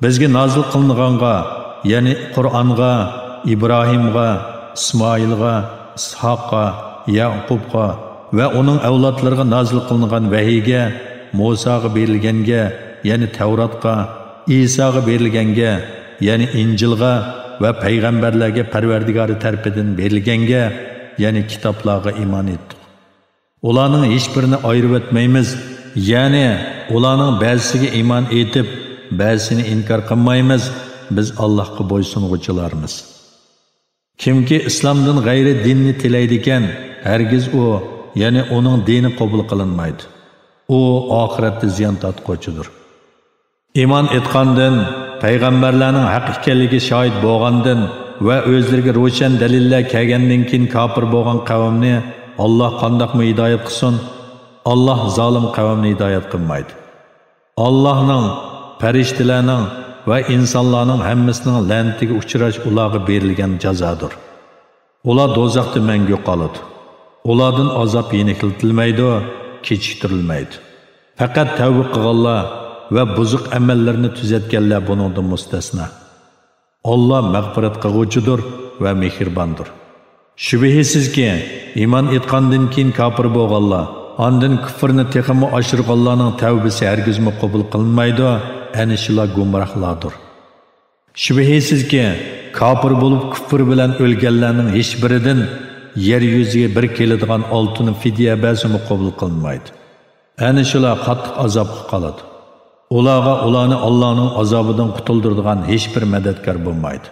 بىزگە نازىل قىلىنغانغا، يەنى قۇرئانغا، ئىبراھىمغا، ئىسمائىلغا، ئىسھاققا، يەقۇبقا ۋە ئۇنىڭ ئەۋلادلىرىغا نازىل قىلىنغان ۋەھىيگە، مۇساغا بېرىلگەنگە، يەنى تەۋراتقا، ئىساغا بېرىلگەنگە، يەنى ئىنجىلغا ۋە پەيغەمبەرلەرگە پەرۋەردىگارى تەرىپىدىن بېرىلگەنگە، يەنى كىتابلارغا ئىمان ئېيتتۇق. ئۇلارنىڭ ھېچبىرىنى ئايرىۋەتمەيمىز، يەنى ئۇلارنىڭ بەزىسىگە ئىمان ئېيتىپ، بەزىسىنى ئىنكار قىلمايمىز، بىز ئاللاھقا بويسۇنغۇچىلارمىز. كىمكى ئىسلامدىن غەيرىي دىننى تىلەيدىكەن، ھەرگىز ئۇ، يەنى ئۇنىڭ دىنى قوبۇل قىلىنمايدۇ. ئۇ ئاخىرەتتە زىيان تارتقۇچىدۇر. ئىمان ئېيتقاندىن، پەيغەمبەرلەرنىڭ ھەق ئىكەنلىكى شاھىت بولغاندىن ۋە ئۆزلىرىگە روشەن دەلىللەر كەلگەندىن كېيىن كاپىر بولغان قەۋمنى ئاللاھ قانداقمۇ ھىدايەت قىلسۇن؟ ئاللاھ زالىم قەۋمنى ھىدايەت قىلمايدۇ. ئاللاھنىڭ، پەرىشتىلەرنىڭ ۋە ئىنسانلارنىڭ ھەممىسىنىڭ لەنىتىگە ئۇچراش ئۇلارغا بېرىلگەن جازادۇر. ئۇلار دوزاختا مەڭگۈ قالىدۇ. ئۇلاردىن ئازاب يېنىكلىتىلمەيدۇ، كېچىكتۈرۈلمەيدۇ. پەقەت تەۋبە قىلغانلار ۋە بۇزۇق ئەمەللىرىنى تۈزەتكەنلەر بۇنىڭدىن مۇستەسنا. ئاللا مەغپىرەت قىلغۇچىدۇر ۋە مېھرىباندۇر. شۈبھىسىزكى، ئىمان ئېيتقاندىن كېيىن كاپىر بولغانلار، ئاندىن كۇفرنى تېخىمۇ ئاشۇرغانلارنىڭ تەۋبىسى ھەرگىزمۇ قوبۇل قىلىنمايدۇ، ئەنە شۇلار گۇمراھلاردۇر. شۈبھىسىزكى، كاپىر بولۇپ كۇفر بىلەن ئۆلگەنلەرنىڭ ھېچبىرىدىن يەر يۈزىگە بىر كېلىدىغان ئالتۇن فىدىيە بەرسىمۇ قوبۇل قىلىنمايدۇ. ئەنە شۇلار قاتتىق ئازابقا قالىدۇ. ئۇلارغا ئۇلارنى ئاللانىڭ ئازابىدىن قۇتۇلدۇرىدىغان ھېچبىر مەدەتكار بولمايدۇ.